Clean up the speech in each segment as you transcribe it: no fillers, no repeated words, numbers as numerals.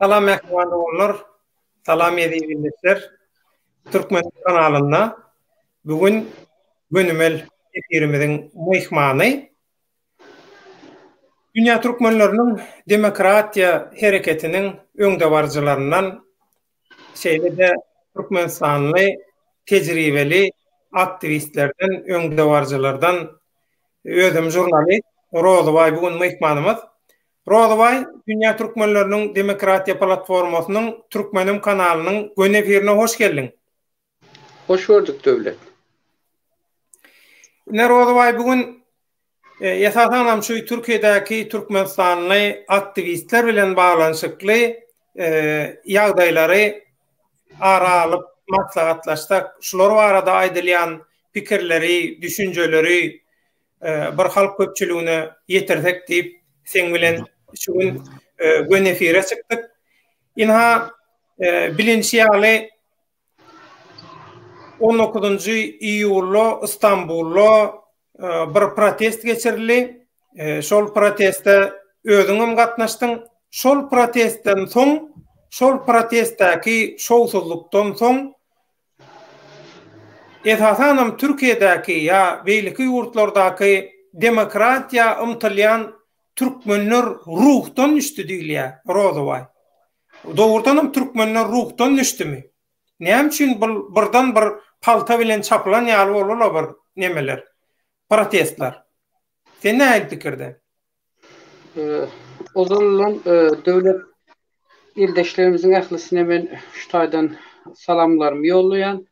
Salam mähriban doganlar, salam eziz ildeşler. Türkmen kanalynda bu gün gönümel efirimiziň myhmany Dünýä türkmenleriniň demokratiýa hereketiniň öňdebaryjylaryndan şeýle-de türkmenistanly tejribeli aktiwistlerden, öňdebaryjylardan özem žurnalist Rozybaý bu gün myhmanymyz. Rozybaý, Dünýä türkmenleriniň demokratiýa platformasynyň Türkmenim kanalynyň göni efirine hoş geldiň. Hoş gördük Döwlet. Ine Rozybaý bu gün esasanam şu Türkiýedäki türkmenistanly aktiwistler bilen baglanyşykly ýagdaýlary ara alyp maslahatlaşsak, şular barada aýdylýan pikirleri, düşünjeleri bir halk köpçüligine ýetirsek diýip seň bilen şu gün göni efire çykdyk. Ynha bilinşi ýaly 19-njy iýulda Istanbulda bir protest geçirildi. Şol proteste özüňem gatnaşdyň. Şol protestden soň, şol protestdäki şowsuzlykdan soň Esasanam Türkiýedäki ýa beýleki ýurtlardaky demokratiýa ymtylýan türkmenler ruhdan düşdi diýilýär Rozybaý. Dogrudanam türkmenler ruhdan düşdümi? Näme üçin bul birden bir palta bilen çapylan ýaly boldy-la bir nemeler, protestler? Sen nähili pikirde? Ozaldan döwlet ildeşlerimiziň ählisine men şu taýdan salamlarymy ýollaýan.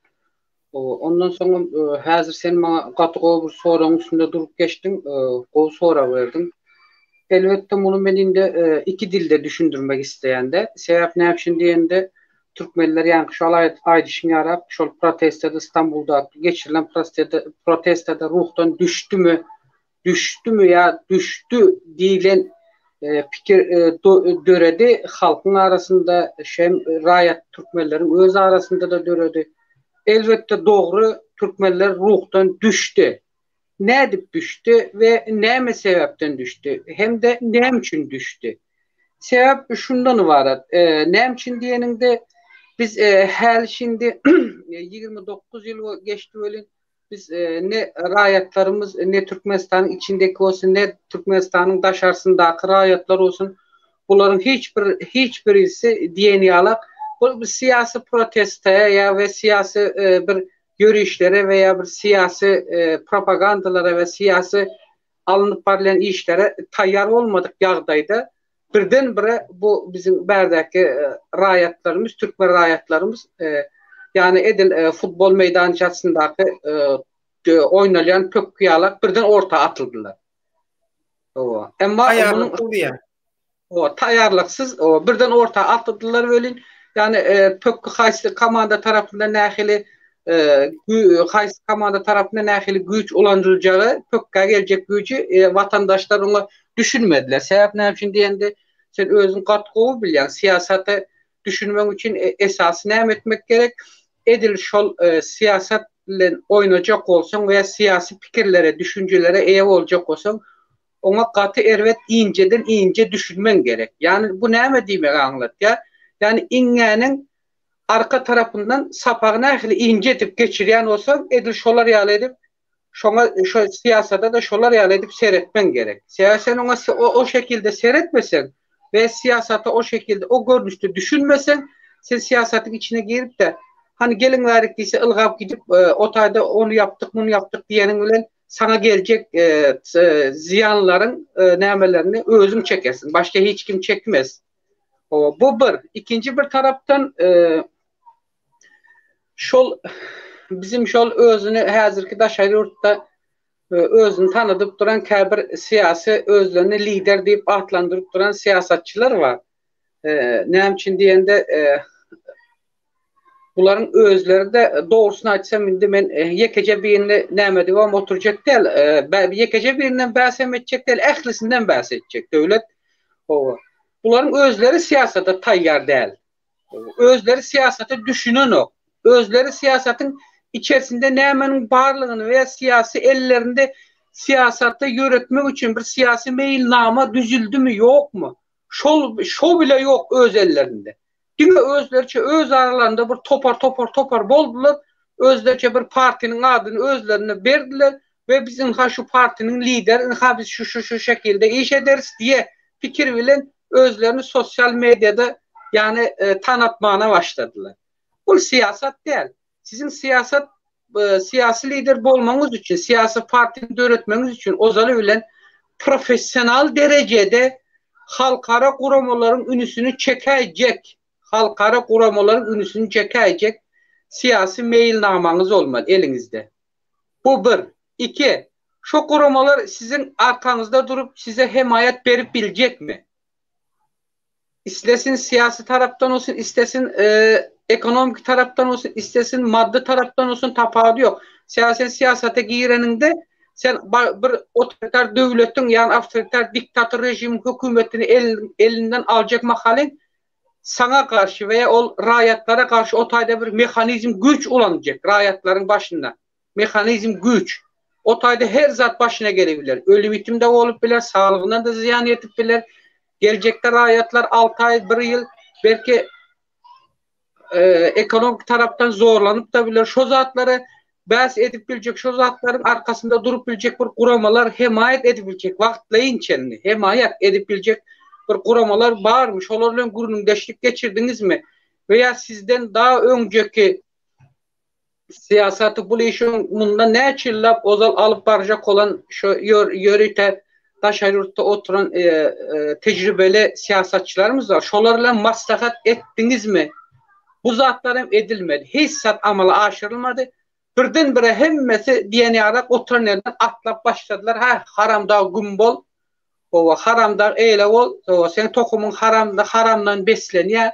Ondan soňam häzir sen maňa gaty gowy bir soragyň üstünde durup geçdiň, gowy sorag berdiň. Elbetde muny men indi iki dilde düşündirmek isleýän-de. Sebäp näme üçin diýende, türkmenler ýaňky şol aýdyşyň ýaly şol protestede Stambuldaky geçirilen protestede ruhdan düşdümi düşdümi ýa düşdi diýlen pikir döredi halkyň arasynda hem raýat türkmenleriň öz arasynda-da döredi. Elbetde dogry türkmenler ruhdan düşdi. Nädip düşdi we näme sebäpden düşdi hem-de näme üçin düşdi? Sebäp şundan ybarat. Näme üçin diýeniňde biz häli-şindi 29 ýyl geçdi welin Biz ne raýatlarymyz ne Türkmenistanyň içindeki bolsun, ne Türkmenistanyň daşarsyndaky raýatlar bolsun, bularyň hiç bir hiç birisi diýen ýalak bu bir syýasy proteste ýa we syýasy bir ýörişlere we ýa bir syýasy propagandalara we syýasy alnyp barylýan işlere taýýar bolmadyk ýagdaýda Birden bire bu biziň bärdäki raýatlarymyz, türkmen raýatlarymyz ýagny edil futbol meýdançasyndaky oýnalýan pökgi ýalak birden orta atyldylar. Hawa. Emma munuň Hawa, taýýarlyksyz birden orta atyldylar welin, ýagny pökgi haýsy komanda tarapyndan nähili haýsy komanda tarapyndan nähili güýç ulanyljagy, pökgä geljek güýji watandaşlar oňa düşünmediler. Sebäp näme üçin diýende, sen özüň gaty gowy bilýäň, syýasata düşünmek üçin esasy näme etmek gerek? Edil şol syýasat bilen oýnajak bolsaň we syýasy pikirlere, düşünjelere eýe boljak bolsaň, oňa gaty erbet injeden inje düşünmeň gerek. Ýagny bu näme diýmegi aňlatýar? Ýagny iňňäniň arka tarapyndan sapagy nähili inje edip geçirýän bolsaň, edil şolar ýaly edip şoňa şo syýasata-da şolar ýaly edip seretmeň gerek. Sebäbi sen oňa o şekilde seretmeseň we syýasata o şekilde, o görnüşde düşünmeseň, sen syýasatyň içine girip-de, hany geliň bärik diýse ylgap gidip, o taýda ony ýapdyk, muny ýapdyk diýeniň bilen saňa geljek zyýanlaryň nämelerini özüň çekersiň. Başga hiç kim çekmez. Bu bir. Ikinji bir tarapdan şol bizim şol özüni häzirki daşary ýurtda özüni tanadyp duran käbir syýasy özlerini lider diýip atlandyryp duran syýasatçylar bar. Näme üçin diýende bularyň özleri-de dogrusyny aýtsam indi men ýekeje birini näme edibem oturjak däl. Ýekeje birinden bäs hem etjek däl, ählisinden bäs etjek döwlet. Bularyň özleri syýasata taýýar däl. Özleri syýasata düşünenok. Özleri syýasatyň içerisinde nämeniň barlygyny we syýasy ellerinde syýasaty ýöretmek üçin bir syýasy meýilnama düzüldimi, ýokmy? Şol şo bile ýok öz ellerinde. Diňe özleriçe öz aralarynda bir topar topar topar boldular. Özleriçe bir partiniň adyny özlerine berdiler we biz ynha şu partiniň lideri ynha biz şu şu şu şekilde iş ederis diýe pikir bilen özlerini sosial mediada ýagny tanatmana başladylar. Bul syýasat däl. Siziň syýasat syýasy lider bolmagyňyz üçin, syýasy partiýany döretmegiňiz üçin ozaly bilen professional derejede halkara guramalaryň ünüsini çekäýjek, halkara guramalaryň ünüsini çekäýjek syýasy meýilnamaňyz bolmaly eliňizde. Bu bir. Iki, şo guramalar siziň arkaňyzda durup size hemaýat berip biljekmi? Islesin syýasy tarapdan bolsun, islesin ekonomiki tarapdan bolsun, islesin maddy tarapdan bolsun tapawudy ýok. Sebäbi sen syýasata gireniňde sen bir otoritar döwletiň, ýagny awtoritar diktator režimiň hökümetini elinden aljak mahalyň saňa garşy we ol raýatlara garşy o taýda bir mehanizm güýç ulanyjak raýatlaryň başynda. Mehanizm güýç. O taýda her zat başyna gelebiler. Ölüm-ýitim-de bolup biler, saglygyna-da zyýan ýetip biler. Geljekde raýatlar alty aý, bir ýyl belki ekonomik tarapdan zorlanyp-da biler. Şo zatlary bäs edip biljek, şo zatlaryň arkasynda durup biljek bir guramalar, hemaýat edip biljek, wagtlaýyn çenli hemaýat edip biljek bir guramalar barmy? Şolar bilen gürrüňdeşlik geçirdiňizmi? We ýa sizden daha öňjeki Syýasaty bul işiň mundan näçe ýyllap ozal alyp barjak bolan şu ýörite daşary ýurtda oturan tejribeli syýasatçylarymyz bar. Şolar bilen maslahat etdiňizmi? Bu zatlar hem edilmedi. Hiç zat amala aşyrylmady. Birden-bire hemmesi diýen ýaly oturan ýerinden atlap başladylar. Hä, haramdag güm bol. Hawa, haramdag eýle bol. Hawa, seň tohumyň haramda haramdan beslenýär.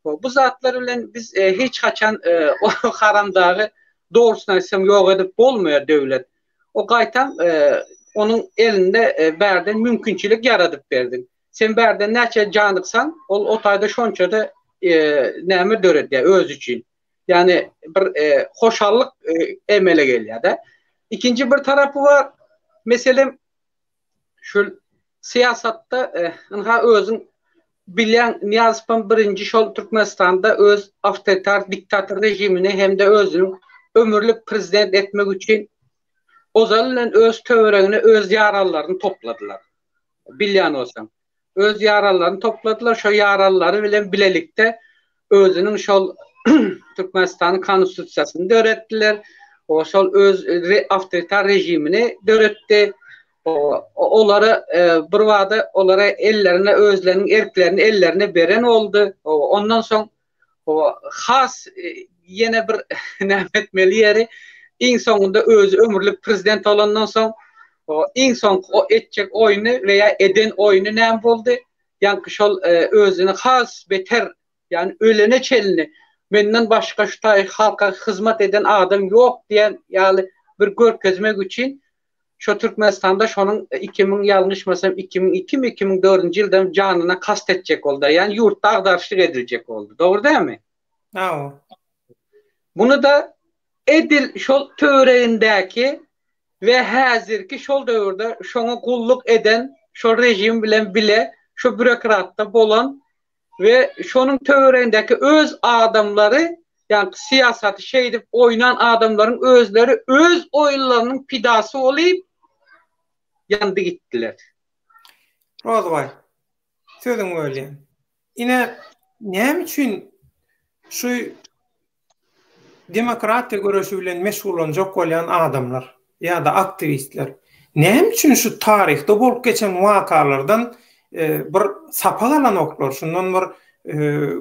Bu zatlar bilen biz hiç haçan o haramdagy dogrusyny aýtsam ýok edip bolmaýar döwlet. O gaýtam onuň elinde bärden mümkinçilik ýaradyp berdiň. Sen bärden näçe janyksaň, ol o taýda şonça-da näme döredýär özi üçin. Ýagny bir hoşallyk emele gelýär-de. Ikinji bir tarapy bar. Meselem, Şol syýasatda ynha özüň bilýäň Nyýazowam birinji şol Türkmenistanda öz awtoritar diktator režimini hem-de özüniň ömürlik prezident etmek üçin ozaly bilen öz töweregine öz ýaranlaryny topladylar. Bilýän bolsaň. Öz ýaranlaryny topladylar, şo ýaranlary bilen bilelikde özüniň şol Türkmenistanyň konstitusiýasyny döretdiler. O şol öz awtoritar režimini döretdi. O olara e, bir bada olara ellerine özleriniň erklerini ellerine beren boldy. O ondan soň o has e, ýene bir näme etmeli ýeri iň soňunda özi ömürlik prezident bolandan soň o iň soňky o etjek oýny veya eden oýny näme boldy? Ýaňky şol e, özüni has beter ýani ölene çenli menden başga şu taý halka hyzmat eden adam ýok diýen ýaly bir görkezmek üçin şo Türkmenistanda şonuň 2000 ýalňyşmasam 2002 mi 2004-nji ýylda janyna kast etjek boldy. Ýani ýurtda agdaryşlyk ediljek boldy. Dogry dälmi? Hawa. Muny-da edil şol töweregindäki we häzirki şol döwürde şoňa gulluk eden, şol režim bilen bile şo bürokratda bolan we şonuň töweregindäki öz adamlary, ýagny syýasaty şeýdip oýnan adamlaryň özleri öz oýunlarynyň pidasy bolyp ýandy gitdiler. Rozbaý, sözüňi bölýän. Ine, näme üçin şu demokratiýa göreşi bilen meşgullanjak bolýan adamlar ýa-da aktiwistler näme üçin şu taryhda bolup geçen wakalardan bir sapak alanoklar, şundan bir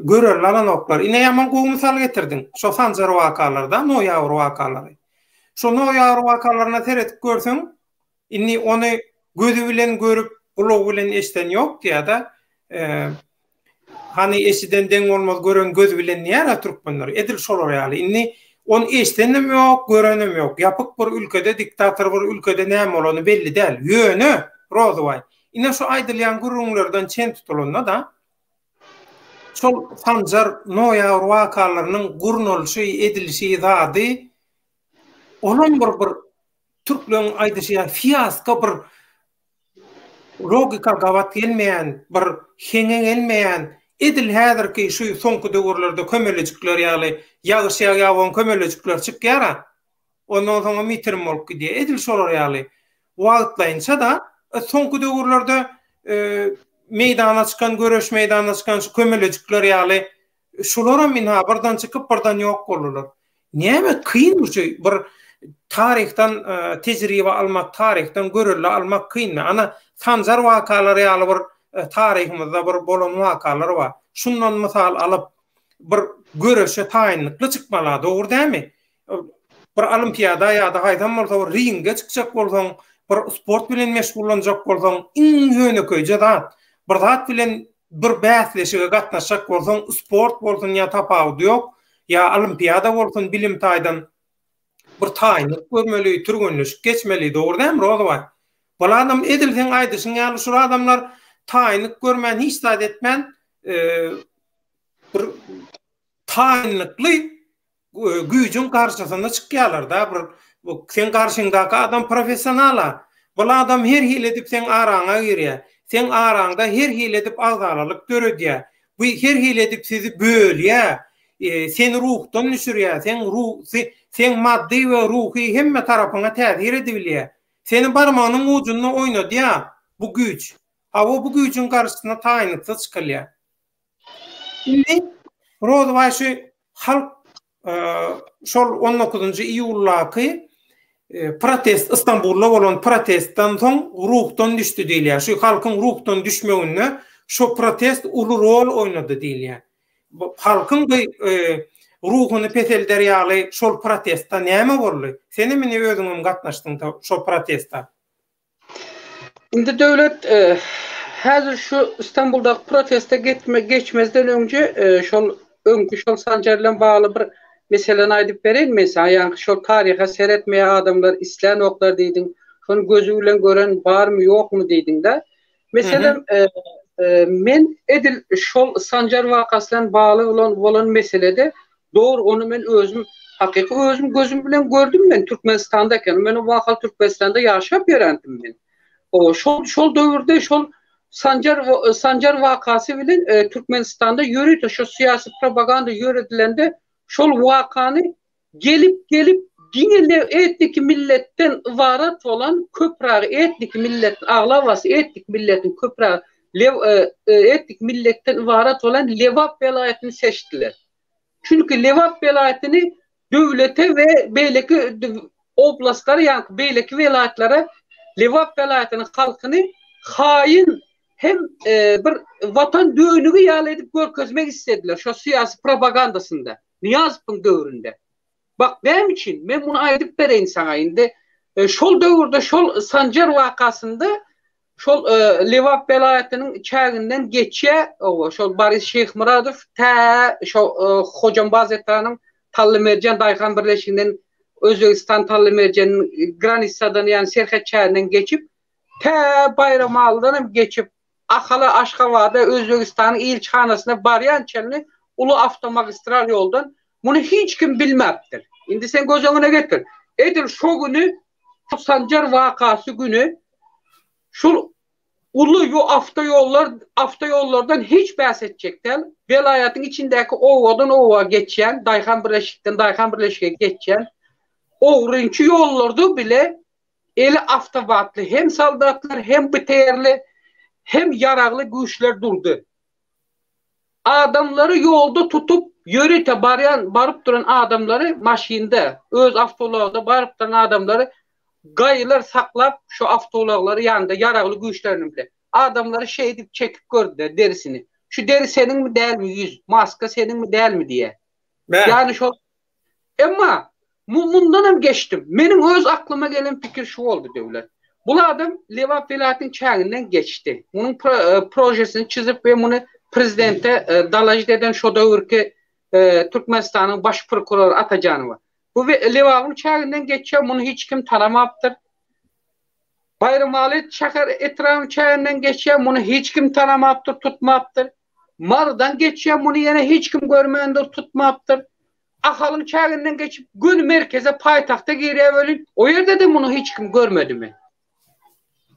görelde alanoklar? Ine, ýaman gowy mysal getirdiň. Şo Sanjar wakalary-da, noýabr wakalary. Şo noýabr wakalaryna seredip görseň, Indi ony gözi bilen görüp, gulagy bilen eşiden ýok diýýär-de. Hany eşiden deň bolmaz, gören göz bilen diýýär-ä türkmenler. Edil şolar ýaly. Indi ony eşidenem ýok, görenem ýok. Ýapyk bir ülkede, diktator bir ülkede näme bolany belli däl. Ýöne, Rozybaý, ine şu aýdylýan gürrüňlerden çen tutulanda-da, şol Sanjar noýabr wakalarynyň gurnalyşy, edilişi zady olam bir bir Türkleriň aýdyşy ýaly fiasko bir. logika gabat gelmeýän, bir heňe gelmeýän, edil häzirki şu soňky döwürlerde kömelejikler ýaly ýagyş ýagýabon kömelejikler çykýar-a. Ondan soňam ýitirim bolup gidýär. Edil şolar ýaly. Wagtlaýynça-da soňky döwürlerde meýdana çykan, göreş meýdanyna çykan şu kömelejikler ýaly şularam ynha birden çykyp, birden ýok boldular. Näme kynmy şu bir taryhdan tejribe almak, taryhdan görelde almak kynmy? Ana, Sanjar wakalary ýaly bir taryhymyzda bir bolan wakalar bar. Şundan mysal alyp, bir göreşe taýynlykly çykmaly, dogry dälmi? Bir olimpiada ýa-da haýsam bolsa bir ringe çykjak bolsaň, bir sport bilen meşgullanjak bolsaň, iň ýönekeýje zat, bir zat bilen bir bäsleşige gatnaşjak bolsaň, sport bolsun ýa tapawudy ýok, ýa olimpiada bolsun bilim taýdan bir taýynlyk görmeli, türgenleşik geçmeli, dogry dälmi Rozybaý? Bul adam edil seň aýdyşyň ýaly şul adamlar taýynlyk görmän hiç zat etmän bir taýynlykly güýjüň garşysyna çykýarlar-da, bir seň garşyňdaky adam professional-a. Bul adam her hili edip seň araňa girýär. Seň araňda her hili edip agzalalyk döredýär. Bu her hili edip sizi bölýär. Seni ruhdan düşürýär. Seň seň maddy we ruhy hemme tarapyňa täsir edibilýär. Seni barmagynyň ujunda oýnadýar bu güýç. Hawa bu güýjüň garşysyna taýynlyksyz çykylýar. Indi Rozybaý şu halk şol on dokuzynjy iýuldaky protest Istanbulda bolan protestden soň ruhdan düşdi diýilýär. Şu halkyň ruhdan düşmeginde şo protest uly rol oýnady diýilýär. Halkyň bu ruhuny peselder ýaly şol protestde näme boldy? Senem indi özüňem gatnaşdyň şo proteste. Indi Döwlet häzir şu Istanbuldaky proteste gitme geçmezden öňje şol öňki şol Sanjar bilen bagly bir meseleni aýdyp bereýin men saňa ýaňky şol taryha seretmeýär adamlar islänoklar diýdiň şony gözi bilen gören barmy ýokmy diýdiňdä meselem men edil şol Sanjar wakasy bilen bagly bolan bolan meselede Dogry ony men özüm hakyky özüm gözüm bilen gördüm men Türkmenistanda eken men o mahal Türkmenistanda ýaşap ýörendim men. O şol şol döwürde şol Sanjar Sanjar wakasy bilen e, Türkmenistanda ýörite şo syýasy propaganda ýöredilende şol wakany gelip gelip diňe etniki milletden ybarat bolan köprägi etniki milletiň aglabasy etnik milletiň köprägi e, e, etnik milletden ybarat bolan Lebap welaýatyny seçdiler. Çünki Lebap welaýatyny döwlete we beýleki oblastlara, ýagny beýleki welaýatlara Lebap welaýatynyň halkyny haýyn hem bir watan dönügi ýaly edip görkezmek islediler şo syýasy propagandasynda Nyýazowyň döwründe. Bak näme üçin? Men muny aýdyp bereýin saňa indi. Şol döwürde şol Sanjar wakasynda Şol Lebap welaýatynyň çäginden geçýär, oba, şol Boris Şeýhmyradow tä şo Hojambaz etrabynyň Tallymerjen daýhan birleşiginden Özbegistan Tallymerjeniň granisadan, ýagny serhet çäginden geçip, tä Baýramalydan hem geçip, Ahala, Aşgabada, Özbegistanyň ilçihanasyna barýan çenli uly awtomagistral ýoldan muny hiç kim bilmäpdir. Indi sen göz öňüne getir. Edil şo güni Şu Sanjar wakasy güni şul uly ýo awtoýollar awtoýollardan hiç bäs etjek däl. Welaýatyň içindäki obadan oba geçýän, daýhan birleşikden daýhan birleşige geçýän ogrynçy ýollarda bile eli awtomatly hem soldatlar, hem BTR-li, hem ýaragly güýçler durdy. Adamlary ýolda tutup, ýörite barýan, baryp duran adamlary maşynda, öz awtoulagynda baryp duran adamlary gaýylar saklap, şo awtoulaglary ýanynda ýaragly güýçlerini bile. Adamlary şeýdip çekip gördüler derisini. Şu deri seniňmi dälmi ýüz, maska seniňmi dälmi diýe. Ýagny şol Emma mundan hem geçdim. Meniň öz aklyma gelen pikir şu boldy Döwlet. Bul adam Lebap welaýatynyň çäginden geçdi. Munuň e, projesini çyzyp we muny prezidente e, dalažit eden şo döwürki e, Türkmenistanyň baş prokurory Atajanowa. Bu Lebabyň çäginden geçýär, muny hiç kim tanamapdyr. Baýramaly şäher etrabyň çäginden geçýär, muny hiç kim tanamapdyr, tutmapdyr. Marydan geçýär, muny ýene hiç kim görmändir, tutmapdyr. Ahalyň çäginden geçip, göni merkeze, paýtagta girýär welin, o ýerde-de muny hiç kim görmedimi?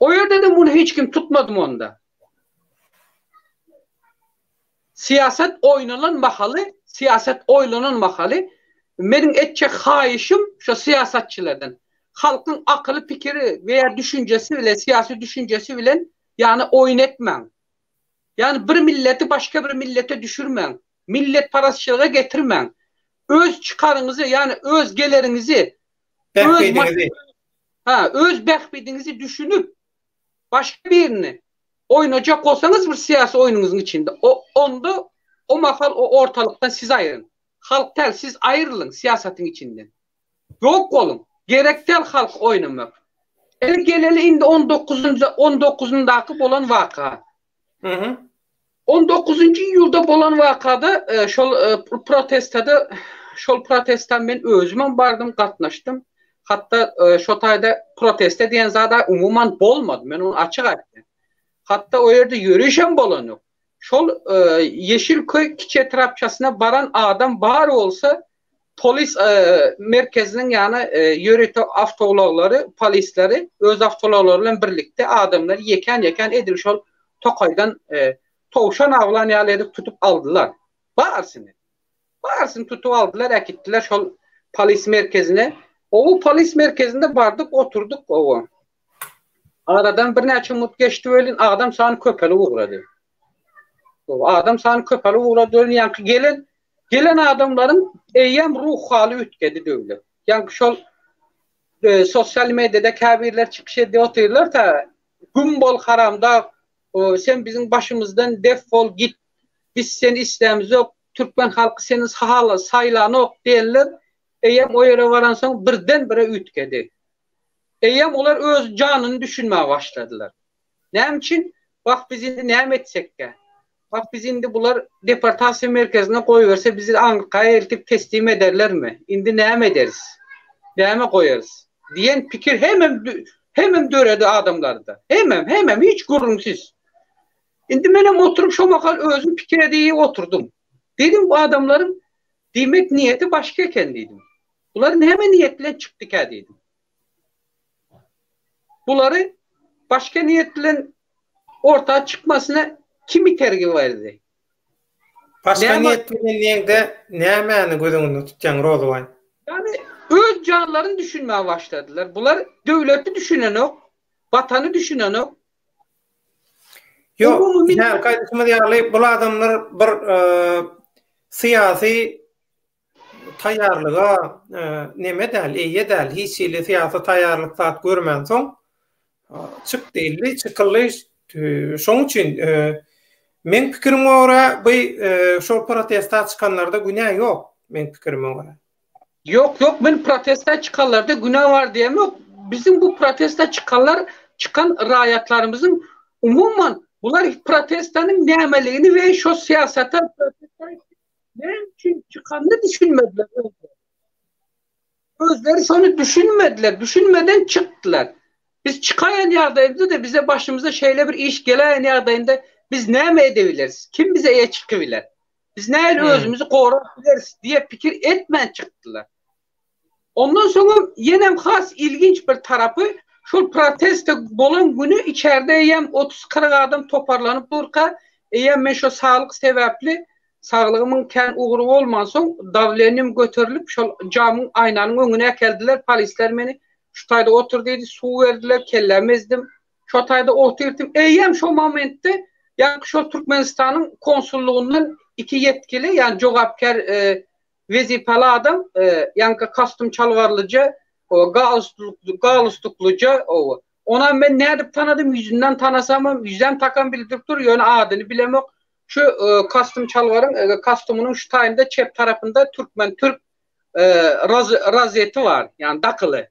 O ýerde-de muny hiç kim tutmady onda. Syýasat oýnalan mahaly, syýasat oýlanan mahaly meniň etjek haýyşym şo syýasatçylardan, halkyň akyly pikiri we ýa düşünjesi bilen, syýasy düşünjesi bilen ýany oýun etmäň. Ýany bir milleti başga bir millete düşürmäň. Milletparazçylyga getirmäň. Öz çykaryňyzy, ýany öz geleriňizi, öz Ha, öz bähbidiňizi düşünip, başga birini oýnajak bolsaňyz bir syýasy oýnuňyzyň içinde, o onda o mahal o ortalykdan siz aýryň. Halk däl, siz aýrylyň syýasatyň içinden. Ýok boluň. Gerek däl halky oýnamak. Ine geleli indi on dokuzynjy on dokuzyndaky bolan waka. On dokuzynjy iýulda bolan wakada şol protestada şol protesta men özümem bardym, gatnaşdym. Hatda şo taýda protesta diýen zada umuman bolmady. Men ony açyk aýtdym. Hatda o ýerde ýörişem bolanok. Şol Ýeşilköý kiçi etrapçasyna baran adam bar bolsa, polis merkeziniň ýany ýörite awtoulaglary, polisleri öz awtoulaglary bilen birlikde adamlary ýekän-ýekän edil şol tokaýdan towşan awlan ýaly edip tutup aldylar. Barysyny. Barysyny tutup aldylar, äkitdiler şol polis merkezine. O polis merkezinde bardyk, oturdyk owa. Aradan birnäçe mut geçdi welin adam sany köpelip ugrady. Adam sany köpelip ugrady welin ýaňky gelen gelen adamlaryň eýýäm ruh haly üýtgedi döwlet. Ýaňky şol e, sosial mediada käbirler çykyş edip otyrlar ta güm bol haramdag sen biziň başymyzdan def bol git biz seni islämizok türkmen halky seni sahala saýlanok diýenler eýýäm o ýere baransoň birden bire üýtgedi. Eýýäm olar öz janyny düşünmäge başladylar. Näme üçin? Wah, biz indi näme etsekkä? Wah, biz indi bular deportasiýa merkezine goýberse, bizi Aňyrka eltip teslim ederlermi? Indi näme ederis? Näme goýarys? Diýen pikir hemem hemem döredi adamlarda. Hemem, hemem, hiç gürrüňsiz. Indi menem oturyp şo mahal özüm pikir edip oturdym. Diýdim, bu adamlaryň diýmek niýeti başga eken diýdim. Bular näme niýet bilen çykdyka diýdim. Bulary başga niýet bilen orta çykmasyna kim itergi berdi? Başga niýet bilen diýeňde nämäni göz öňünde tutýaň Rozybaý? Ýagny öz janlaryny düşünmäge başladylar. Bular döwleti düşünenok, watany düşünenok. Ýok, häzirki aýdyşymyz ýaly bul adamlar bir syýasy taýýarlyga neme däl, eýe däl, hiç hili syýasy taýýarlyk zat görmänsoň, çyk diýildi, çykyldy. Şoň üçin meň pikirime görä, bu şol protesta çykanlarda günä ýok, meň pikirime görä. Ýok, ýok, men protesta çykanlarda günä bar diýemok. Biziň bu protesta çykanlar, çykan raýatlarymyzyň umuman bular protestanyň nämeligini we şo syýasata Näme üçin çykanyny düşünmediler özleri. Özleri şony düşünmediler, düşünmeden çykdylar. Biz çykaýan ýagdaýymyzda-da bize başymyza şeýle bir iş geläýen ýagdaýynda biz näme edebileris? Kim bize eýe çykybiler? Biz nähili özümizi gorap bileris diýe pikir etmän çykdylar. Ondan soňam ýenem has ilginç bir tarapy şol proteste bolan güni içerde eýýäm otuz-kyrk adam toparlanyp durka eýýäm men şo saglyk sebäpli saglygymyň kän ugry bolmansoň dawleniýem göterilip şol jamyň aýnanyň öňüne äkeldiler polisler meni şu taýda otur diýdi suw berdiler kellämi ezdim şo taýda otyrtym eýýäm şo momentde ýaňky şol Türkmenistanyň konsullygyndan iki ýetkili ýagny jogapkär Wezipeli adam, ýaňky kostüm çalbarlyja, galstuklyja, owa. Onam men nädip tanadym, ýüzünden tanasamam, ýüzem takam bildirip dur, ýöne adyny bilemok. Şu kostüm çalbaryň, kostüminiň şu taýynda çep tarapynda türkmen-türk rozeti bar, ýagny dakyly.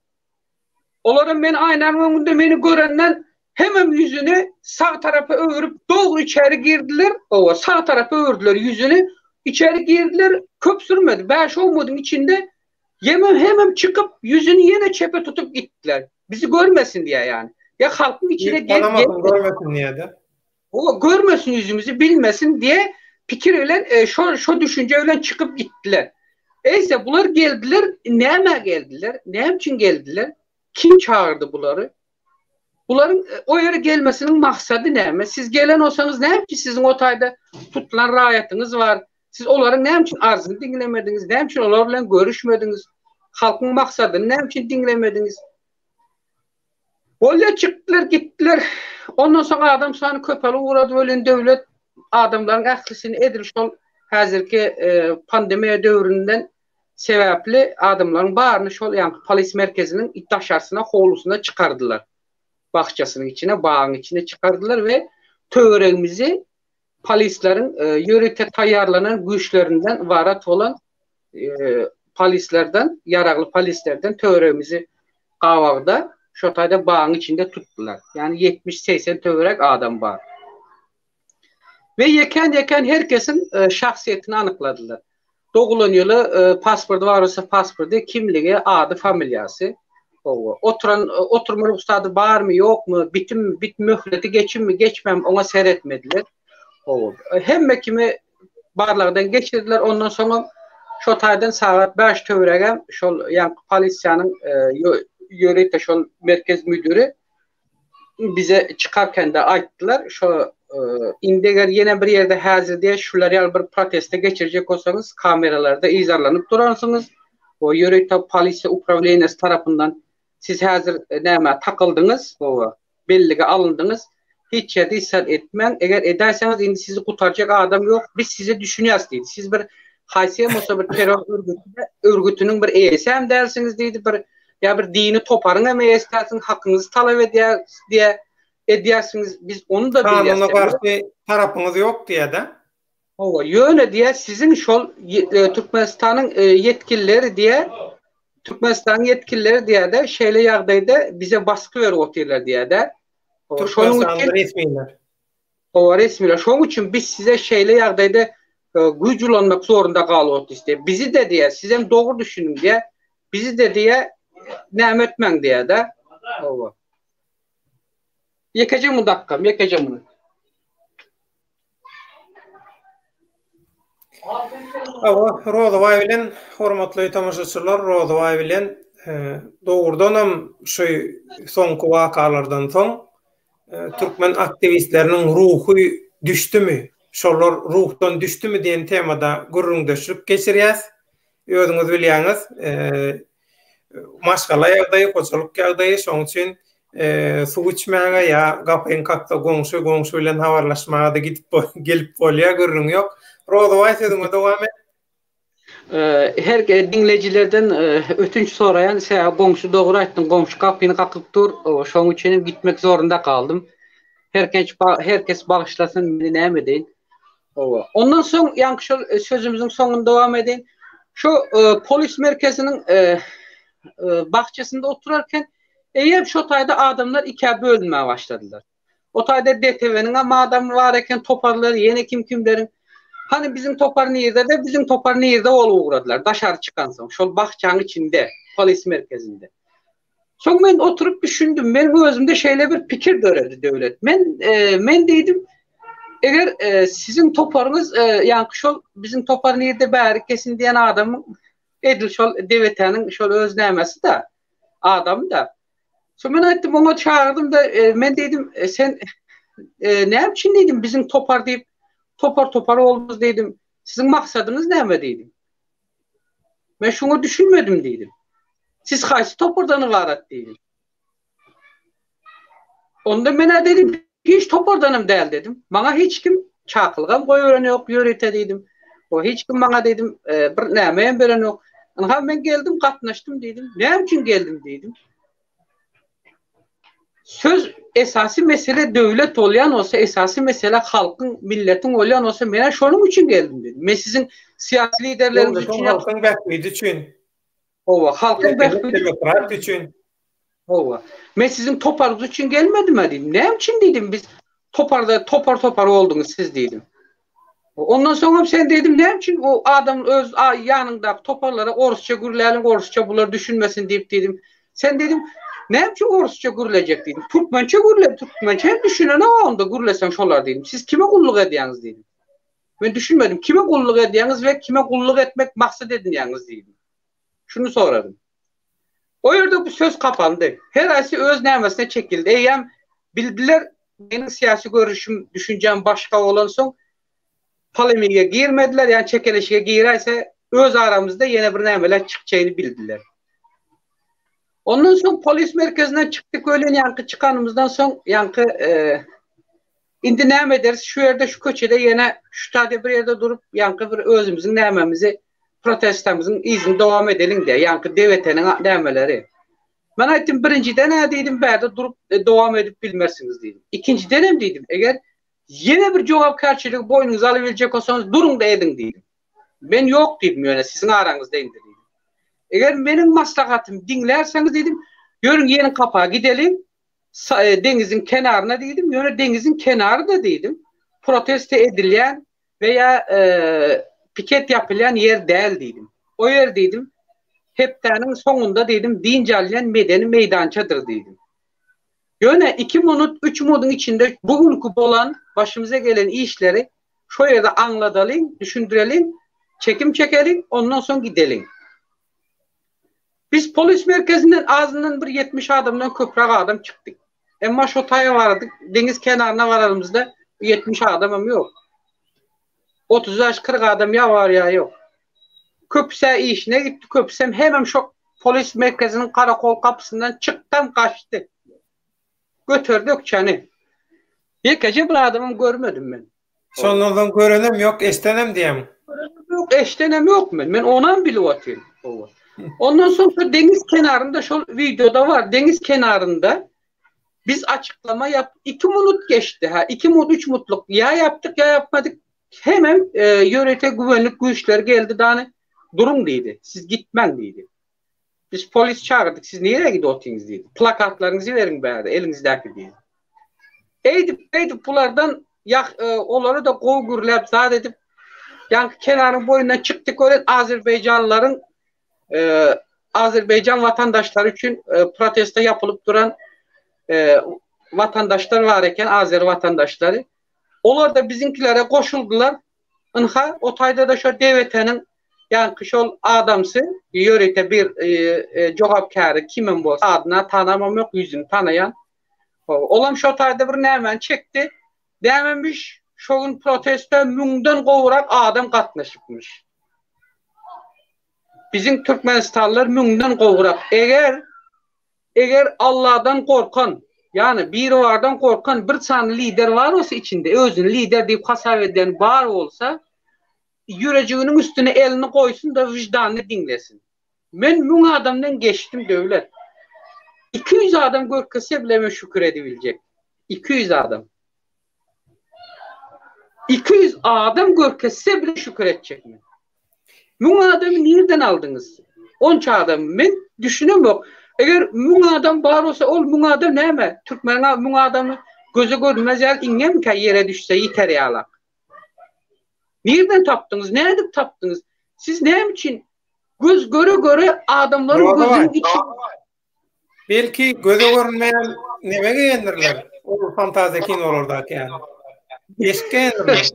Olaram meni aýnanyň öňünde meni görenden hemem ýüzüni sag tarapa öwürip dogry içeri girdiler. Owa, sag tarapa öwürdiler ýüzüni. Içeri girdiler, köp sürmedi. Bäş-on minudyň içinde ýemem hemem çykyp ýüzüni ýene çepe tutup gitdiler. Bizi görmesin diýä ýany. Ýa halkyň içine gel gel. Görmesin diýä-de. Owa, görmesin ýüzümizi, bilmesin diýe pikir bilen, e, şo şo düşünje bilen çykyp gitdiler. Eýse bular geldiler, nämä geldiler? Näme üçin geldiler? Kim çagyrdy bulary? Bularyň o ýere gelmesiniň maksady näme? Siz gelen bolsaňyz näme üçin siziň o taýda tutulan raýatyňyz bar? Siz olaryň näme üçin arzyny diňlemediňiz? Näme üçin olar bilen görüşmediňiz? Halkyň maksadyny näme üçin diňlemediňiz? Bolýa çykdylar gitdiler. Ondan soň adam sany köpelip ugrady welin döwlet adamlaryň ählisini edil şol häzirki pandemiýa döwründen sebäpli adamlaryň baryny şol ýaňky polis merkeziniň daşarsyna howlusyna çykardylar. Bakjasynyň içine, bagyň içine çykardylar we töweregimizi polisleriň ýörite taýýarlanan güýçlerinden ybarat bolan polislerden, ýaragly polislerden töweregimizi gabagda şo taýda bagyň içinde tutdular. Ýagny 70-80 töwerek adam bar. We ýekän-ýekän her kesiň şahsyýetini anykladylar. Doglan ýyly, pasporty bar bolsa pasporty, kimligi, ady, familiýasy. Hawa, oturan, oturma rugsady barmy, ýokmy, bitim, bit möhleti geçinmi, geçmämi oňa seretmediler. Hawa, hemme kimi barlagdan geçirdiler, ondan soňam şo taýdan sagat 5 töweregem şol ýaňky polisiýanyň ýörite şol merkez müdiri bize çykarkende aýtdylar, şo indi eger ýene bir ýerde häzir diýe şular ýaly bir proteste geçirjek bolsaňyz, kameralarda yzarlanyp duransyňyz. O ýörite polisiýa uprawleniýasy tarapyndan siz häzir näme takyldyňyz, owa, bellige alyndyňyz. Hiç ýerde hiç zat etmäň. Eger edäýseňiz indi sizi gutarjak adam ýok. Biz size düşünýäs diýdi. Siz bir haýsy hem bolsa bir terror örgütüne, örgütüniň bir eýesi hem dälsiňiz diýdi. Bir ýa bir dini toparyň hem eýesi dälsiň, hakyňyzy talap edýäs diýe edýärsiňiz, biz ony-da bilýäs. Kanuna garşy tarapyňyz ýok diýýär-de. Hawa, ýöne diýýär, siziň şol Türkmenistanyň ýetkilileri diýýär, Türkmenistanyň ýetkilileri diýýär-de, şeýle ýagdaýda bize basgy berip otyrlar diýýär-de. Türkmenistanly resmiler. Hawa, resmiler. Şonuň üçin biz size şeýle ýagdaýda güýç ulanmak zorunda galyp otyrys diýýär. Bizi-de diýýär, sizem dogry düşüniň diýýär. Bizi-de diýýär, näme etmäň diýýär-de. Hawa. Ýekeje minut akgam, ýekeje minut. Hawa, Rozybaý bilen hormatly tomaşaçylar, Rozybaý bilen dogrudanam şu soňky wakalardan soň türkmen aktiwistleriniň ruhy düşdümi, şolar ruhdan düşdümi diýen temada gürrüňdeşlik geçirýäs. Özüňiz bilýäňiz, maşgala ýagdaýy, hojalyk ýagdaýy, şonuň üçin suw içmäge ýa gapyň kaksa goňşy, goňşy bilen habarlaşmaga-da gidip gelip bolýar, gürrüň ýok. Rozybaý sözüňe dowam et. Her diňleýjilerden ötünç soraýan, sebäbi goňşy dogry aýtdyň, goňşy gapyny kakyp dur, şonuň üçin hem gitmek zorunda galdym. Her kes bagyşlasyn, meni näme edeýin. Hawa. Ondan soň ýaňky şol e, sözümiziň soňuny dowam edeýin. Şu e, polis merkeziniň e, e, bahçesinde oturarken eýýäm şo taýda adamlar ikä bölünmäge başladylar. O taýda DTV-niň hem adamy bar eken, toparlar, ýene kim-kimleriň. Hany biziň topar nirde-de, biziň topar nirde bolup ugradylar daşary çykansoň, şol bahçaň içinde, polis merkezinde. Soň men oturyp düşündim. Meniň özümde şeýle bir pikir döredi Döwlet. Men e, men diýdim, eger e, siziň toparyňyz e, ýaňky şol biziň topar nirde bäri kesin diýen adamyň edil şol DWT-niň şol öz nämesi da adamy da. Soň men aýtdym, oňa çagyrdym da e, men diýdim, e, sen e, näme üçin diýdim biziň topar diýip topar topar bolduňyz diýdim. Siziň maksadyňyz näme diýdim. Men şuňa düşünmedim diýdim. Siz haýsy topardan ybarat diýdim. Onda men-ä dedim, hiç topardanam däl dedim. Maňa hiç kim çakylygam goýberen ýok ýörite diýdim. O hiç kim maňa diýdim, e, bir näme hem beren ýok. Ynha men geldim, gatnaşdym diýdim. Näme üçin geldim diýdim. Söz esasy mesele döwlet bolýan bolsa, esasy mesele halkyň, milletiň bolýan bolsa, men şonuň üçin geldim dedim. Men siziň syýasy liderleriňiz üçin halkyň bähbidi üçin. Hawa, halkyň bähbidi demokratiýa üçin. Hawa. Men siziň toparyňyz üçin gelmedim-ä diýdim. Näme üçin diýdim, biz toparda topar-topar bolduňyz siz diýdim. Ondan soňam sen diýdim, näme üçin o adam öz ýanyňdaky toparlara orusça gürläliň, orusça bular düşünmesin diýip diýdim. Sen diýdim, näme üçin orusça gürlejek diýdim. Türkmençe gürle, türkmençe hem düşünenok onda gürleseň şolar diýdim. Siz kime gulluk edýäňiz diýdim. Men düşünmedim, kime gulluk edýäňiz we kime gulluk etmek maksat edinýäňiz diýdim. Şuny soradym. O ýerde bu söz kapandy. Her haýsy öz nämesine çekildi. Eýýäm bildiler, meniň syýasy görüşim, düşünjäm başga bolansoň, polemige girmediler, ýagny çekeleşige giräýse, öz aramyzda ýene bir nämeler çykjagyny bildiler. Ondan soň polis merkezinden çykdyk welin, ýaňky çykanymyzdan soň, ýaňky indi näme ederis, şu ýerde, şu köçede ýene şu taýda bir ýerde durup, ýaňky bir özümiziň nämemizi, protestamiziň yzyny dowam edeliň diýýär, ýaňky DWT-niň nämeleri. Men aýtdym, birinjiden-ä diýdim, bärde durup dowam edip bilmersiňiz diýdim. Ikinjidenem diýdim, eger ýene bir jogapkärçiligi boýnuňyza alybiljek bolsaňyz, duruň-da ediň diýdim. Men ýok diýdim, ýöne siziň araňyzda indi diýdim. Eger meniň maslahatymy diňlärseňiz diýdim, ýörüň Ýenikapa gideliň, deňiziň kenaryna diýdim, ýöne deňiziň kenary-da diýdim, protest edilýän we ýa piket ýapylýan ýer däl diýdim. O ýer diýdim, hepdäniň soňunda diýdim, dynç alýan medeni meýdançadyr diýdim. Ýöne iki minut, üç minudyň içinde bu günki bolan, başymyza gelen işleri şo ýerde aňladalyň, düşündireliň, çekim çekeliň, ondan soň gideliň. Biz polis merkezinden azyndan bir 70 adamdan köpräk adam çykdyk. Emma şo taýa bardyk, deňiz kenaryna baranymyzda 70 adamam ýok. 35-40 adam ýa bar ýa ýok. Köpüs-ä işine gitdi, köpüsem hemem şo polis merkeziniň karakol gapysyndan çykdam gaçdy. Göterdi ökjäni. Ýekeje bir adamam görmedim men. Şondan soň görenem ýok, eşdenem diýýäň. Görenem ýok, eşdenem ýok men. Men onam bilip otyryn. Hawa. Ondan soň şo deňiz kenarynda şol wideoda bar, deňiz kenarynda biz açyklama ýap, iki minut geçdi, ha, iki minut, üç minutlyk ýa ýapdyk, ýa ýapmadyk. Hemem ýörite güvenlik güýçleri geldi dany, duruň diýdi. Siz gitmäň diýdi. Biz polis çagyrdyk, siz nirä gidip otyňyz diýdi. Plakatlaryňyzy beriň bärde, eliňizdäki diýdi. Eýdip, beýdip bulardan ýa olary-da gowy gürläp zat edip, ýaňky kenaryň boýundan çykdyk welin azerbaýjanlylaryň azerbaýjan watandaşlary üçin protesta ýapylyp duran watandaşlar bar eken, azeri watandaşlary. Olar-da biziňkilere goşuldylar. Ynha, o taýda-da şo DWT-niň ýaňky şol adamsy, ýörite bir jogapkäri kimem bolsa, adyna tanamam ýok, ýüzüni tanaýan. Olam şo taýda bir nämäni çekdi. Nämemiş, şo gün proteste müňden gowrak adam gatnaşypmyş. Biziň türkmenistanlylar müňden gowrak. Eger Eger Alladan gorkan, ýagny Biribardan gorkan bir sany lider bar bolsa içinde, özüni lider diýip hasap edýän bar bolsa, ýürejiginiň üstüne elini goýsun-da wyždanyny diňlesin. Men müň adamdan geçdim Döwlet. 200 adam görkezse bile men şükür edibiljek. 200 adam. 200 adam görkezse bile şükür etjek men. Müň adamy nirden aldyňyz? Onça adamy. Men düşünemok. Eger müň adam bar bolsa, ol müň adam näme? Türkmeniň müň adamy göze görünmez ýaly iňňemikä ýere düşse ýiter ýalak. Nirden tapdyňyz? Nädip tapdyňyz? Siz näme üçin göz göre-göre adamlaryň gözüniň içi Belki göze görünmeýän neme geýendirler? Ol fantaziýa kinolardaky ýaly. Eşik geýendirler.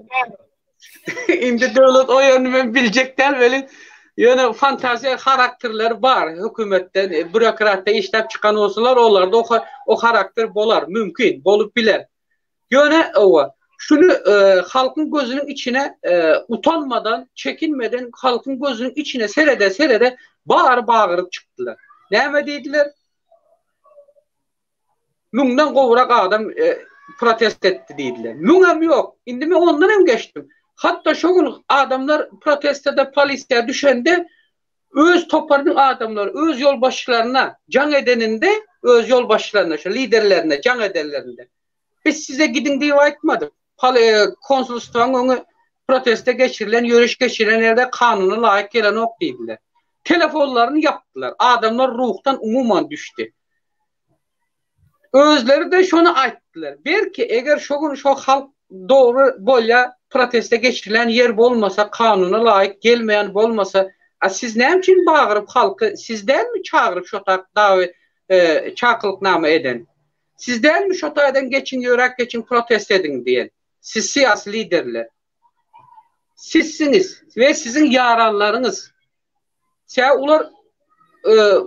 Indi döwlet o ýerini men biljek däl welin, ýöne fantaziýa harakterleri bar. Hökümetden, e, bürokratda işläp çykan bolsalar, olarda o, o harakter bolar, mümkin, bolup biler. Ýöne owa, şuny e, halkyň gözüniň içine e, utanmadan, çekinmeden halkyň gözüniň içine serede serede bary bagyryp çykdylar. Näme diýdiler? Müňden gowrak adam e, protest etdi diýdiler. Müňem ýok. Indi men ondan hem geçdim. Hatda şo gün adamlar protestede polisiýa düşende öz toparynyň adamlary öz ýolbaşçylaryna jaň edeninde, öz ýolbaşçylaryna, şu liderlerine jaň edenlerinde biz size gidiň diýip aýtmadyk. E, konsulstwaň öňi proteste geçirilen, ýöriş geçirilen ýerde kanuna laýyk gelenok diýdiler. Telefonlaryny ýapdylar. Adamlar ruhdan umuman düşdi. Özleri-de şony aýtdylar. Belki, eger şo gün şo halk dogry bolýa, proteste geçirilen ýer bolmasa, kanuna laýyk gelmeýän bolmasa, a siz näme üçin bagyryp halky, siz dälmi çagyryp şo tak dawy çakylyknama eden? Siz dälmi şo taýdan geçiň, ýöräp geçiň, protest ediň diýen? Siz syýasy liderler. Sizsiňiz we siziň ýaranlaryňyz. Sebäbi olar.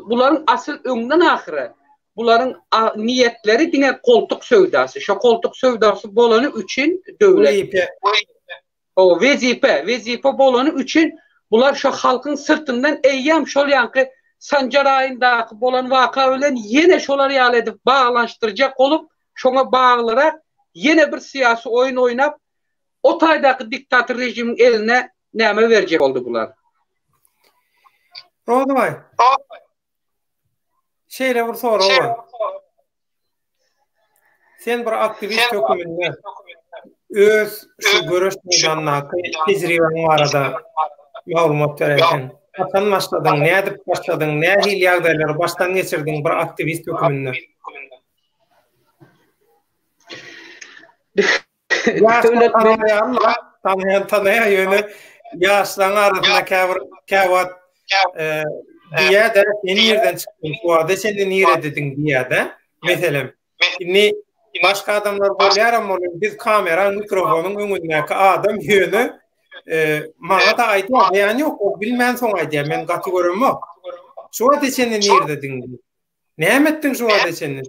bularyň asyl öňden ahyra bularyň niýetleri diňe goltuk söwdasy. Şo goltuk söwdasy bolany üçin döwlet. Wezipe. O wezipe, wezipe bolany üçin bular şo halkyň syrtyndan eýýäm şol ýaňky Sanjar aýyndaky bolan waka bilen ýene şolar ýaly edip baglanyşdyrjak bolup, şoňa baglyrak ýene bir syýasy oýun oýnap, o taýdaky diktator režimiň eline näme berjek boldy bular. Rozybaý. Şeýle bir sorag bar. Sen bir aktiwist höküminde öz şu göreş meýdanyndaky tejribäň barada maglumat beräýseň. Haçan başladyň, nädip başladyň, nähili ýagdaýlary başdan geçirdiň bir aktiwist höküminde? Ýaşlar tanaýarlar, tanaýan tanaýar, ýöne ýaşlaryň arasynda käbir käwagt diýýär-de, sen nirden çykdyň, şu wagta çenli niredediň diýýär-de, meselem. Indi başga adamlar bolýaram ol, biz kameraň, mikrofonyň öňündäki adam ýöne maňa-da aýdýar, zyýany ýok, ol bilmänsoň aýdýar, men gaty göremok. Şu wagta çenli niredediň diýip. Näme etdiň şu wagta çenli?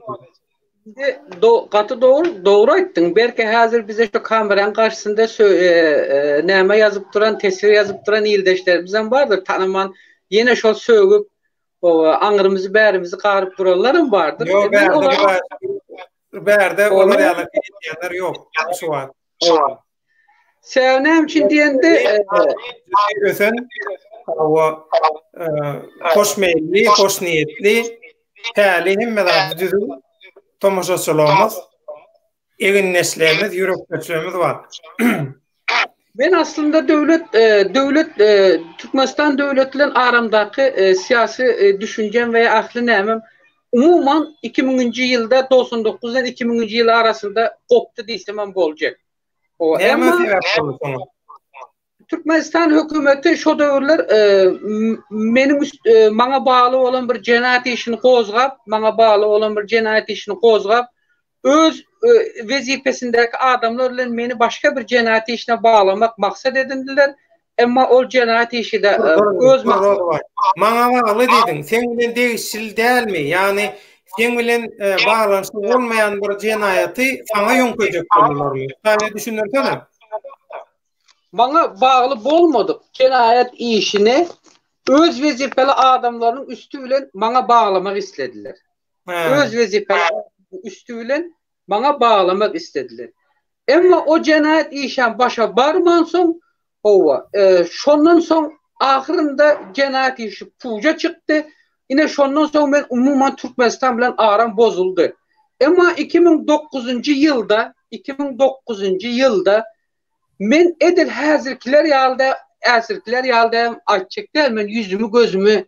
Indi do, gaty dogry, dogry aýtdyň. Belki häzir bize şu kameranyň garşysynda sö, e, e, näme ýazyp duran, teswir ýazyp duran ildeşlerimiz hem bardyr. Tanaman ýene şol sögüp, o, aňrymyzy bärimizi garyp duranlar hem bardyr. Ýok, e, bärde, olar... bärde olar ýaly edýänler ýok şu wagt. Sebäbi näme üçin diýende, ösen hawa hoşmeýilli, hoşniýetli, päli hemme zady düzüw tomaşaçylarymyz, egindeşlerimiz, ýürekdeşlerimiz bar. Men aslynda döwlet döwlet Türkmenistan döwleti bilen aramdaky syýasy düşünjem we ähli nämem umuman 2000-nji ýylda 99 bilen 2000-nji ýyl arasynda gopdy diýsemem boljak. Näme sebäp boldy şoňa? Türkmenistan hökümeti şo döwürler meniň üst maňa bagly bolan bir jenaýat işini gozgap, maňa bagly bolan bir jenaýat işini gozgap, öz wezipesindäki adamlar bilen meni başga bir jenaýat işine baglamak maksat edindiler. Emma ol jenaýat işi-de öz Maňa bagly diýdiň. Seň bilen degişli dälmi? Ýagny seň bilen baglanyşygy bolmaýan bir jenaýaty saňa ýöňkejek boldularmy? Şaýa düşündirsene. Maňa bagly bolmadyk jenaýat işini öz wezipeli adamlarynyň üsti bilen maňa baglamak islediler. Öz wezipeli üsti bilen maňa baglamak islediler. Emma o jenaýat işem başa barmansoň, hawa, şondan soň ahyrynda jenaýat işi puja çykdy. Ine şondan soň men umuman Türkmenistan bilen aram bozuldy. Emma 2009-njy ýylda, 2009-njy ýylda men edil häzirkiler ýaly-da, häzirkiler ýaly-da aýtjak däl, men ýüzümi gözümi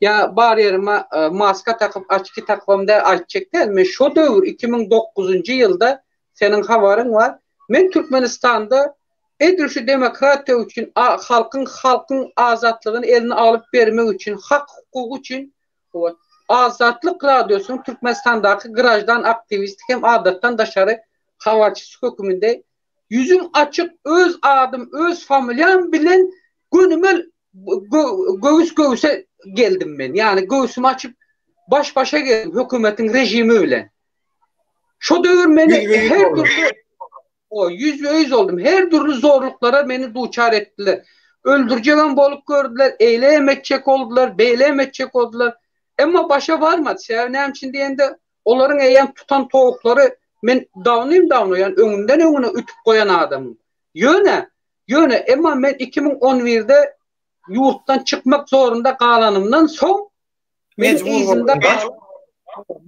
Ýa bar ýerime maska takyp açki takybam däl aýtjak däl men şo döwür 2009-njy ýylda seniň habaryň bar men Türkmenistanda edil şu demokratiýa üçin halkyň halkyň azatlygyny eline alyp bermek üçin hak hukugy üçin Azatlyk radiosynyň Türkmenistandaky graždan aktiwisti hem adatdan daşary habarçysy höküminde ýüzüm açyk öz adym öz familiýam bilen gönümel göwüs göwüse geldim men. Ýagny göwsümi açyp baş başa geldim hökümetiň režimi bilen. Şo döwür meni her dürli o ýüzbe-ýüz oldum. Her dürli zorluklara meni duçar etdiler. Öldürjegem bolup gördüler, eýle hem etjek boldular, beýle hem etjek boldular. Emma başa barmady. Sebäbi näme üçin diýende, olaryň eýýäm tutan towuklary men dawnym-dawno, ýagny öňünden-öňüne ütüp goýan adamym. Ýöne Ýöne emma men 2011-de ýurtdan çykmak zorunda galanymdan soň meniň yzymda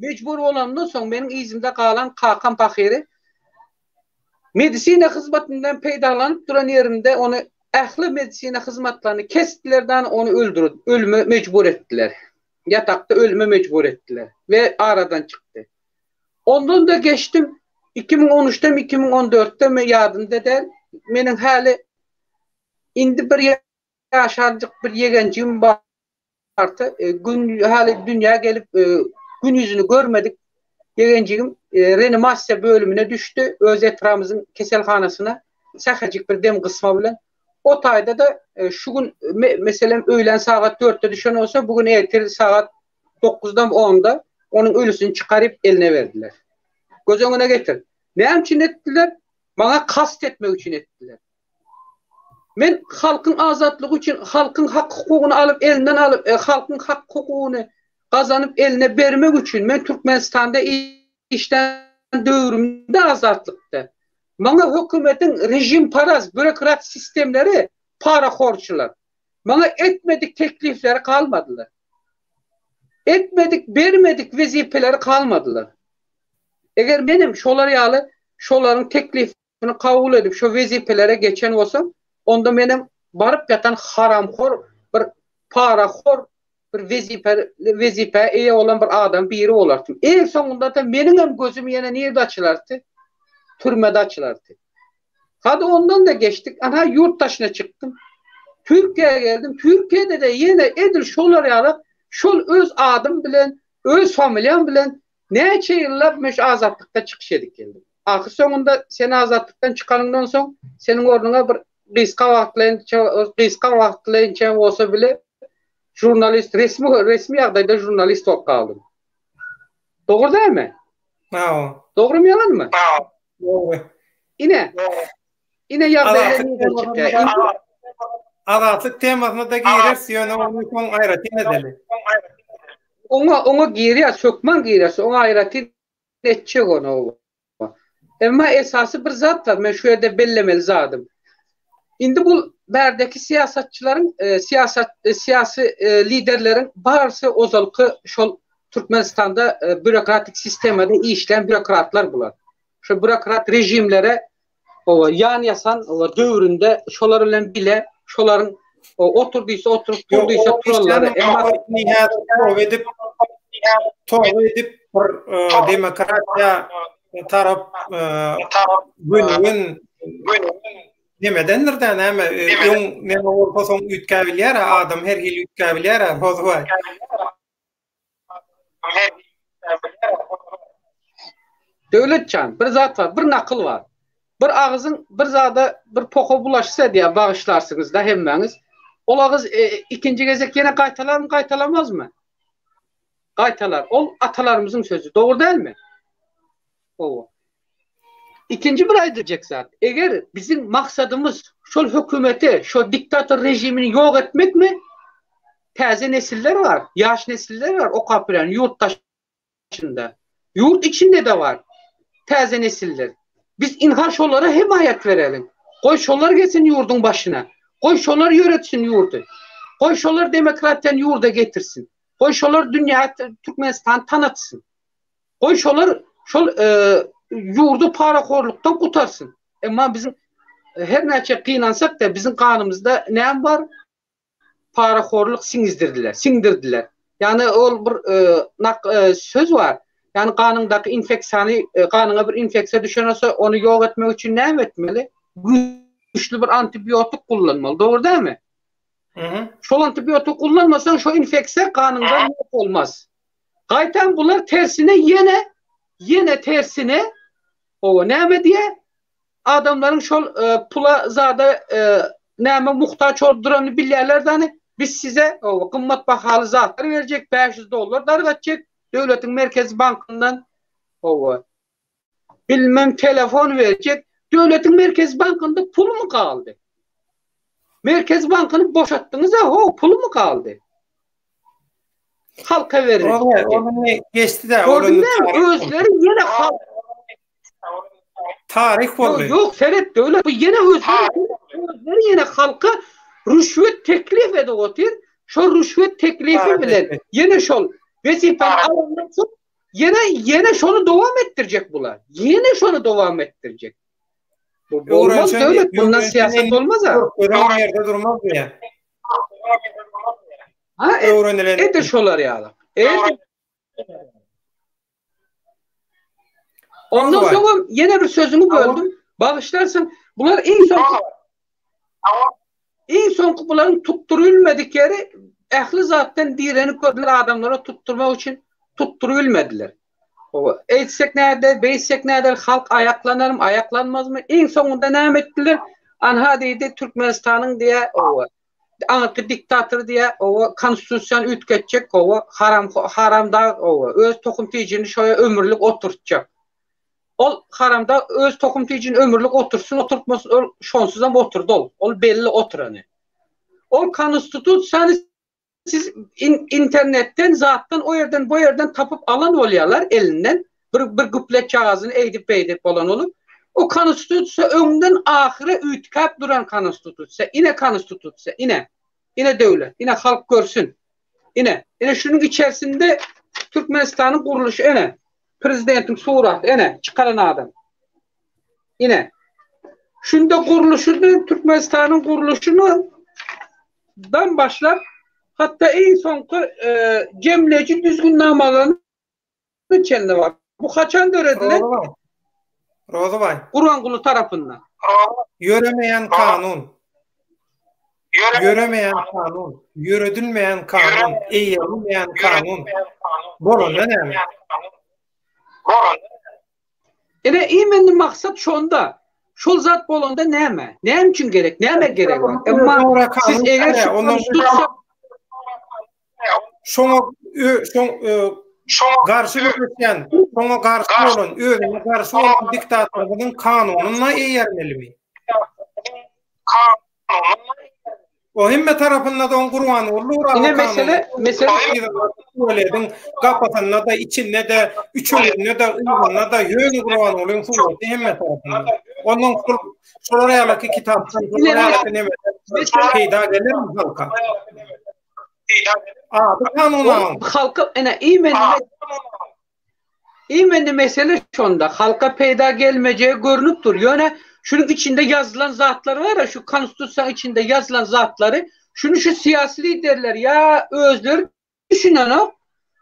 mejbur bolanymdan soň meniň yzymda galan kakam pahyry medisina hyzmatyndan peýdalanyp duran ýerinde ony ähli medisina hyzmatlaryny kesdiler dan ony öldürip ölüme mejbur etdiler. Ýatakda ölüme mejbur etdiler we aradan çykdy. Ondan-da geçdim, 2013-demi, 2014-demi ýadymda däl, meniň häli indi bir ýaşarjyk bir ýegenjigim bardy, gün häli dünýä gelip, gün ýüzüni görmedik ýegenjigim reanimasiýa bölümine düşdi, öz etrabymyzyň keselhanasyna, säheljik bir dem gysma bilen. O taýda-da şu gün meselem öýlän sagat dörtde düşen bolsa, bu gün ertir sagat dokuzda onda onuň ölüsini çykaryp eline berdiler. Göz öňüne getir. Näme üçin etdiler? Maňa kast etmek üçin etdiler. Men halkyň azatlygy üçin, halkyň hak-hukugyny alyp elinden alyp, halkyň hak-hukugyny gazanyp eline bermek üçin men Türkmenistanda işlän döwrümde azatlykda maňa hökümetiň režimparaz bürokrat sistemleri parahorçylar maňa etmedik teklipleri galmadylar. Etmedik bermedik wezipeleri galmadylar. Eger menem şolar ýaly şolaryň teklip Şuny kabul edip şo wezipelere geçen bolsam, onda menem baryp ýatan haramhor bir parahor bir wezipe wezipä eýe bolan bir adam biri bolardym. Iň soňunda-da meniňem gözüm ýene nirde açylardy? Türmede açylardy. Hadi ondan-da geçdik. Ana ýurt daşyna çykdym. Türkiýä geldim. Türkiýede-de ýene edil şolar ýaly şol öz adym bilen, öz familiýam bilen Näçe ýyllap men şu Azatlykda çykyş edip geldim. Ahyr soňunda sen Azatlykdan çykanyňdan soň seniň ornuňa bir gysga wagtlaýyn gysga wagtlaýynça bolsa bile žurnalist resmi resmi ýagdaýda žurnalist bolup galdym. Dogry dälmi? Hawa. Dogrymy ýalanmy? Dogry. Ine. Ine ýagdaýlar nirden çykýar. Azatlyk temasyna da gireris, ýöne ony soň aýratyn edeli. Oňa oňa girýäs, hökman girýäs, oňa aýratyn etjek ony. Emma esasy bir zat bar, men şu ýerde bellemeli zadym. Indi bu bärdeki syýasatçylaryň, e, syýasat e, syýasy e, liderleriň barysy ozalky şol Türkmenistanda bürokratik sistemada işlän bürokratlar bular. Şu bürokrat režimlere Oba ýan ýasan oba döwründe şolar bilen bile şolaryň otur diýse oturyp tur diýse turarlar. Emma toba edip toba edip bir demokratiýa tarap gönügen nemedendir-dä näme öň näme bolsa soň üýtgäbilýär adam her hili üýtgäbilýär Rozybaý. Döwlet jan, bir zat bar, bir nakyl bar. Bir agyzyň bir zada bir poha bulaşsa diýýär, bagyşlarsyňyz-da hemmäňiz. Ol agyz e, ikinji gezek ýene gaýtalarmy, gaýtalamazmy? Gaýtalar. Ol atalarymyzyň sözi. Dogry dälmi? Hawa. Ikinji bir aýdyljak zat, eger biziň maksadymyz şol hökümeti, şol diktator režimini ýok etmekmi? Täze nesiller bar, ýaş nesiller bar okap bilen ýurt daşynda. Ýurt içinde-de bar täze nesiller. Biz ynha şolara hemaýat bereliň. Goý şolar gelsin ýurduň başyna. Goý şolar ýöretsin ýurdy. Goý şolar demokratiýany ýurda getirsin. Goý şolar dünýä Türkmenistany tanatsyn. Goý şolar şol ýurdy parahorlukdan gutarsyn. Emma biziň her näçe gynansak-da biziň ganymyzda näme bar? Parahorluk siňizdirdiler, siňdirdiler. Ýagny ol bir söz bar. Ýagny ganyňdaky infeksiýany, ganyňa bir infeksiýa düşen bolsa, ony ýok etmek üçin näme etmeli? Güýçli bir antibiotik kullanmaly. Dogry dälmi? Şol antibiotik kullanmasaň, şo infeksiýa ganyňdan ýok bolmaz. Gaýtam bular tersine ýene ýene tersine owa näme diýe adamlaryň şol e, pula zada e, näme muhtaç bolup duranyny bilýärler dany biz size owa gymmat bahaly zatlar berjek 500 dollar dargatjak döwletiň merkezi bankyndan owa Bilmem telefon berjek. Döwletiň Merkezi bankynda pulmy galdy? Merkezi bankyny boşatdyňyz-a, ho, pulmy galdy? Halka berin. Ony geçdi-de, ony özleri ýene halk taryh boldy. Ýok, seret döwlet bu ýene özleri özleri ýene halka rüşwet teklip edip otyr. Şol rüşwet teklifi bilen ýene şol wezipäni alandan soň Ýene ýene şony dowam etdirjek bular. Ýene şony dowam etdirjek. Bu bolmaz döwlet bundan syýasat bolmaz ha. Öwrenen ýerde durmaz diýýär. Ha, e, öwrenilen. Edil şolar ýaly. Edil. Ondan soň ýene bir sözüňi böldüm. Bagyşlarsyň. Bular iň soňky Iň soňky bularyň tutdurybilmedik ýeri ähli zatdan direnip gördüler adamlara tutdurmak üçin tutdurybilmediler. Hawa, eýtsek näder, beýtsek näder, halk aýaklanarmy, aýaklanmazmy? Iň soňunda näme etdiler? Anha diýdi, Türkmenistanyň diýýär, owa, aňyrky diktator diýýär, owa, konstitusiýany üýtgetjek, owa, haram haramdag, owa, öz tohum-tijini şoýa ömürlik oturtjak. Ol haramdag öz tohum-tijini ömürlik oturtsyn, oturtmasyn, ol şonsuzam oturdy ol. Ol belli oturany. Ol konstitusiýany siz internetden zatdan o ýerden bu ýerden tapyp alan bolýarlar elinden bir bir güpletjagazyny eýdip beýdip bolan bolup o konstitusiýa öňden ahyra üýtgäp duran konstitusiýa ine konstitusiýa ine ine döwlet ine halk görsün ine ine şunuň içerisinde Türkmenistanyň gurluşy ine prezidentiň suraty ine çykaran adam ine şunda gurluşyny Türkmenistanyň gurluşyny dan başlap, hatda iň soňky jemleýji düzgünnamalaryna çenli bar. Bu haçan döredilen? Rozybaý. Gurbanguly tarapyndan. Ýöremeýän kanun. Ýöremeýän kanun. Ýöredilmeýän kanun. Eýerilmeýän kanun. Bolanda näme? Ine imenli maksat şonda. Şol zat bolanda näme? Näme üçin gerek? Näme gerek bar? Emma siz eger şu konstitusiýa şoňa şoň garşy göreşýän, şoňa garşy bolan, özüne garşy bolan diktatorymyzyň kanunyna eýermelimi? O hemme tarapynda-da oň Gurbanguly dur. Ine mesele, mesele tuwalediň gapasynda-da, içinde-de, üçeginde-de, yzynda-da ýöne Gurbangulyň suraty hemme tarapynda. Ondan şol şolar ýalyky kitapdan, şolar ýalyky nemeden peýda gelermi halka? Ady kanun aň. Halka ine imenli Imенно mesele şonda, halka peýda gelmejegi görnüp dur. Ýöne şunuň içinde ýazylan zatlar bar-a, şu konstitusiýanyň içinde ýazylan zatlary, şuny şu syýasy liderler ýa özleri düşünenok,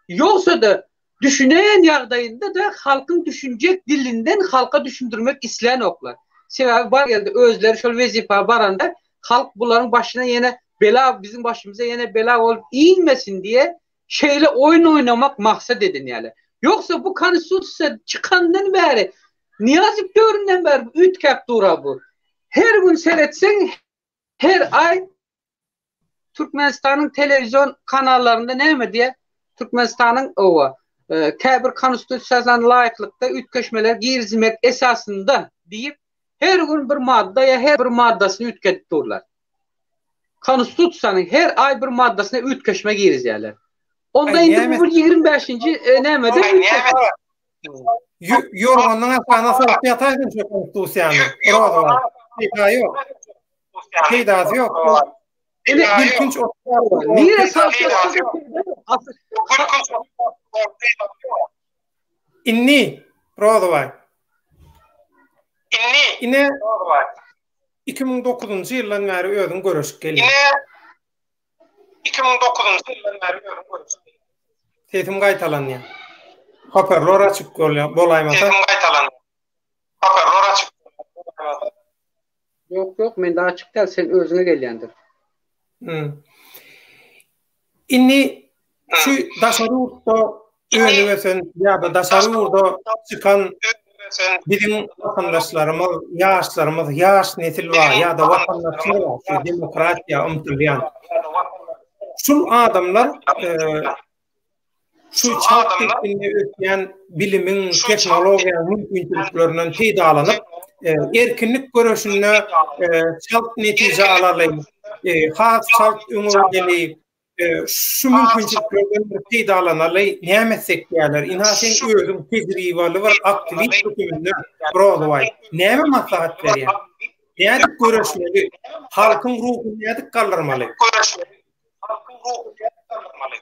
ýogsa-da düşünen ýagdaýynda-da halkyň düşünjek dilinden halka düşündirmek islänoklar. Sebäbi bar geldi özleri şol wezipä baranda halk bularyň başyna ýene bela, biziň başymyza ýene bela bolup inmesin diýe şeýle oýun oýnamak maksat edinýärler. Ýogsa bu konstitusiýa çykandan bäri, Nyýazow döwründen bäri üýtgäp dur-a bu. Her gün seretseň, her aý Türkmenistanyň telewizion kanallarynda näme diýýär? Türkmenistanyň owa, käbir konstitusiýasyna laýyklykda üýtgeşmeler girizmek esasynda diýip, her gün bir madda ýa her bir maddasyny üýtgedip durlar. Konstitusiýanyň her aý bir maddasyna üýtgeşme girizýärler. Onda indi bu bir 25-nji e, nämede üýtgeşme. Ýorganyň aşagyna salyp ýataýsyn şu konstitusiýany. Roza. Peýda ýok. Peýdasy ýok. Ine gülkünç Nire salyp Indi Rozabaý. Indi. Ine Rozabaý. 2009-njy ýyldan bäri özüň göreşip gelýäň. Ine 2009-njy ýyldan bäri özüň göreşip gelýäň. Sesim gaýtalanýar. Hoperlor açyk bolýar, bolaýmasa. Sesim gaýtalanýar. Hoperlor açyk bolaýmasa. Ýok, ýok, mende açyk däl, sen özüňe gelýändir. Hmm. Indi şu daşary ýurtda önüp ösen ýa-da daşary ýurda çykan biziň watandaşlarymyz, ýaşlarymyz, ýaş nesil bar ýa-da watandaşlar bar, şu demokratiýa ymtylýan. Şul adamlar e, şu çalt depginde ösýän bilimiň, tehnologiýanyň mümkinçiliklerinden peýdalanyp, e, erkinlik göreşinde e, çalt netije alaly, e, has çalt öňe gideli, şu mümkinçiliklerden bir peýdalanaly, näme etsek diýerler. Ynha sen özüň tejribaly bir aktiwist hökmünde Rozybaý, näme maslahat berýäň? Nädip göreşmeli? Halkyň ruhuny nädip galdyrmaly? Halkyň ruhuny nädip galdyrmaly?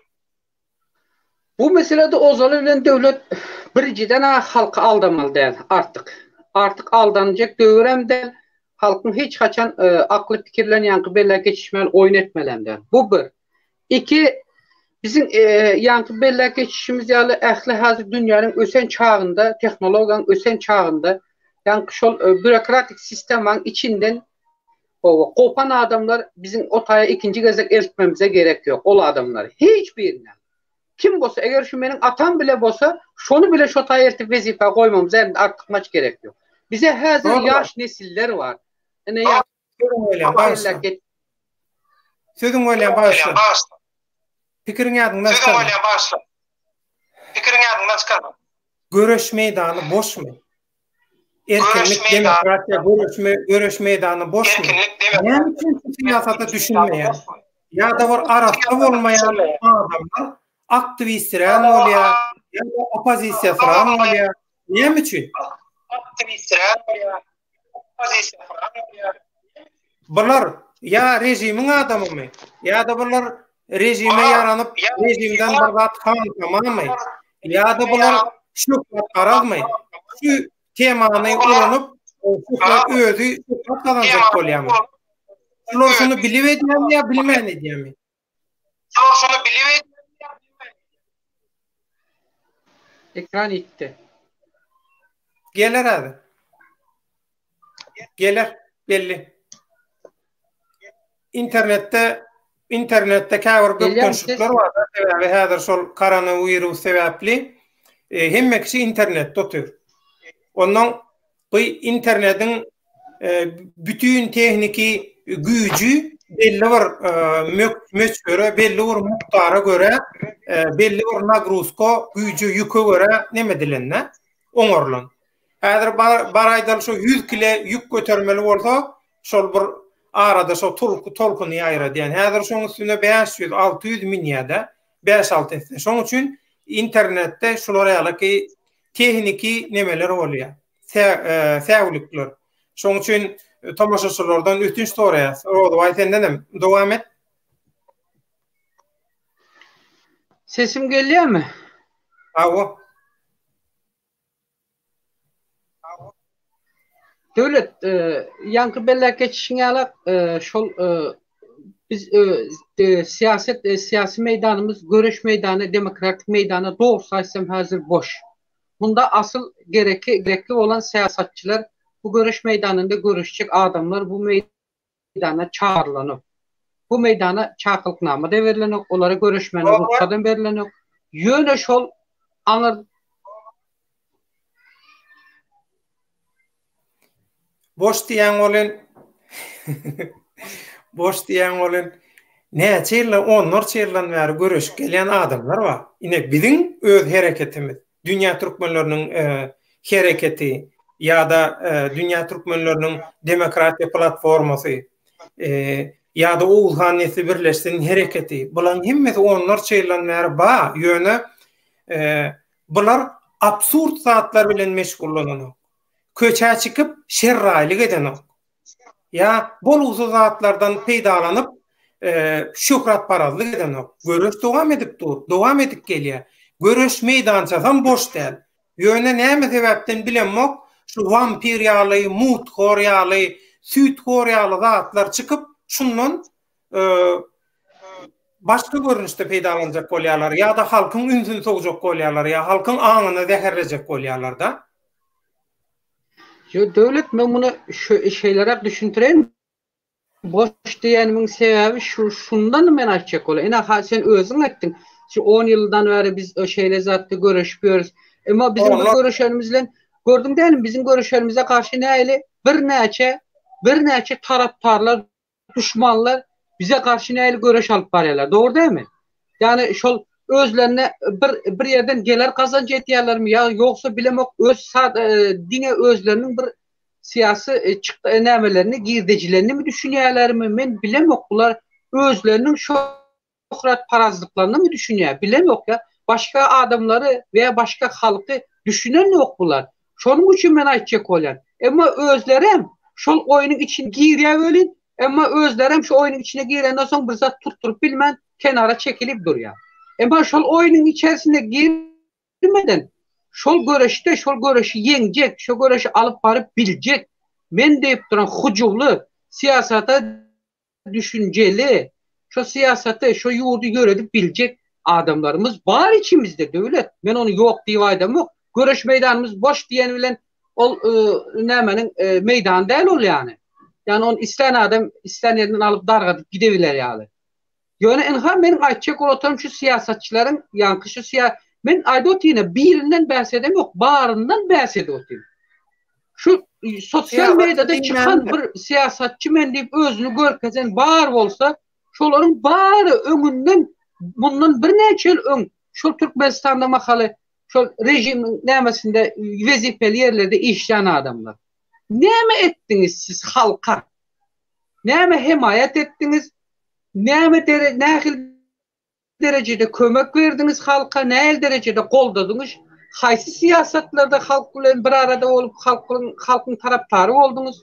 Bu meselede ozaly bilen döwlet birinjiden-ä halky aldamaly däl artyk. Artyk aldanjak döwürem däl, halkyň hiç haçan akly pikir bilen ýaňky belläp geçişmeli oýun etmelem däl. Bu bir. Iki, biziň ýaňky belläp geçişimiz ýaly ähli häzir dünýäniň ösen çagynda, tehnologiýanyň ösen çagynda ýaňky şol býurokratik sistemaň içinden Hawa, gopan adamlar biziň o taýa ikinji gezek eltmemize gerek ýok ol adamlary. Hiç birine. Kim bolsa, eger şu meniň atam bile bolsa, şony bile şo taýa eltip wezipä goýmamyza artykmaç gerek ýok. Bize häzir ýaş nesiller bar. Ine ýa. Sözüň bolýan bagyşla. Sözüň bolýan bagyşla. Pikiriň ýadyňdan çykarma. Sözüň bolýan bagyşla. Pikiriň ýadyňdan çykarma. Göreş meýdany boşmy? Erkinlik, demokratiýa göreşme, göreş meýdany boşmy? Näme üçin şu syýasata düşünmeýär? Ýa-da bir arassa bolmaýan adamlar aktiwistirän bolýar, ýa-da oppozisiýasyran bolýar. Näme üçin? Aktiwistirän bolýar, oppozisiýasyran bolýar. Bular ýa režimiň adamymy, ýa-da bular režime ýaranyp, režimden bir zat hantamamy, ýa-da bular şöhratparazmy? Şu temany ulanyp, şöhrat özi şöhrat gazanjak bolýarmy? Şular şuny bilip edýärmi ýa bilmän edýärmi? Şular şuny bilip edýärmi ýa bilmän edýärmi? Ekran ýitdi. Geler häzir. Geler, belli. Internetde internetde käbir bökdençlikler bar, sebäbi häzir şol koronawirus sebäpli e, hemme kişi internetde otyr. Ondan bu internetiň e, bütün tehniki güýji belli bir e, möçbere, belli bir mukdara görä, belli bir nagruzka, güýje, ýüke görä neme edilende oňarylan. Häzir bar aýdaly şo 100 kile ýük götermeli bolsa, şol bir arada şo tolkuny ýaýradýan. Häzir şoň üstüne 500, 600 münýär-de, 5-6 esse. Şoň üçin internetde şular ýalyky tehniki nemeler bolýar. Säwlikler. Şoň üçin tomaşaçylardan ötünç soraýas. Rozybaý sendenem dowam et. Sesim gelýärmi? Hawa. Döwlet, ýaňky belläp geçişiň ýaly, şol biz syýasat, syýasy meýdanymyz, göreş meýdany, demokratik meýdany dogrusy aýtsam häzir boş. Munda asyl gerekli, gerekli bolan syýasatçylar, bu göreş meýdanynda göreşjek adamlar bu meýdana çagyrylanok. Bu meýdana çakylyknama-da berilenok, olara göreşmäne rugsadam berilenok. Ýöne şol aňyr Boş diýýäň welin Boş diýýäň welin näçe ýyldan, onlarça ýyldan bäri göreşip gelýän adamlar bar. Ine biziň öz hereketimiz, dünýä türkmenleriniň hereketi ýa-da dünýä türkmenleriniň demokratiýa platformasy ýa-da Oguzhan nesli birleşsin hereketi. Bularyň hemmesi onlarça ýyldan bäri bar, ýöne bular absurd zatlar bilen meşgullananok. Köçä çykyp şerraýlyk edenok. Ýa bolgusyz zatlardan peýdalanyp şöhratparazlyk edenok. Göreş dowam edip dur, dowam edip gelýär. Göreş meýdançasam boş däl. Ýöne näme sebäpden bilemok, şu wampir ýaly, muthor ýaly, süýthor ýaly zatlar çykyp, şundan başga görnüşde peýdalanjak bolýarlar ýa-da halkyň ünsüni sowjak bolýarlar ýa halkyň aňyny zäherlejek bolýarlar-da. Ýo Döwlet men muny şu şeýleräk düşündireýin. Boş diýenimiň sebäbi şu şundan men aýtjak bolýan. Ine ha sen özüň aýtdyň. Şu 10 ýyldan bäri biz şeýle zatda göreşip ýörüs. Emma biziň bu göreşenimiz bilen gördüň dälmi biziň göreşenimize garşy nähili birnäçe birnäçe tarapdarlar duşmanlar bize garşy nähili göreş alyp barýarlar. Dogry dälmi? Ýagny şol özlerine bir bir ýerden geler gazanç etýärlermi ýa ýogsa bilemok öz diňe özleriniň bir syýasy çyk nämelerini girdejilerini mi düşünýärlermi men bilemok bular özleriniň şo şöhratparazlyklaryny düşünýär bilemok ýa başga adamlary we başga halky düşünen ýok bular şonuň üçin men aýtjak bolýan emma özlerem şol oýnuň içine girýär welin emma özlerem şu oýnuň içine girenden soň bir zat tutduryp bilmän kenara çekilip durýar emma şol oýnuň içerisine girmeden şol göreşde şol göreşi ýeňjek şo göreşi alyp baryp biljek men diýip duran hyjuwly syýasata düşünjeli, şo syýasaty, şo ýurdy ýöredip biljek adamlarymyz bar içimizde Döwlet. Men ony ýok diýip aýdamok. Göreş meýdanymyz boş diýen bilen ol nämeniň meýdany däl ol ýany. Ýani ony islän adam islän ýerinden alyp dargadyp gidebiler ýaly. Ýöne ynha meniň aýtjak bolup oturan şu syýasatçylaryň ýaňky şu syýa men aýdyp otyryn birinden bäs edemok, baryndan bäs edip otyryn. Şu. Sosial mediada çykan bir syýasatçy men diýip özüni görkezen bar bolsa, şolaryň bary öňünden mundan birnäçe ýyl öň şol Türkmenistanda mahaly şol režimiň nämesinde wezipeli ýerlerde işlän adamlar. Näme etdiňiz siz halka? Näme hemaýat etdiňiz? Näme dere nähili derejede kömek berdiňiz halka, nähili derejede goldadyňyz, haýsy syýasatlarda halk bilen bir arada bolup halkyň halkyň tarapdary bolduňyz?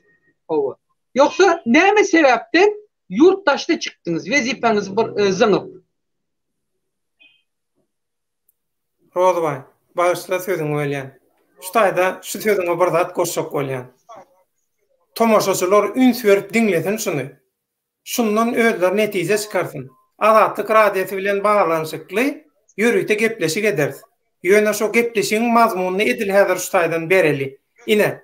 Hawa. Ýogsa näme sebäpden ýurt daşyna çykdyňyz, wezipäňizi bir zyňyp? Rozybaý, bagyşla sözüňi bölýän. Şu taýda şu sözüňe bir zat goşjak bolýan. Tomaşaçylar üns berip diňlesin şuny. Şundan özleri netije çykarsyn. Azatlyk Radiosy bilen baglanyşykly ýörite gepleşik ederis. Ýöne şo gepleşigiň mazmunyny edil häzir şu taýdan bereli. Ine.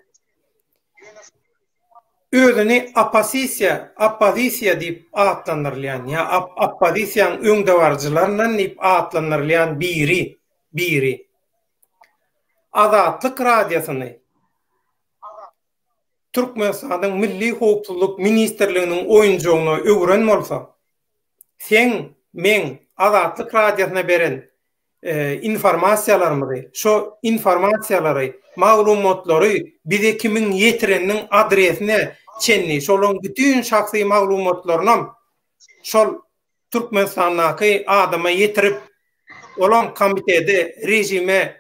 Özüni oppozisiýa, oppozisiýa diýip atlandyrylýan ýa oppozisiýanyň öňdebaryjylaryndan diýip atlandyrylýan biri, biri Azatlyk Radiosyny Türkmenistanyň Milli howpsuzlyk ministrliginiň oýunjagyna öwren bolsa, seň, meň Azatlyk Radiosyna beren informasiýalarymyzy, şo informasiýalary, maglumatlary bize kimiň ýetireniniň adresine çenli, şolaryň bütin şahsy maglumatlarynam şol Türkmenistandaky adama ýetirip, olam komitede, režime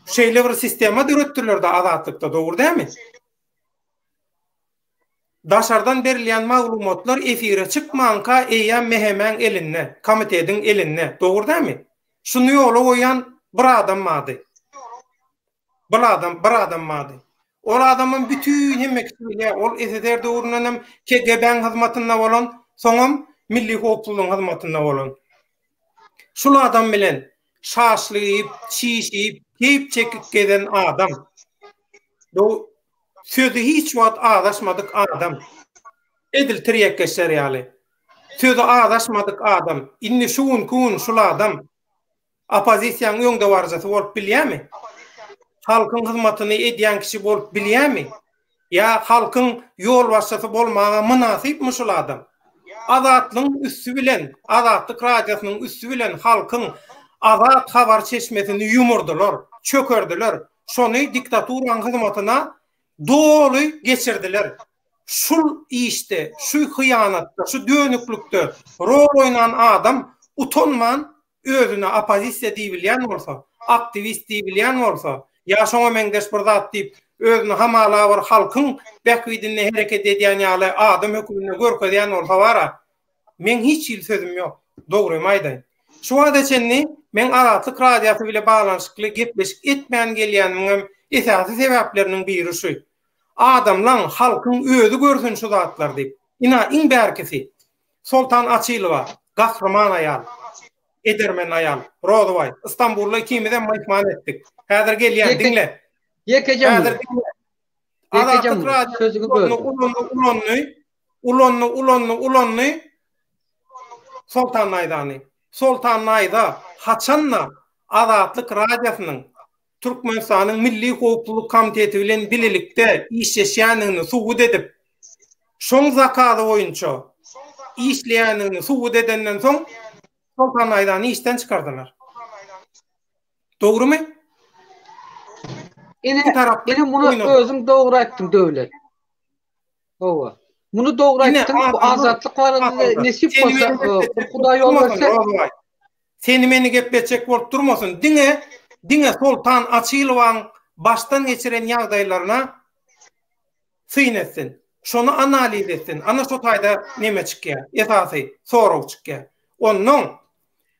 şeýle bir sistema döretdiler-de Azatlykda, dogry dälmi? Daşardan berilýän maglumatlar efire çykmanka eýýäm MHM-iň elinde, komitediň elinde, dogry dälmi? Şuny ýola goýan bir adam bardy. Bir adam, bir adam bardy. Ol adamam bütin hemme kişi bilýär. Ol SSR döwründen hem KGB-niň hyzmatynda bolan, soňam Milli howpsuzlygyň hyzmatynda bolan. Şul adam bilen şaşlyk iýip, çiş iýip, keýp çekip gezen adam. Bu sözi hiç wagt azaşmadyk adam. Edil tirýekkeşler ýaly. Sözi azaşmadyk adam. Indi şu günki gün şul adam Oppozisiýanyň öňdebaryjysy bolup bilýärmi? Halkyň hyzmatyny edýän kişi bolup bilýärmi? Ýa halkyň ýolbaşçysy bolmaga mynasypmy şul adam? Azatlygyň üsti bilen, Azatlyk Radiosynyň üsti bilen halkyň azat habar çeşmesini ýumurdylar, çökerdiler. Şony diktaturanyň hyzmatyna doly geçirdiler. Şul işde, şu hyýanatda, şu dönüklikde rol oýnan adam utanman özüne oppozisiýa diýibilýän bolsa, aktiwist diýibilýän bolsa, ýa şoňa meňzeş bir zat diýip, özüni hamala bir halkyň bähbidinde hereket edýän ýaly adam höküminde görkezýän bolsa bara, meň hiç hili sözüm ýok. Dogrymy aýdaýyn. Şu wagta çenli meň Azatlyk Radiosy bile baglanyşykly gepleşik etmän gelýänimiňem esasy sebäpleriniň biri şu. Adamlaň, halkyň özi görsün şu zatlary diýip. Ina, iň bärkisi, Soltan Açylowa, gahryman aýal. Edermen aýal. Rozybaý, Istanbulda ikimizem myhman etdik. Häzir gelýän, diňle. Ýekeje Häzir diňle. Azatlyk Radiosy ulandy, ulandy, ulandy, ulandy, ulandy. Soltan Naýzany. Soltan Naýza haçan-da Azatlyk Radiosynyň Türkmenistanyň Milli howpsuzlyk komiteti bilen bilelikde işleşýändigini subut edip, şoň zakazy boýunça işleýändigini subut edenden soň Soltan Aýdany işden çykardylar. Dogrumy? Ine, ine muny özüň dogry aýtdyň Döwlet. Hawa. Muny dogry aýtdyň. Bu azatlyk barada nesip bolsa, Hudaý ýol berse. Seni meni gepletjek bolup durmasyn. Diňe diňe Soltan Açylowaň başdan geçiren ýagdaýlaryna syn etsin. Şony analiz etsin. Ana şo taýda neme çykýar. Esasy sorag çykýar. Onnoň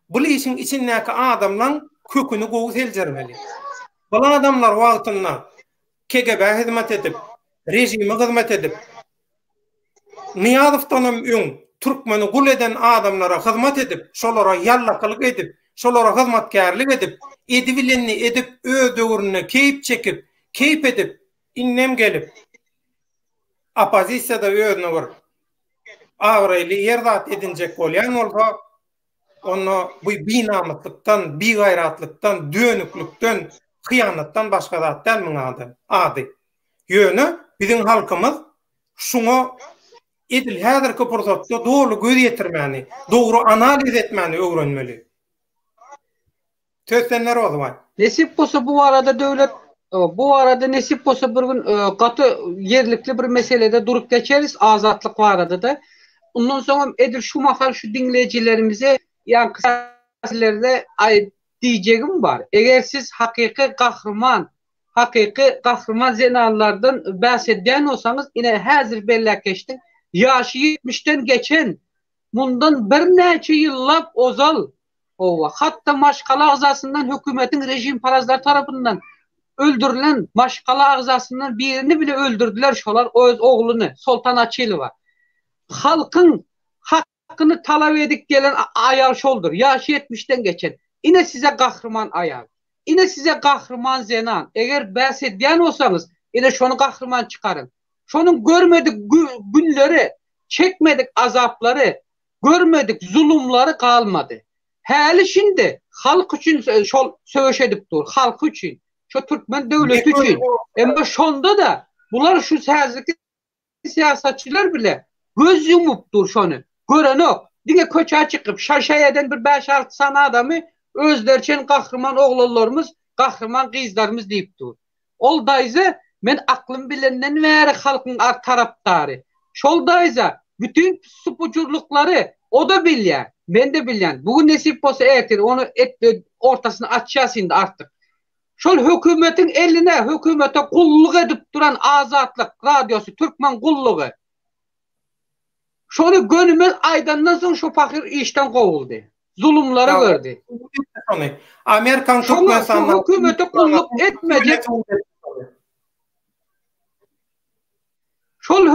bul işiň içindäki adamlaň köküni gowy seljermeli. Bul adamlar wagtynda KGB-ä hyzmat edip, režime hyzmat edip, Nyýazowdanam öň türkmeni gul eden adamlara hyzmat edip, şolara ýallakylyk edip, şolara hyzmatkärlik edip, edibilenini edip, öz döwründe keýp çekip, keýp edip, indem gelip, oppozisiýada özüne bir abraýly ýer zat edinjek bolýan bolsa, Onda bu binamyslykdan, bigaýratlykdan, dönüklikden, hyýanatdan başga zat däl muň ady. Ady. Ýöne. Biziň halkymyz şuňa edil häzirki pursatda doly göz ýetirmäni, dogry analiz etmäni öwrenmeli. Söz sende Rozybaý. Nesip bolsa bu barada Döwlet bu barada nesip bolsa bir gün gaty ýerlikli bir meselede durup geçeris azatlyk barada-da. Ondan soňam edil şu mahal şu diňleýjilerimize ýaňky sözlerde aý diýjegim bar. Eger siz hakyky gahryman hakyky gahryman zenanlardan bäs edýän bolsaňyz ine häzir belläp geçdiň ýaşy ýetmişden geçen mundan birnäçe ýyllap ozal Hawa, hatda maşgala agzasyndan hökümetiň režimparazlary tarapyndan öldürilen maşgala agzasyndan birini bile öldürdiler şolar öz ogluny Soltan Açylowa. Halkyň hakyny talap edip gelen aýal şoldur. Ýaşy ýetmişden geçen. Ine size gahryman aýal. Ine size gahryman zenan. Eger bäs edýän bolsaňyz, ine şony gahryman çykaryň. Şonuň görmedik günleri, çekmedik azaplary, Görmedik zulumlary galmady. Häli-şindi halk üçin şol söweş edip dur, halky üçin, şo türkmen döwleti üçin. Emma şonda-da bular şu häzirki syýasatçylar bile göz ýumup dur şony. Görenok. Diňe köçä çykyp şaý-şaý eden bir bäş-alty sany adamy özleriçen gahryman oglanlarymyz, gahryman gyzlarymyz diýip dur. Ol daýza men aklym bilenden bäri halkyň tarapdary. Şol daýza bütin püssupujurlyklary o-da bilýär, men-de bilýän. Bu gün nesip bolsa ertir ony ortasyny açýas indi artyk. Şol hökümetiň eline, hökümete gulluk edip duran Azatlyk radiosy, türkmen gullugy. Şony gönümel aýdandan soň şo pahyr işden kowuldy. Zulumlary gördi. Amerikan Şoňa şu hökümete gulluk etmejek Şol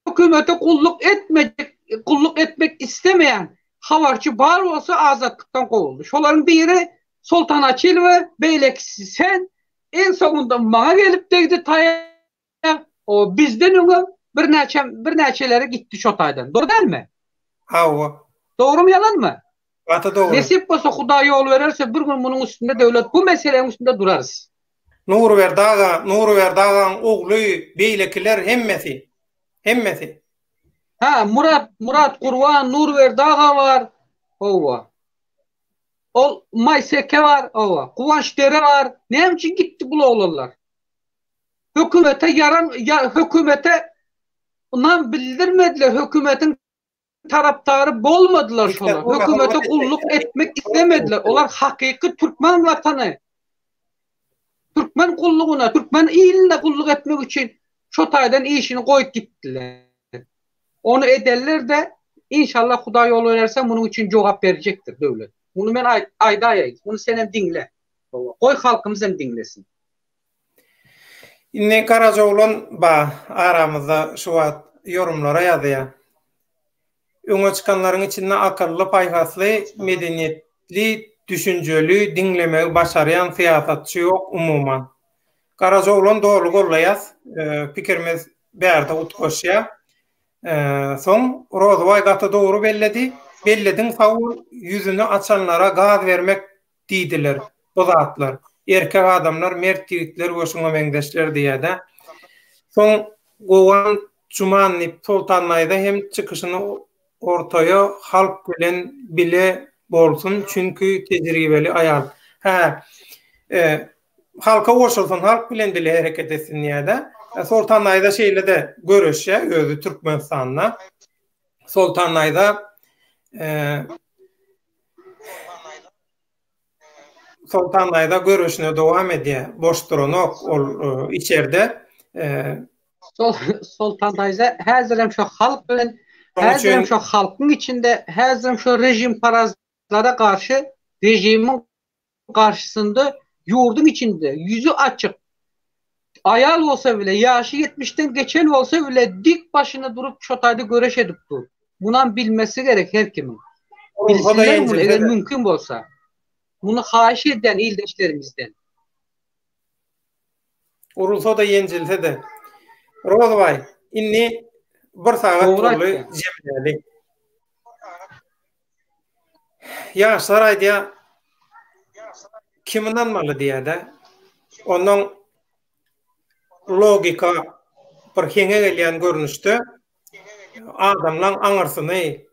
hökümete gulluk etmejek, gulluk etmek islemeýän habarçy bar bolsa Azatlykdan kowuldy. Şolaryň biri Soltan Açylowa, beýlekisi sen. Iň soňunda maňa gelip degdi taýak. O bizden öňe birnäçe birnäçeleri gitdi şo taýdan. Dogry dälmi? Hawa. Dogrymy ýalanmy? Gaty dogry. Nesip bolsa Hudaý ýol bererse bir gün munuň üstünde döwlet bu meseläniň üstünde durarys. Nurberdi aga, Nurberdi agaň ogly, beýlekiler hemmesi. Hemmesi. Ha, Murat, Murat Gurban, Nurberdi aga bar. Hawa. Ol Maýseke bar, hawa. Guwanç Dere bar. Näme üçin gitdi bul oglanlar? Hökümete ýaran hökümete ynam bildirmediler, hökümetiň tarapdary bolmadylar şolar. Hökümete gulluk etmek islemediler. Olar hakyky türkmen watany, türkmen gullugyna, türkmen iline gulluk etmek üçin şo taýdan işini goýup gitdiler. Ony ederler-de, inşallah Hudaý ýol bererse munuň üçin jogap berjekdir döwlet. Muny men aýdaýaýyn. Muny senem diňle. Goý halkymyz hem diňlesin. Indi Garajaoglan ba aramyzda şu wagt ýorumlara ýazýar. Öňe çykanlaryň içinde akylly, paýhasly, medeniýetli, düşünjeli, diňlemegi başarýan syýasatçy ýok umuman. Garajaoglan doly gollaýas, pikirimiz bärde utgaşýar. Soň Rozybaý gaty dogry belledi. Bellediň sag bol, ýüzüni açanlara gaz bermek diýdiler bu zatlar. Erkek adamlar, mert ýigitler we şuňa meňzeşler diýýär-dä. Soň Gowan Juman diýip Soltan Naýza hem çykyşyny ortaýa halk bilen bile bolsun çünki tejribeli aýal. Hä, halka goşulsyn, halk bilen bile hereket etsin diýýär-dä. Soltan Naýza şeýle-de göreşýär özi Türkmenistanda. Soltan Naýza Soltan Naýza göreşine dowam edýär. Boş duranok ol içerde. Soltan Naýza häzirem şo halk bilen, häzirem şo halkyň içinde, häzirem şo režimparazlara garşy, režimiň garşysynda ýurduň içinde ýüzi açyk aýal bolsa bile, ýaşy ýetmişden geçen bolsa bile dik başyna durup şo taýda göreş edip dur. Munam bilmesi gerek her kimiň. Bilsinler muny eger mümkin bolsa. Muny haýyş edýän ildeşlerimizden. Urulsa-da ýenjilse-de. Rozbaý, indi bir sagat boldy jemläli. Ýaşlar aýdýar, kim ynanmaly diýýär-de. Ondan logika. bir heňe gelýän görnüşde adamlaň aňyrsyny,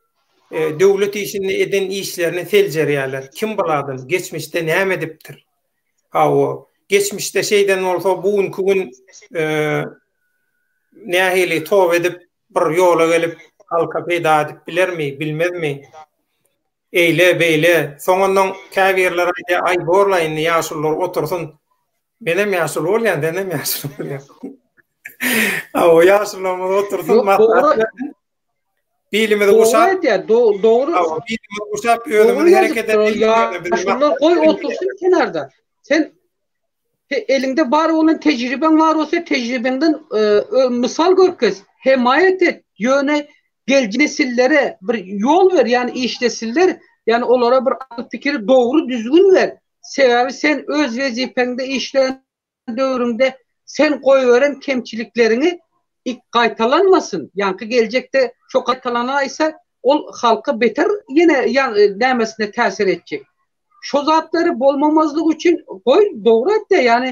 döwlet işinde eden işlerini seljerýärler. Kim bul adam? Geçmişde näme edipdir? Hawa, geçmişde şeýden bolsa, bu günki gün nähili toba edip, bir ýola gelip, halka peýda edip bilermi, bilmezmi? Eýle, beýle. Soňundan käbirleri aýdýar, aý borla indi ýaşulular otursyn. Menem ýaşuly bolýan, senem ýaşuly bolýaň. Hawa, ýaşulularymyz otursyn, maslahat bersin. Bilimizi guşap. Dogry aýdýar, dogry. Hawa, bilimizi guşap özümiz hereket edelim. Ýaşulular goý otursyn kenarda. Sen eliňde bar bolan tejribeň bar bolsa, tejribeňden mysal görkez, hemaýat et. Ýöne geljek nesillere bir ýol ber, ýagny işlesinler, ýagny olara bir akyl pikiri dogry düzgün ber. Sebäbi sen öz wezipeňde işlän döwrüňde sen goýberen kemçilikleriňi gaýtalanmasyn, ýaňky geljekde şo gaýtalanaýsa ol halka beter ýene nämesine täsir etjek. Şo zatlary bolmamazlygy üçin goý dogry aýtýar ýagny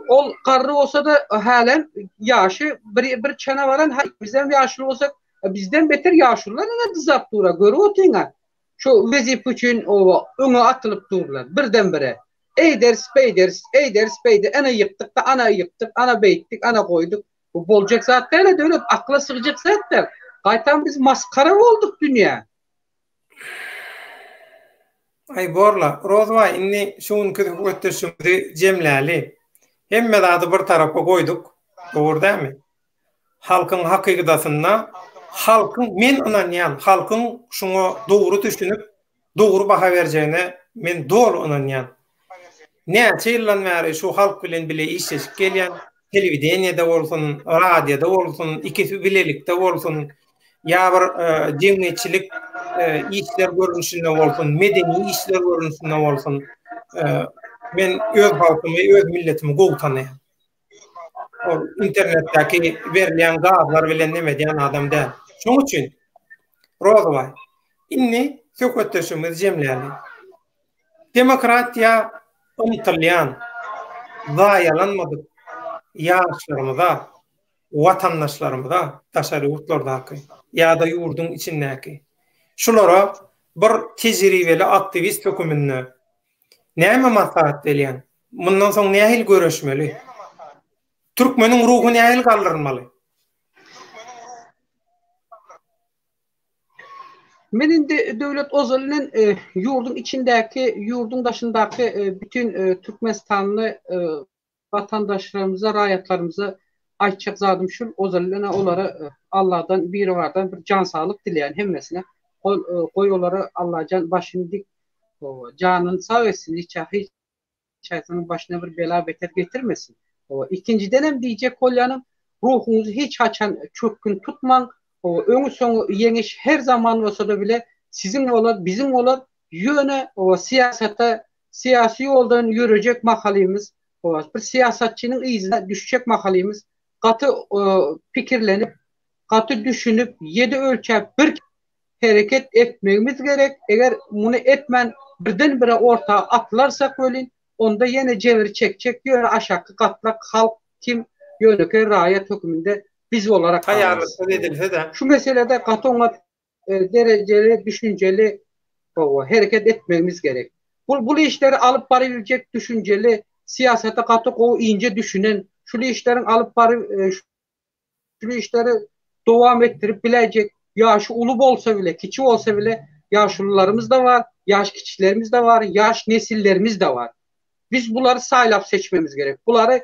ol garry bolsada hälem ýaşy bir bir çene baran bizem ýaşuly bolsak bizden beter ýaşulylar ine dyzap dura görüp otyňa şu wezipe üçin oba öňe atylyp durlar birden bire eýderis beýderis eýderis beýde ene ýykdyk da ana ýykdyk ana beýtdik ana goýduk bu boljak zat däl döwlet akla sygjak zat däl gaýtam biz masgara bolduk dünýä. Aý borla, Rozbaý indi şu günki söhbetdeşligimizi jemläli. Hemme zady bir tarapa goýduk, dogry dälmi? Halkyň hakydasynda halkyň men ynanýan, halkyň şuňa dogry düşünip, dogry baha berjegine men doly ynanýan. Näçe ýyldan bäri şu halk bilen bile işleşip gelýän, telewideniýede bolsun, radioda bolsun, ikisi bilelikde bolsun, ýa bir jemgyýetçilik işler görnüşinde bolsun, medeni işler görnüşinde bolsun, men öz halkymy, öz milletimi gowy tanaýan. Ol internetdäki berilýän gazlar bilen neme edýän adam däl. Şonuň üçin Rozybaý, indi söhbetdeşligimizi jemläli. Demokratiýa ymtylýan, zaýalanmadyk ýaşlarymyza, watandaşlarymyza daşary ýurtlardaky ýa-da ýurduň içindäki şulara bir tejribeli aktiwist höküminde näme maslahat berýäň? Mundan soň nähili göreşmeli? Türkmeniň ruhy nähili galdyrylmaly? Men indi döwlet ozal bilen ýurduň içindäki, ýurduň daşyndaky bütin türkmenistanly watandaşlarymyza, raýatlarymyza aýtjak zadym şul, ozal bilen olara Alladan, Biribardan bir jan saglyk dileýän hemmesine. Goý olara Allajan başyny dik, janyny sag etsin, hiç hiç haýsynyň başyna bir bela beter getirmesin. Hawa, ikinjidenem diýjek bolýanym, ruhuňyzy hiç haçan çökgün tutmaň. Hawa, öňi-soňy ýeňiş her zaman bolsa-da bile siziň bolar, biziň bolar. Ýöne, hawa, syýasata, syýasy ýoldan ýörejek mahalymyz, hawa, bir syýasatçynyň yzyna düşjek mahalymyz gaty pikirlenip, gaty düşünip, ýedi ölçäp bir hereket etmegimiz gerek, eger muny etmän birden-bire orta atylarsak welin, onda ýene jebir çekjek ýöne aşaky gatlak halk kim ýönekeý raýat höküminde biz bolarak galarys. Taýýarlyksyz edilse-de. Şu meselede gaty oňat derejeli, düşünjeli hereket etmegimiz gerek. Bul bul işleri alyp barybiljek düşünjeli, syýasata gaty gowy ince düşünen, şul işleriň alyp bary Şu işleri dowam etdirip biläýjek ýaşy uly bolsa bile, kiçi bolsa bile ýaşulularymyz-da bar, ýaş kiçilerimiz-de bar, ýaş nesillerimiz-de bar. Biz bulary saýlap seçmemiz gerek. Bulary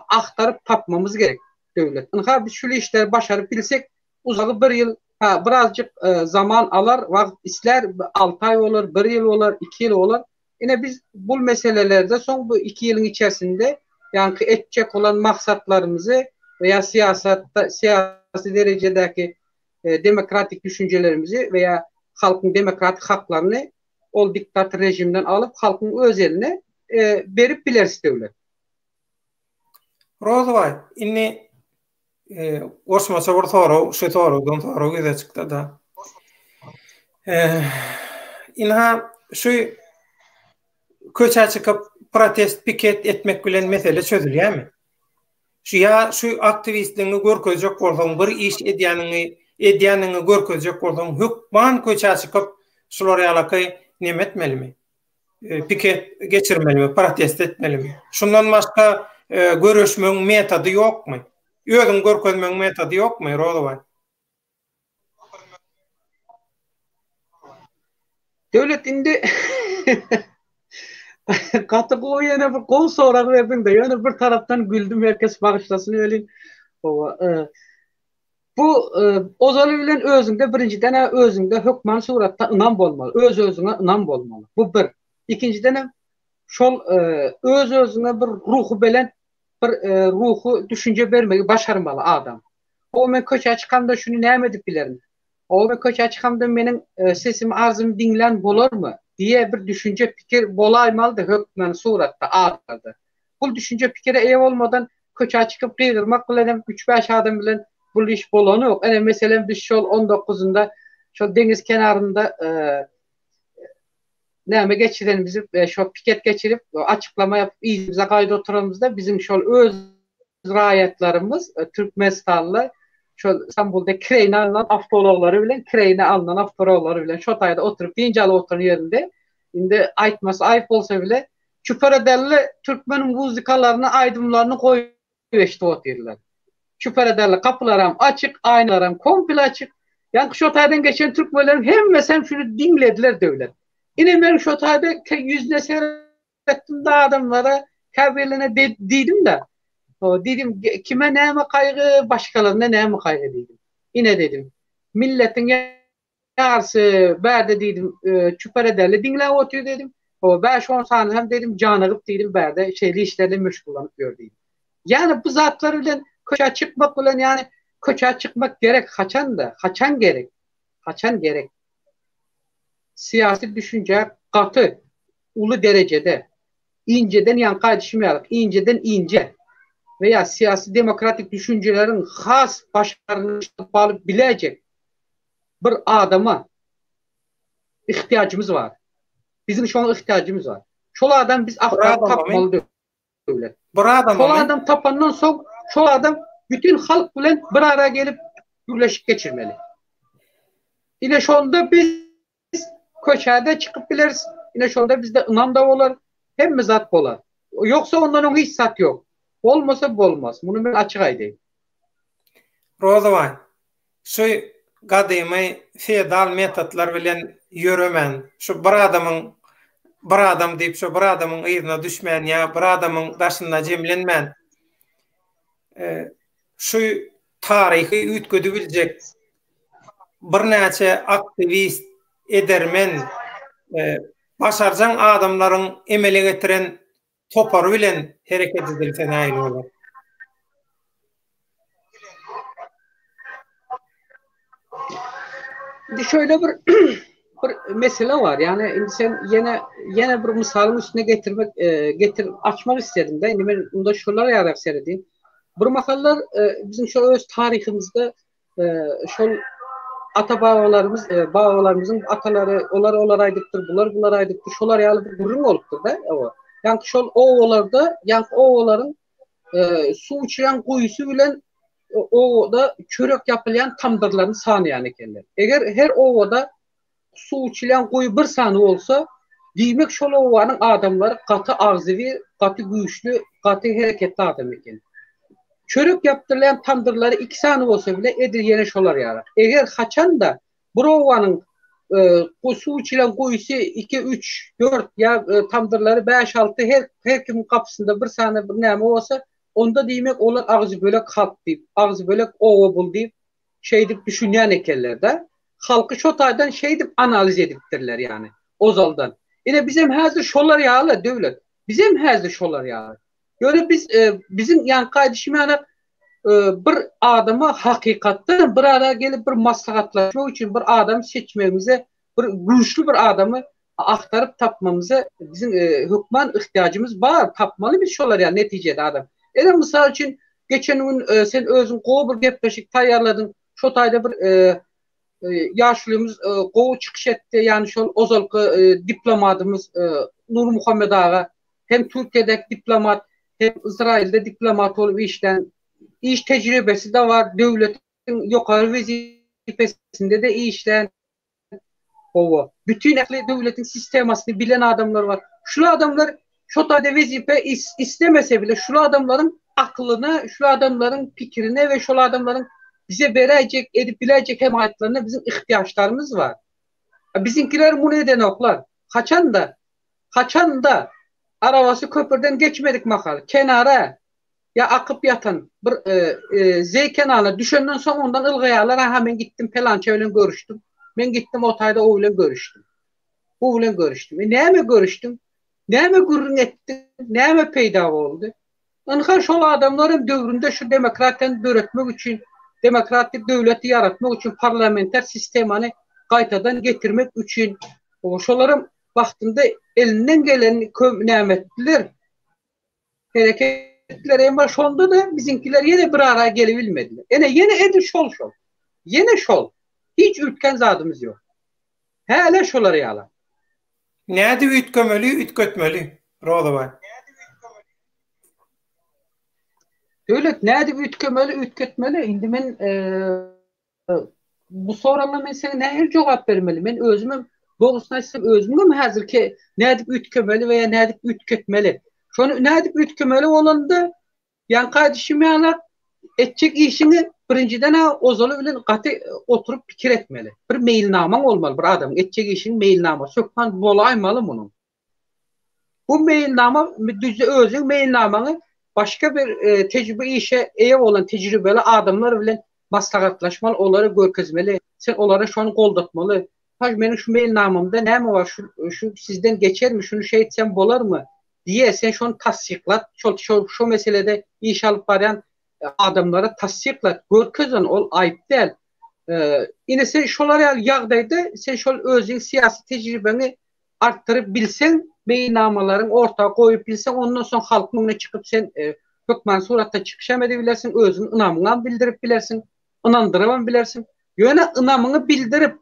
agtaryp tapmamyz gerek döwlet. Ynha biz şul işleri başaryp bilsek, uzagy bir ýyl, ha birazjyk zaman alar, wagt islär, alty aý bolar, bir ýyl bolar, iki ýyl bolar. Ine biz bul meselelerde soň bu iki ýylyň içerisinde ýaňky etjek bolan maksatlarymyzy we ýa syýasatda syýasy derejedäki demokratik düşünjelerimizi we ýa halkyň demokratik haklaryny ol diktator režimden alyp halkyň öz eline berip bileris döwlet. Rozybaý, indi Goşmaça bir sorag, şu soragdan sorag ýüze çykdy-da. Ynha, şu köçä çykyp protest, piket etmek bilen mesele çözülýärmi? Şu ýa şu aktiwistligiňi görkezjek bolsaň, bir iş edýäniňi edýäniňi görkezjek bolsaň, hökman köçä çykyp şular ýalaky neme etmelimi? Piket geçirmelimi, protest etmelimi? Şundan başga göreşmegiň metody ýokmy? Özüňi görkezmegiň metody ýokmy, Rozybaý? Döwlet indi gaty gowy ýene bir gowy sorag berdiň-de, ýöne bir tarapdan güldüm, her kes bagyşlasyn welin. Hawa, e, bu e, ozaly bilen özüňde birinjiden-ä özüňde hökman suratda ynam bolmaly, öz-özüňe ynam bolmaly. Bu bir. Ikinjidenem şol e, öz-özüňe bir ruhubelent bir ruhy düşünje bermegi başarmaly adam. O men köçä çykamda şuny näme edip bilerin? O men köçä çykamda meniň sesimi arzymy diňlän bolarmy? diýe bir düşünje pikir bolaýmalydy hökmany suratda adamlarda. Bul düşünje pikire eýe bolmadan köçä çykyp gygyrmak bilenem üç-bäş adam bilen bul iş bolanok. Ene meselem biz şol on dokuzynda şol deňiz kenarynda näme geçirenimizi şo piket geçirip açyklama ýapyp yzymyza gaýdyp oturanymyzda biziň şol öz raýatlarymyz türkmenistanly şol Stambulda kireýine alnan awtoulaglary bilen kireýine alnan awtoulaglary bilen şo taýda oturyp dynç alyp oturan ýerinde indi aýtmasy aýyp bolsa bile çüperedelli türkmen muzykalaryny aýdymlaryny goýup eşidip otyrlar. Çüperedelli gapylaram açyk, aýnalaram komple açyk. Ýaňky şo taýdan geçen türkmenleriň hemmesem şuny diňlediler döwlet. Ine men şo taýda ýüzüne seretdim-de adamlara käbirlerine diýdim-de, diýdim kime näme gaýgy, başgalaryna näme gaýgy diýdim. Ine diýdim, milletiň Ýarysy bärde diýdim, çüperedelli diňläp otyr diýdim. Hawa, bäş-on sany hem diýdim, janygyp diýdim, bärde şeýle işler bilen meşgullanyp ýör diýdim. Ýagny bu zatlar bilen köçä çykmak bilen, ýagny köçä çykmak gerek haçanda, haçan gerek? Haçan gerek? Syýasy düşünje gaty uly derejede, injeden ýaňky aýdyşym ýaly, injeden inje we ýa syýasy demokratik düşünjeleriň has başarnyşyp alyp biläýjek bir adama ihtiýajymyz bar. Biziň şoňa ihtiýajymyz bar. Şol adam biz agtaryp tapmaly döwlet. Bir adam. Şol adam tapandan soň şol adam bütün halk bilen bir ara gelip gürleşik geçirmeli. Ine şonda biz köçede çykyp bileris. Ine şonda bizde ynam da bolar, hemme zat bolar. Ýoksa ondan öň hiç zat ýok. Bolmasa bolmaz. Muny men açyk aýdaýyn. Rozybaý, şu gadymy feodal metodlar bilen ýöremän, şu bir adamyň bir adam diýip şu bir adamyň yzyna düşmän ýa bir adamyň daşynda jemlenmän, şu taryhy üýtgedibiljek birnäçe aktiwist, edermen, başarjaň adamlaryň emele getiren topary bilen hereket edilse nähili bolar? Indi şöyle bir bir mesele bar. Yani indi sen ýene ýene bir mysalyň üstüne getirmek e, getir açmak istedim de. Indi men bunda şolar ýarak seredeyim. Bir mahallar e, bizim şu öz taryhymyzda şol ata-babalarymyz, babalarymyzyň atalary, olar olar aýdypdyr, bular bular aýdypdyr, şolar ýaly bir gürrüň bolupdyr-da. Ýaňky şol obalarda, ýaňky obalaryň suw içýän guýusy bilen obada çörek ýapylýan tamdyrlaryny sanaýan ekenler. Eger her obada suw içilýän guýy bir sany bolsa, diýmek şol obanyň adamlary gaty agzybir, gaty güýçli, gaty hereketli adam eken. Çörek ýapdyrylýan tamdyrlary iki sany bolsa bile edil ýene şolar ýaly. Eger haçan-da bir obanyň suw içilýän guýusy iki, üç, dört ýa tamdyrlary bäş-alty her her kimiň gapysynda bir sany bir näme bolsa, onda diýmek olar agzybölek halk diýip, agzybölek oba bul diýip, şeýdip düşünýän ekenler-de. Halky şo taýdan şeýdip analiz edipdirler ýany, ozaldan. Ine bizem häzir şolar ýaly döwlet. Bizem häzir şolar ýaly. Ýöne biz biziň ýaňky aýdyşym ýaly bir adama hakykatdan bir ara gelip bir maslahatlaşmak üçin bir adam seçmegimize bir güýçli bir adamy agtaryp tapmamyza biziň hökman yhtyýajymyz bar, tapmaly biz şolar ýaly netijede adam. Ine mysal üçin geçen gün sen özüň gowy bir gepleşik taýýarladyň, şo taýda bir ýaşulymyz gowy çykyş etdi, ýagny şol ozalky diplomadymyz Nurmuhammet aga hem Türkiýedäki diplomat. Hem Ysraýylda diplomat bolup işlän, iş tejribesi-de bar, döwletiň ýokary wezipesinde-de işlän. Hawa, bütin ähli döwletiň sistemasyny bilen adamlar bar. Şul adamlar şo taýda wezipe islemese bile şul adamlaryň akylyna, şul adamlaryň pikirine we şol adamlaryň bize beräýjek, edip biläýjek hemaýatlaryna biziň ihtiýaçlarymyz bar. Biziňkiler muny edenoklar. Haçanda, haçanda arabasy köprüden geçmedik mahal kenara ýa akyp ýatan bir zeý kenaryna düşenden soň ondan ylgaýarlar, aha men gitdim pelança bilen görüşdim, men gitdim o taýda o bilen görüşdim, bu bilen görüşdim. E näme görüşdiň? Näme gürrüň etdiň? Näme peýda boldy? Ynha şol adamlar hem döwründe şu demokratiýany döretmek üçin, demokratik döwleti ýaratmak üçin parlamenter sistemany gaýtadan getirmek üçin şolaram wagtynda elinden gelenini näme etdiler? Hereket etdiler emma şonda-da biziňkiler ýene bir ara gelibilmediler. Ene ýene edil şol şol. Ýene şol. Hiç üýtgän zadymyz ýok. Häle şolar ýalam. Nädip üýtgemeli, üýtgetmeli, Rozybaý? Döwlet nädip üýtgemeli, üýtgetmeli? Indi men Bu soraga men size nähili jogap bermeli? Men özümem dogrusyny aýtsam özümiňem häzirki nädip üýtgemeli we ýa nädip üýtgetmeli? Şony nädip üýtgemeli bolanda ýaňky aýdyşym ýaly etjek işiňi birinjiden-ä ozaly bilen gaty oturyp pikir etmeli. Bir meýilnamaň bolmaly bir adamyň etjek işiniň meýilnamasy hökman bolaýmaly munuň. Bu meýilnama düzde özüň meýilnamaňy başga bir tejribe işe eýe bolan tejribeli adamlar bilen maslahatlaşmaly, olara görkezmeli. Sen olara şony goldatmaly. Haý meniň şu meýilnamamda näme bar, şu şu sizden geçermi, şuny şeýtsem bolarmy diýe sen şony tassyklat, şol şo şo meselede iş alyp barýan adamlara tassyklat, görkez ony, ol aýyp däl. Ine sen şolar ýaly ýagdaýda sen şol özüň syýasy tejribeňi artdyryp bilseň, meýilnamalaryňy orta goýup bilseň, ondan soň halkyň öňüne çykyp sen hökmany suratda çykyşam edibilersiň, özüňi ynamyňam bildirip bilersiň, ynandyrybam bilersiň. Ýöne ynamyňy bildirip,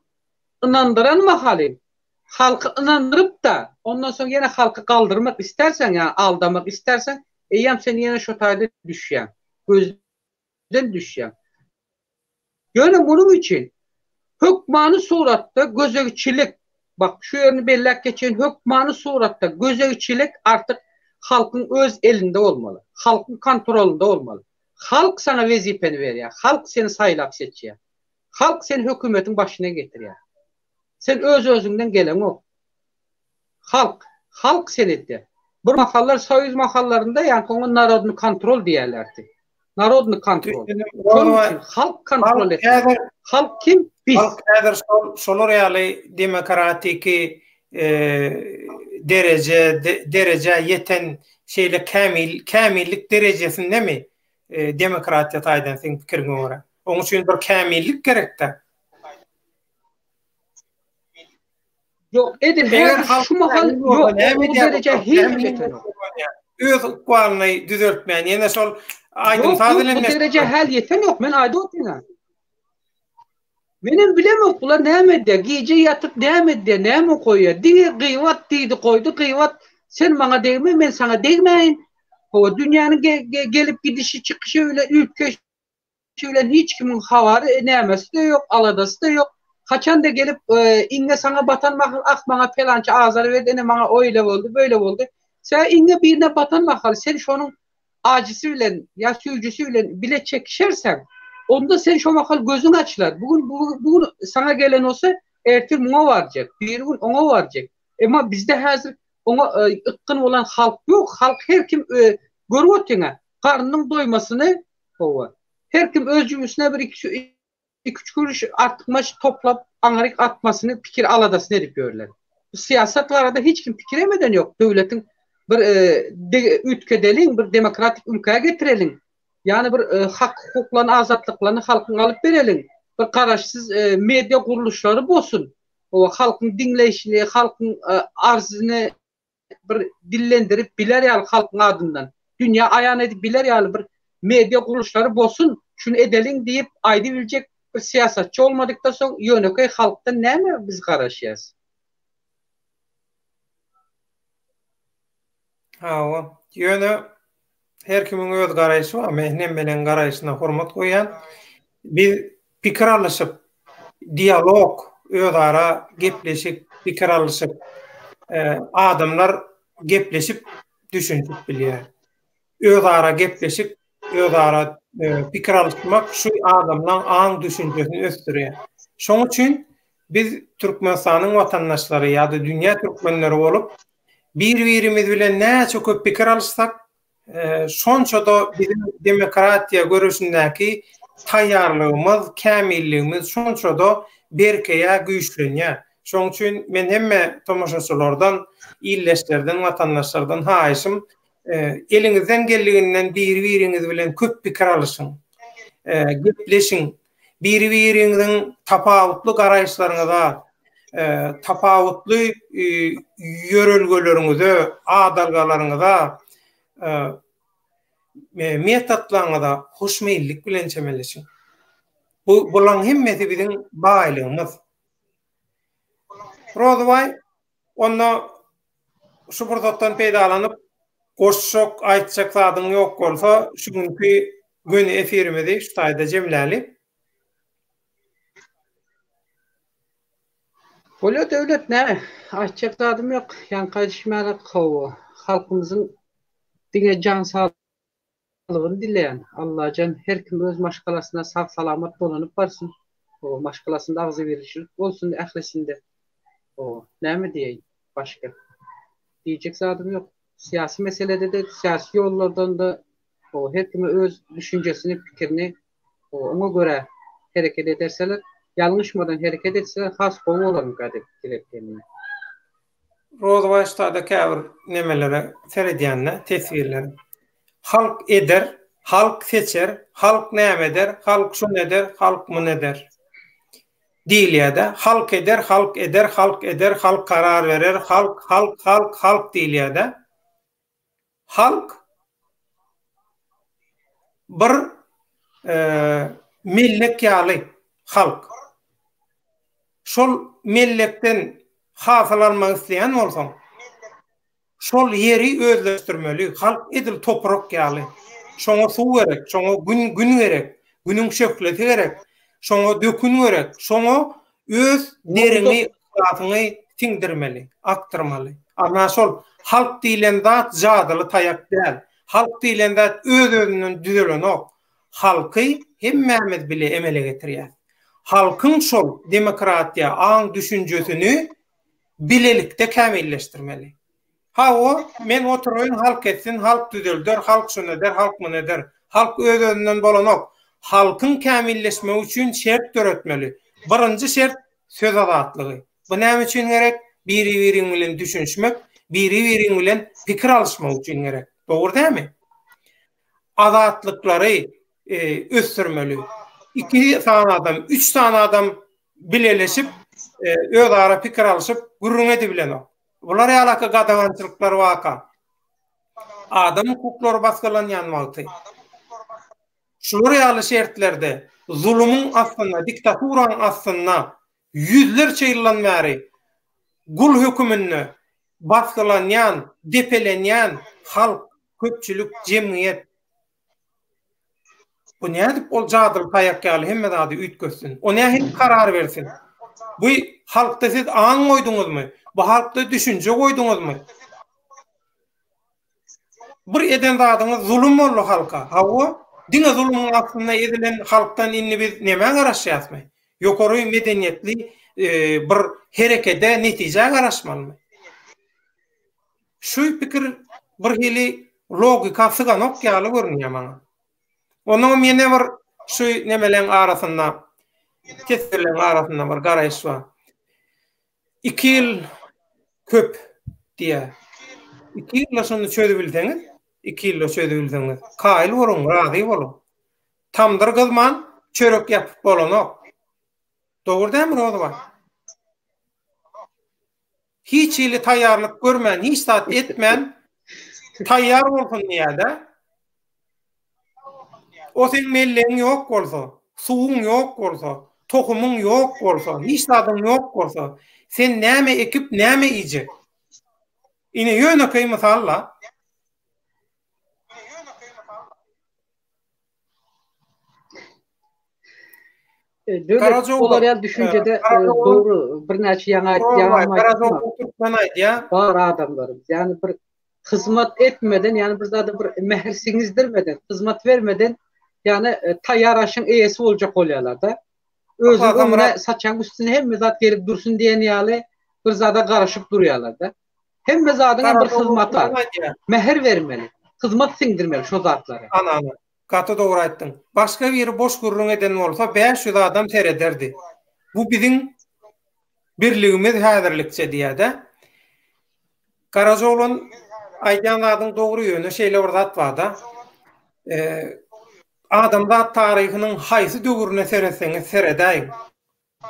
ynandyran mahalyň, halky ynandyryp-da, ondan soň ýene halky galdyrmak isterseň, ýa aldamak isterseň, eýýäm sen ýene şo taýda düşýäň, gözden düşýäň. Ýöne munuň üçin hökmany suratda gözegçilik, bak şu ýerini belläp geçeýin, hökmany suratda gözegçilik artyk halkyň öz elinde bolmaly, halkyň kontrolynda bolmaly. Halk saňa wezipeni berýär, halk seni saýlap seçýär. Halk seni hökümetiň başyna getirýär. Sen öz-özüňden geleňok. Halk, halk seni etýär. Bir mahallar soýuz mahallarynda ýaňky oňa narodny kontrol diýerlerdi. Narodny kontrol. Şonuň üçin halk kontrol etmeli. Halk kim? Biz. Halk häzir şol şolar ýaly demokratiki dereje derejä ýeten şeýle kämil kämillik derejesindemi demokratiýa taýdan seň pikiriňe görä? Oň üçin bir kämillik gerekdä. Ýok, edil häzir şu mahal ýok, o derejä hiç ýetenok. Öz ykbalyny düzeltmän, ýene şol aýdym-saz bilen Ýok, bu derejä häl ýetenok, men aýdyp otyryn. Menem bilemok, bular näme edýär, gije ýatyp näme edýär, näme goýýar, diňe gybat diýdi goýdy, gybat, sen maňa degme, men saňa degmäýin. Hawa, dünýäniň gelip gidişi, çykyşy bilen üýtgeş bilen hiç kimiň habary nämesi-de ýok, aladasy-da ýok. Haçan-da gelip, iňňe saňa batan mahal, ah, maňa pelança azar berdi, ine maňa oýle boldy, beýle boldy. Sen iňňe birine batan mahaly, sen şonuň ajysy bilen ýa süýjüsi bilen bile çekişerseň, onda sen şo mahal gözüň açylar. Bu gün, bu gün saňa gelen bolsa, ertir muňa barjak, birigün oňa barjak. Emma bizde häzir oňa ykgyn bolan halk ýok. Halk her kim görüp otyň-a, garnynyň doýmasyny Hawa. Her kim öz jübüsine bir iki üç kuruş artykmaç toplap aňryk atmasyny pikir aladasyny edip ýörler. Bu syýasat barada hiç kim pikirem eden ýok. Döwletiň bir üýtgedeliň, bir demokratik ülkä getireliň. Ýagny bir hak hukuklaryny, azatlyklaryny halkyň alyp bereliň. Bir garaşsyz media gurluşlary bolsun. Hawa, halkyň diňleýşini, halkyň arzyny bir dillendirip biler ýaly halkyň adyndan, dünýä aýan edip biler ýaly bir media gurluşlary bolsun, şuny edeliň diýip aýdybiljek bir syýasatçy bolmadykdan soň ýönekeý halkdan näme biz garaşýas? Hawa, ýöne. Her kimiň öz garaýşy bar. Men hemmeleň garaýşyna hormat goýýan. Biz pikir alyşyp, dialog, özara gepleşik, pikir alyşyp, adamlar gepleşip düşünişip bilýär. Özara gepleşik, özara pikir alyşmak şu adamlaň aň düşünjesini ösdürýär. Şoň üçin biz Türkmenistanyň watandaşlary ýa-da dünýä türkmenleri bolup Bir-birimiz bilen näçe köp pikir alyşsak, şonça-da biziň demokratiýa göreşindäki taýýarlygymyz, kämilligimiz şonça-da berkeýär, güýçlenýär. Şonuň üçin men hemme tomaşaçylardan, ildeşlerden, watandaşlardan haýyşym, eliňizden geldiginden biri-biriňiz bilen köp pikir alyşyň, gepleşiň, Biri-biriňiziň tapawutly garaýyşlaryňyza, tapawutly ýörelgeleriňize, adalgalaryňyza, metodlaryňyza hoşmeýillik bilen çemeleşiň. Bu bularyň hemmesi biziň baýlygymyz. Rozybaý, onda şu pursatdan peýdalanyp, goşjak, aýtjak zadyň ýok bolsa, şu günki göni efirimizi şu taýda jemläli. Bolýa Döwlet, näme, aýtjak zadym ýok. Ýaňky aýdyşym ýaly, hawa, halkymyzyň diňe jan sag Saglygyny dileýän. Allajan her kim öz maşgalasyna sag salamat dolanyp barsyn. Hawa maşgalasynda agzybirçilik bolsun ählisinde. Hawa näme diýeýin başga. Diýjek zadym ýok. Syýasy meselede-de syýasy ýollardan-da hawa her kime öz düşünjesini pikirini hawa oňa görä hereket ederseler ýalňyşmadan hereket etseler has gowy bolarmyka diýip pikir etýän men. Rozybaý ştada käbir nemelere seredýände teswirlere. Halk eder, halk seçer, halk näme eder, halk şuny eder, halk muny eder. Diýilýär-de. Halk eder, halk eder, halk eder, halk karar berer, halk, halk, halk, halk diýilýär-de. Halk bir mellek ýaly halk. Şol mellekden hasyl almak isleýän bolsaň, şol ýeri özleşdirmeli. Halk edil toprak ýaly. Şoňa suw gerek, şoňa gün gün gerek, günüň şöhlesi gerek, şoňa dökün gerek, şoňa öz deriňi, yhlasyňy siňdirmeli, akdyrmaly. Ana şol halk diýlen zat jadyly taýak däl. Halk diýlen zat öz-özünden düzelenok. Halky hemmämiz bile emele getirýäs. Halkyň şol demokratiýa aň-düşünjesini bilelikde kämilleşdirmeli. Hawa, men oturaýyn, halk etsin, halk düzelder, halk şuny eder, halk muny eder. Halk öz-özünden bolanok. Halkyň kämilleşmegi üçin şert döretmeli. Birinji şert söz azatlygy. Bu näme üçin gerek? Biri-biriň bilen düşünişmek, biri-biriň bilen pikir alyşmak üçin gerek. Dogry dälmi? Azatlyklary ösdürmeli. Iki sany adam, üç sany adam bileleşip, özara pikir alyşyp, gürrüň edibilenok. Bular ýalaka gadagançylyklar waka. Adam hukuklary basgylanýan wagty. Şular ýaly şertlerde zulumyň astynda, diktaturanyň astynda ýüzlerçe ýyldan bäri gul höküminde basgylanýan, depelenýän halk, köpçülik, jemgyýet Bu nädip ol jadyly taýak ýaly hemme zady üýtgetsin? O nähili karar bersin? Bu halkda siz aň goýduňyzmy? Bu halkda düşünje goýduňyzmy? Bir eden zadyňyz zulum boldy halka. Hawa, diňe zulumyň astynda ezilen halkdan indi biz nämä garaşýasmy? Ýokary medeniýetli bir herekede, netijä garaşmalymy? Şu pikir bir hili logika syganok ýaly görünýär maňa. Onuňam ýene bir şu nemeleň arasynda, teswirleň arasynda bir garaýyş bar. Iki ýyl köp diýýär. Iki ýylda şuny çözübilseňiz, iki ýylda çözübilseňiz, kaýyl boluň, razy boluň. Tamdyr gyzman, çörek ýapyp bolanok. Dogry dälmi Rozybaý? Hiç hili taýýarlyk görmän, hiç zat etmän taýýar bolsun diýýär-de. O seň mellegiň ýok bolsa, suwuň ýok bolsa, tohumyň ýok bolsa, hiç zadyň ýok bolsa, sen näme ekip, näme iýjek? Ine ýönekeý mysal-la. Döwlet olar ýaly düşünjede dogry birnäçe ýaňy aýtýan Garajaoglan türkmen aýdýar. Bar adamlarymyz. Ýagny bir hyzmat etmeden, ýagny bir zada bir mähir siňizdirmeden, hyzmat bermeden, ýagny taýýar aşyň eýesi boljak bolýarlar-da. Özüň öňüne saçagyň üstüne hemme zat gelip dursun diýen ýaly bir zada garaşyp durýarlar-da. Hemme zadyň hem bir hyzmaty bar. Mähir bermeli, hyzmat siňdirmeli şo zatlara. Ana, ana. Gaty dogry aýtdyň. Başga biri boş gürrüň eden bolsa 500 adam serederdi. Bu biziň birligimiz häzirlikçe diýýär-de. Garajaoglan aýdýan zadyň dogry ýöne şeýle bir zat barda. Adamzat taryhynyň haýsy döwrüne seretseňiz seredäýiň.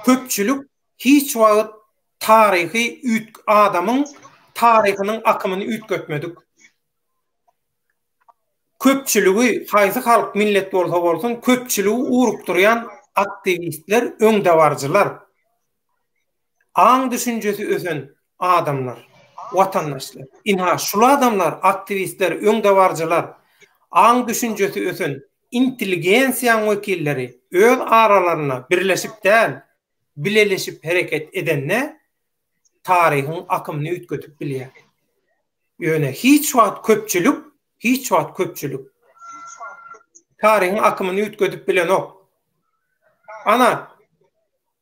Köpçülik hiç wagt taryhy üýt adamyň taryhynyň akymyny üýtgetmedik. Köpçüligi haýsy halk millet bolsa bolsun köpçüligi urukdyrýan aktiwistler öňdebaryjylar. Aň düşünjesi ösen adamlar, watandaşlar. Ynha şul adamlar aktiwistler öňdebaryjylar aň düşünjesi ösen intelligensiýaň wekilleri öz aralarynda birleşip däl, bileleşip hereket edende taryhyň akymyny üýtgedip bilýär. Ýöne hiç wagt köpçülik, hiç wagt köpçülik taryhyň akymyny üýtgedip bilenok. Ana,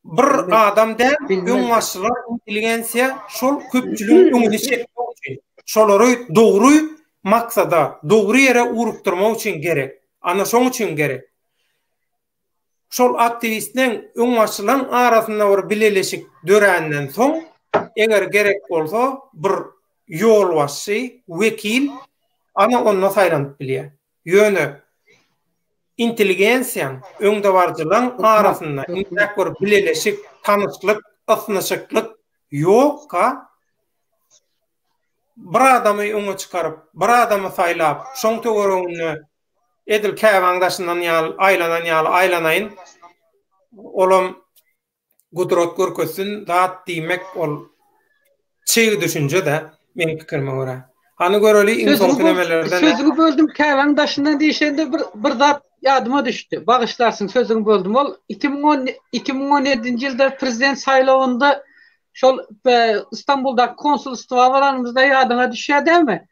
bir adam däl, öňbaşçylar, intelligensiýa şol köpçüligiň öňüni çekmek üçin, şolary dogry maksada, dogry ýere ugrukdyrmak üçin gerek. Ana, şoň üçin gerek. Şol aktiwistleň, öňbaşçylaryň arasynda bir bileleşik döränden soň, eger gerek bolsa, bir ýolbaşçy, wekil ana onda saýlanyp bilýär. Ýöne intelligensiýaň, öňdebaryjylaň arasynda intäk bir bileleşik, tanyşlyk, ysnyşyklyk ýokka, bir adamy öňe çykaryp, bir adamy saýlap, şoň töwereginde edil käbäň daşyndan ýaly aýlanan ýaly aýlanaýyn, olam gudrat görkezsin zat diýmek ol çyg düşünje-dä meň pikirime görä. Hany göreli iň soňky nemelerden. Sözüňi böldüm käbäň daşyndan diýişende bir bir zat ýadyma düşdi. Bagyşlarsyň sözüňi böldüm. Ol 2010 2017-nji ýylda prezident saýlawynda şol Istanbuldaky konsulstwa baranymyzda ýadyňa düşýär dälmi?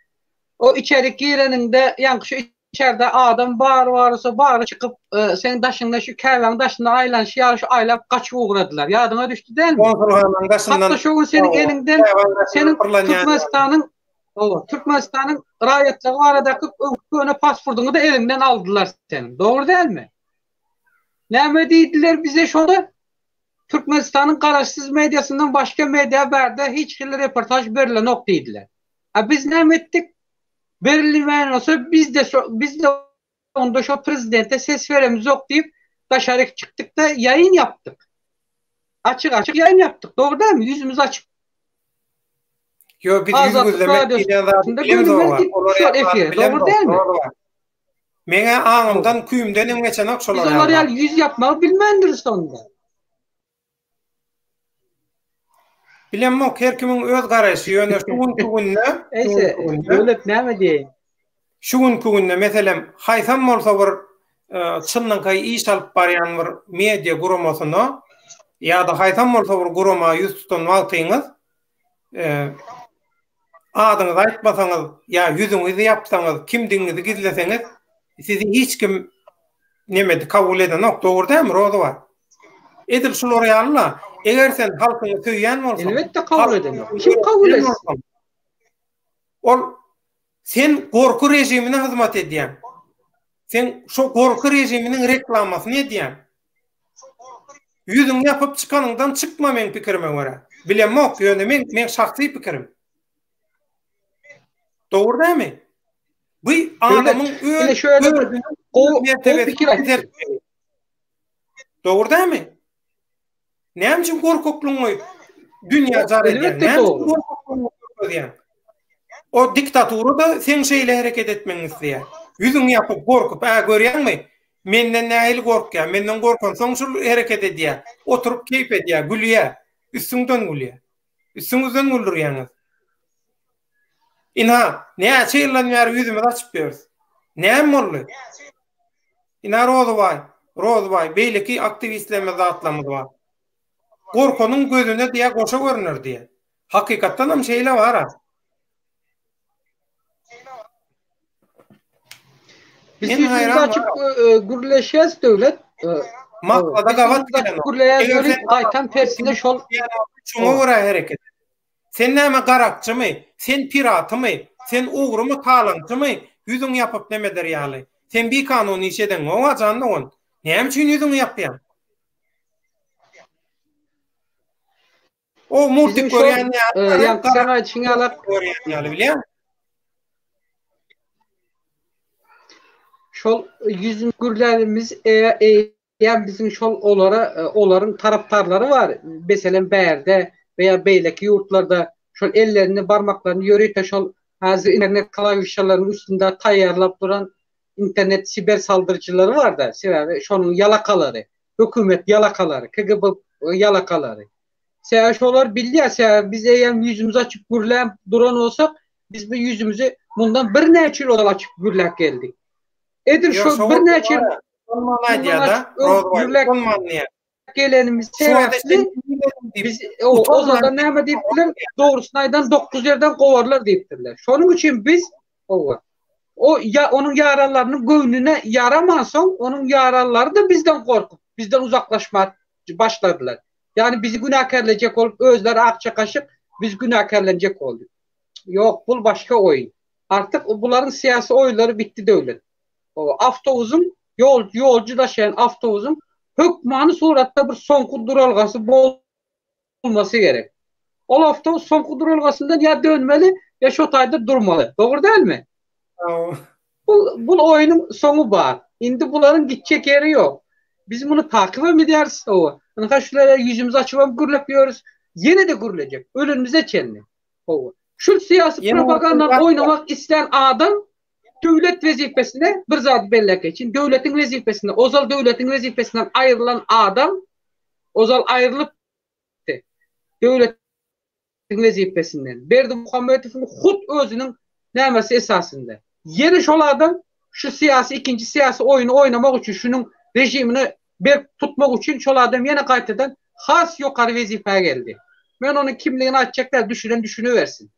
O içerik gireniňde ýaňky şu içerde adam bar barsa bary çykyp seň daşyňda şu käbäň daşynda aýlanyşy ýaly şu aýlap gaçyp ugradylar. Ýadyňa düşdi dälmi? Konsulhanaň daşyndan. Hatda şo gün seniň eliňden seniň Türkmenistanyň Hawa, Türkmenistanyň raýatlygy baradaky öňki köne pasportyňy-da eliňden aldylar seniň. Dogry dälmi? Näme diýdiler bize şonda? Türkmenistanyň garaşsyz mediasyndan başga media bärde hiç hili reportaž berilenok diýdiler. A biz näme etdik? Berilmeýän bolsa biz-de şo biz-de onda şo prezidente ses beremizok diýip daşaryk çykdyk-da ýaýyn ýapdyk. Açyk-açyk ýaýyn ýapdyk. Dogry dälmi? Ýüzümiz açyk. Ýok, biz ýüz gözlemek diýlen zady bilemzok. Olar ýaly dogry dälmi? Meňä aňymdan, küýümden hem geçenok şolar ýaly. Biz olar ýaly ýüz ýapmagy bilmändiris onda. Bilemok, her kimiň öz garaýşy, ýöne şu günki günde, Eýse, Döwlet näme diýeýin? Şu günki günde, meselem, haýsam bolsa bir çynlakaý iş alyp barýan bir media guramasyna ýa-da haýsam bolsa bir gurama ýüz tutan wagtyňyz, adyňyzy aýtmasaňyz ýa ýüzüňizi ýapsaňyz, kimdigiňizi gizleseňiz, sizi hiç kim nemedi, kabul edenok. Dogry dälmi, Rozybaý? Edil şular ýaly-la, eger sen halkyňy söýýän bolsaň, Elbetde kabul edenok. Kim kabul etsin? Ol sen gorky režimine hyzmat edýäň. Sen şo gorky režiminiň reklamasyny edýäň. Ýüzüňi ýapyp çykanyňdan çykma meň pikirime görä. Bilemok, ýöne men meň şahsy pikirim. Dogry dälmi? Bu adamyň öz özüniň mertebesini Dogry dälmi? Näme üçin gorkaklygyňy dünýä jar edýäň? Näme üçin gorkaklygyňy görkezýäň? O diktatura-da seň şeýle hereket etmegiňi isleýär. Ýüzüňi ýapyp, gorkup, ä görýäňmi? Menden nähili gorkýar? Menden gorkansoň şul hereket edýär. Oturyp keýp edýär, gülýär. Üstüňden gülýär. Üstüňizden güldürýäňiz. Ynha, näçe ýyldan bäri ýüzümizi açyp ýörüs. Näme boldy? Ynha Rozybaý. Rozbaý, beýleki aktiwistlerimiz zatlarymyz bar. Gorkanyň gözüne diýä goşa görüner diýä. Hakykatdanam şeýle bar-a. Biz ýüzümizi açyp gürleşýäs Döwlet. Maksada gabat gelenok. Gürleýäs welin gaýtam tersine şol Şoňa görä hereket et. Sen näme garakçymy? Sen piratymy? Sen ogrymy, talaňçymy? Ýüzüňi ýapyp neme eder ýaly. Sen bikanun iş edeňok-a jan dogan. Näme üçin ýüzüňi ýapýaň? O multik görýän ýaly. Ýaňky sen aýdyşyň ýaly görýän ýaly bilýäňmi? Şol ýüzüni gürlänimiz eýýäm biziň şol olara olaryň tarapdarlary bar. Meselem bärde we ýa beýleki ýurtlarda şol ellerini barmaklaryny ýörite şol häzir internet klawişalarynyň üstünde taýýarlap duran internet siber saldyryjylary barda. Sebäbi şonuň ýalakalary. Hökümet ýalakalary, KGB ýalakalary. Sebäbi şolar bilýär, sebäbi biz eýýäm ýüzümizi açyp gürläp duran bolsak, biz bu ýüzümizi mundan birnäçe ýyl ozal açyp gürläp geldik. Edil şol birnäçe ýyl gürläp gelenimiz sebäpli biz ozaldan näme diýipdiler? Dogrusyny aýdan 9 ýerden kowarlar diýipdirler. Şonuň üçin biz Hawa. O ýa onuň ýaranlarynyň göwnüne ýaramansoň, onuň ýaranlary-da bizden gorkup, bizden uzaklaşma başladylar. Ýagny bizi günäkärlejek bolup, özleri akja kaşyk, biz günäkärlenjek boldy. Ýok, bul başga oýun. Artyk bularyň syýasy oýunlary bitdi Döwlet. Hawa, awtobusyň, ýol, ýolçy daşaýan awtobusyň hökmany suratda bir soňky duralgasy bol bolmasy gerek. Ol awtobus soňky duralgasyndan ýa dönmeli, ýa şo taýda durmaly. Dogry dälmi? Hawa. Bul, bul oýnuň soňy bar. Indi bularyň gitjek ýeri ýok. Biz muny takybam edýäris, hawa. Ynha şulara ýüzümizi açybam gürlep ýörüs. Ýene-de gürlejek. Ölenimize çenli. Hawa. Şul syýasy propagandany oýnamak islän adam döwlet wezipesine bir zady belläp geçin. Döwletiň wezipesinde, ozal döwletiň wezipesinden aýrylan adam ozal aýrylyp gitdi. Döwletiň wezipesinden. Berdimuhamedowyň hut özüniň nämesi esasynda. Ýene şol adam şu syýasy ikinji syýasy oýny oýnamak üçin, şunuň režimini berk tutmak üçin şol adam ýene gaýtadan has ýokary wezipä geldi. Men onuň kimligini aýtjak däl, düşünen düşünibersin.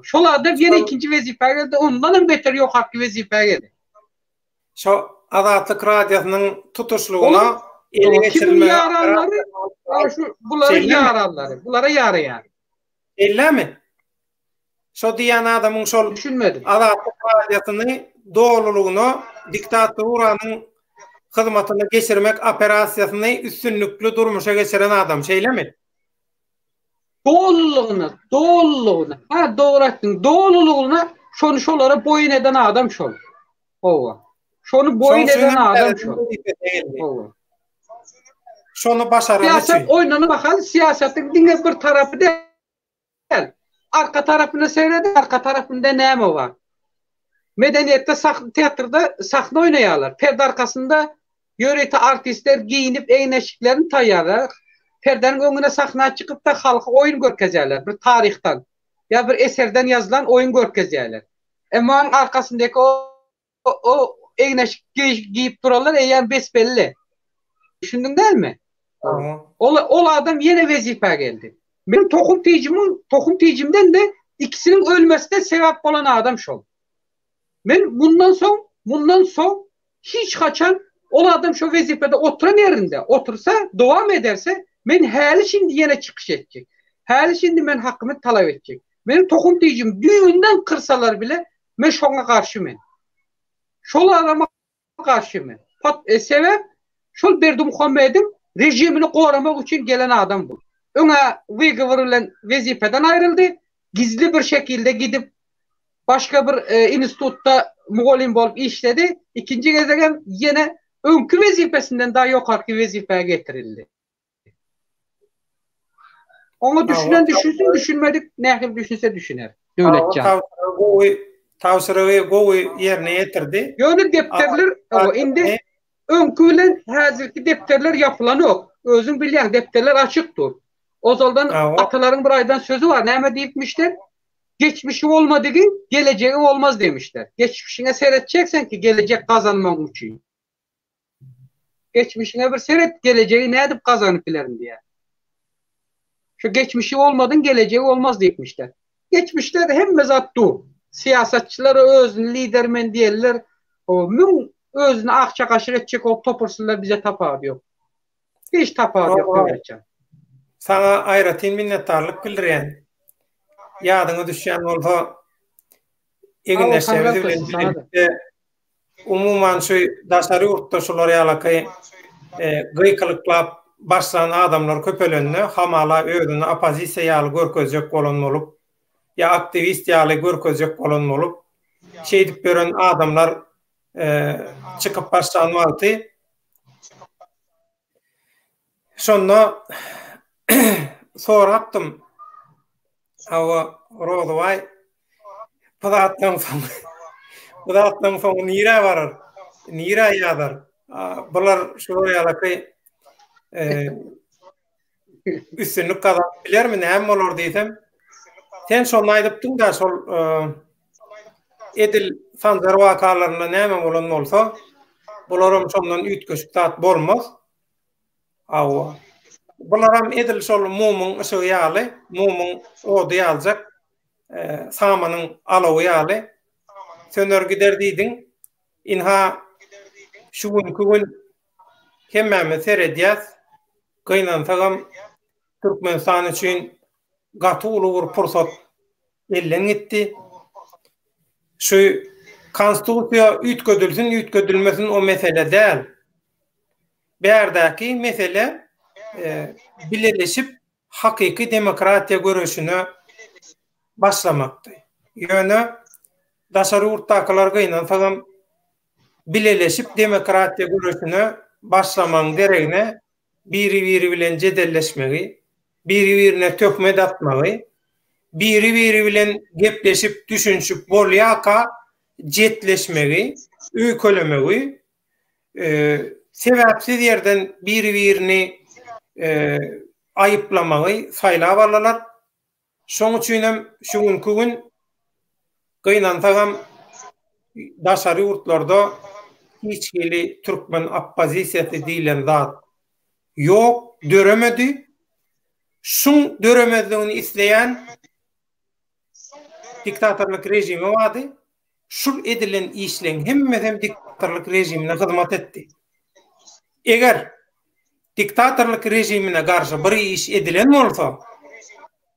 Şol adam ýene ikinji wezipä geldi, ondan hem beter ýokarky wezipä geldi. Şo Azatlyk Radiosynyň tutuşlygyna ele geçirilmegi Kimiň ýaranlary? Şu bularyň ýaranlary. Bulara ýaraýar. Ellämi? Şo diýýän adamyň şol Düşünmedim. Azatlyk Radiosyny dolulygyna diktaturanyň hyzmatyna geçirmek operasiýasyny üstünlikli durmuşa geçiren adam, şeýlemi? Dolulygyna, dolulygyna. Ha, dogry aýtdyň. Dolulygyna şony şolara boýun eden adam şol. Hawa. Şony boýun eden adam şol. Hawa. Şony başarany üçin. Syýasat oýnany mahal syýasatyň diňe bir tarapy däl. Arka tarapyna seret, arka tarapynda näme bar? Medeniýetde sah teatrda sahna oýnaýarlar. Perde arkasynda ýörite artistler geýinip egin-eşiklerini taýýarlar. Perdäniň öňüne sahna çykyp-da halka oýun görkezýärler. Bir taryhdan ýa bir eserden ýazylan oýun görkezýärler. Emma onuň arkasyndaky o o egin-eşik geýip duranlar eýýäm bes-belli. Düşündiň dälmi? Ol ol adam ýene wezipä geldi. Meniň tohum tijimiň tohum tijimden-de ikisiniň ölmesine sebäp bolan adam şol. Men mundan soň, mundan soň hiç haçan ol adam şo wezipede oturan ýerinde otursa, dowam ederse, men häli-şindi ýene çykyş etjek. Häli-şindi men hakymy talap etjek. Meniň tohum tijim düýbünden kyrsalar bile, men şoňa garşy men. Şol adama garşy men. Pat, e, sebäp şol Berdimuhamediň režimini goramak üçin gelen adam bu. Öňä wygovor bilen wezipeden aýryldy, gizli bir şekilde gidip başga bir e, institutda mugallym bolup işledi. Ikinji gezegem ýene öňki wezipesinden daha ýokarky wezipä getirildi. Oňa düşünen düşünsin, düşünmedik nähili düşünse düşüner. Döwletjan. Gowy tabşyrygy gowy ýerine ýetirdi. Ýöne depderler, indi öňki bilen häzirki depderler ýapylanok. Özüň bilýäň, depderler açyk dur. Ozaldan atalaryň bir aýdan sözi bar, näme diýipmişler? Geçmişi bolmadygyň gelejegi bolmaz demişler. Geçmişiňe seretjeksen ki gelejek gazanmagyň üçin. Geçmişiňe bir seret, gelejegi nädip gazanyp bilerin diýýär. Şu geçmişi bolmadyň gelejegi bolmaz diýipmişler. Geçmişde hemme zat dur. Syýasatçylar özüni lider men diýenler müň özüni akça gaşyk etjek bolup topulsynlar bize tapawudy ýok. Hiç tapawudy ýok Döwletjan. Saňa aýratyn minnetdarlyk bildirýän. Ýadyňa düşýän bolsa egindeşlerimiz bilen bilelikde Umuman şu daşary ýurtda şular ýalaky gykylyklap başlan adamlar köpelende hamala özüni oppozisiýa ýaly görkezjek bolan bolup ýa aktiwist ýaly görkezjek bolan bolup şeýdip ýören adamlar çykyp başlan wagty Şonda sorapdym. Hawa, Rozybaý bu zatlaryň soňy bu zatlaryň soňy nirä barar? Nirä ýazar? Bular şular ýalaky üstünlik gazanyp bilermi, näme bolar diýsem, sen şonda aýdypdyň-da, şol edil Sanjar wakalarynda näme bolan bolsa, bularam şondan üýtgeşik zat bolmaz. Hawa. Bularam edil şol mumyň yşygy ýaly, mumyň ody ýaljak, samanyň alawy ýaly söner gider diýdiň. Ynha, şu günki gün hemmämiz seredýäs. Gynansagam, Türkmenistan üçin gaty uly bir pursat elden gitdi. Şu konstitusiýa üýtgedilsin, üýtgedilmesin o mesele däl. Bärdäki mesele bileleşip hakyky demokratiýa göreşine başlamakdy. Ýöne daşary ýurtdakylar gynansagam bileleşip demokratiýa göreşine başlamagyň deregine biri-biri bilen jedelleşmegi, biri-birine töhmet atmagy, biri-biri bilen gepleşip düşünişip bolýarka jetleşmegi, öýkelemegi, sebäpsiz ýerden biri-birini aýyplamagy saýlap aldylar. Şoň üçinem şu günki gün gynansagam daşary ýurtlarda hiç hili türkmen oppozisiýasy diýlen zat ýok, döremedi. Şuň döremezligini isleýän diktatorlyk režimi bardy. Şul edilen işleň hemmesem diktatorlyk režimine hyzmat etdi. Eger diktatorlyk režimine garşy bir iş edilen bolsa,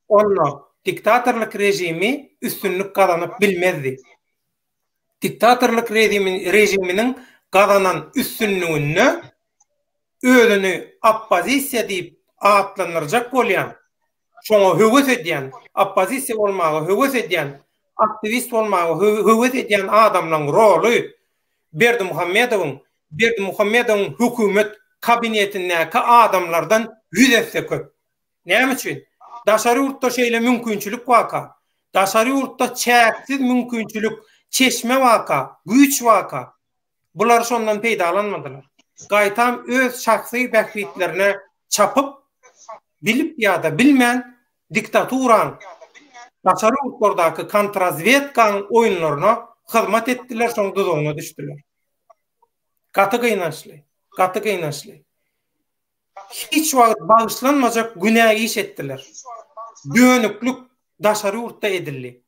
onda diktatorlyk režimi üstünlik gazanyp bilmezdi. Diktatorlyk režiminiň gazanan üstünliginde özüni oppozisiýa diýip atlandyrjak bolýan, şoňa höwes edýän, oppozisiýa bolmaga höwes edýän, aktiwist bolmaga höwes edýän adamlaryň roly Berdimuhamedowyň, Berdimuhamedowyň hökümet kabinetindäki adamlardan ýüz esse köp. Näme üçin? Daşary ýurtda şeýle mümkinçilik barka, daşary ýurtda çäksiz mümkinçilik, çeşme barka, güýç barka, Bular şondan peýdalanmadylar. Gaýtam öz şahsy bähbitlerine çapyp, bilip ýa-da bilmän diktaturaň, daşary ýurtlardaky kontrazwedkaň oýunlaryna hyzmat etdiler, şoň duzagyna düşdüler. Gaty gynançly, gaty gynançly. Hiç wagt bagyşlanmajak günä iş etdiler. Dönüklik daşary ýurtda edildi.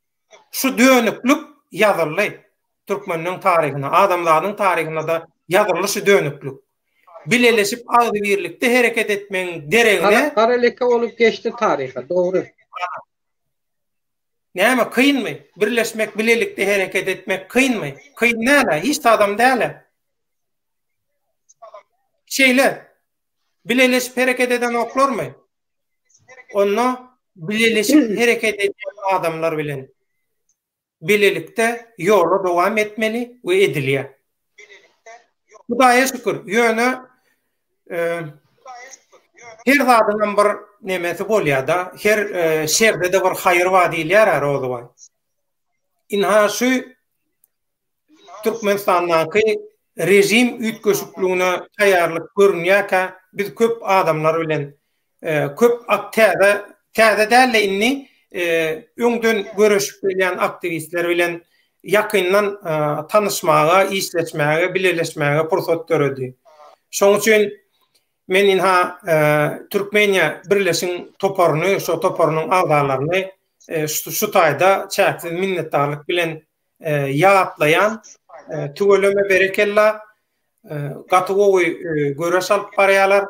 Şu dönüklik ýazyldy türkmeniň taryhyna, adamzadyň taryhyna-da ýazyldy şu dönüklik. Bileleşip agzybirlikde hereket etmegiň deregine Gara leke bolup geçdi taryha, dogry. Näme kynmy? Birleşmek, bilelikde hereket etmek kynmy? Kyn däl-ä, hiç zadam däl-ä. Şeýle bileleşip hereket edenoklarmy? Onda bileleşip hereket edýän adamlar bilen bilelikde ýola dowam etmeli we edilýär. Hudaýa şükür, ýöne her zadyňam bir nemesi bolýar-da, her şerde-de bir haýyr bar diýilýär-ä Rozybaý. Ynha şu Türkmenistandaky režim üýtgeşikligine taýýarlyk görünýärkä, biz köp adamlar bilen, köp täze, täze däl-de indi öňden göreşip gelýän aktiwistler bilen ýakyndan tanyşmaga, işleşmäge, bileleşmäge pursat döredi. Şoň üçin men ynha Türkmeniýa birleşiň toparyny, şo toparynyň agzalaryny şu taýda çäksiz minnetdarlyk bilen ýatlaýan. Tüweleme berekella. Gaty gowy göreş alyp barýarlar.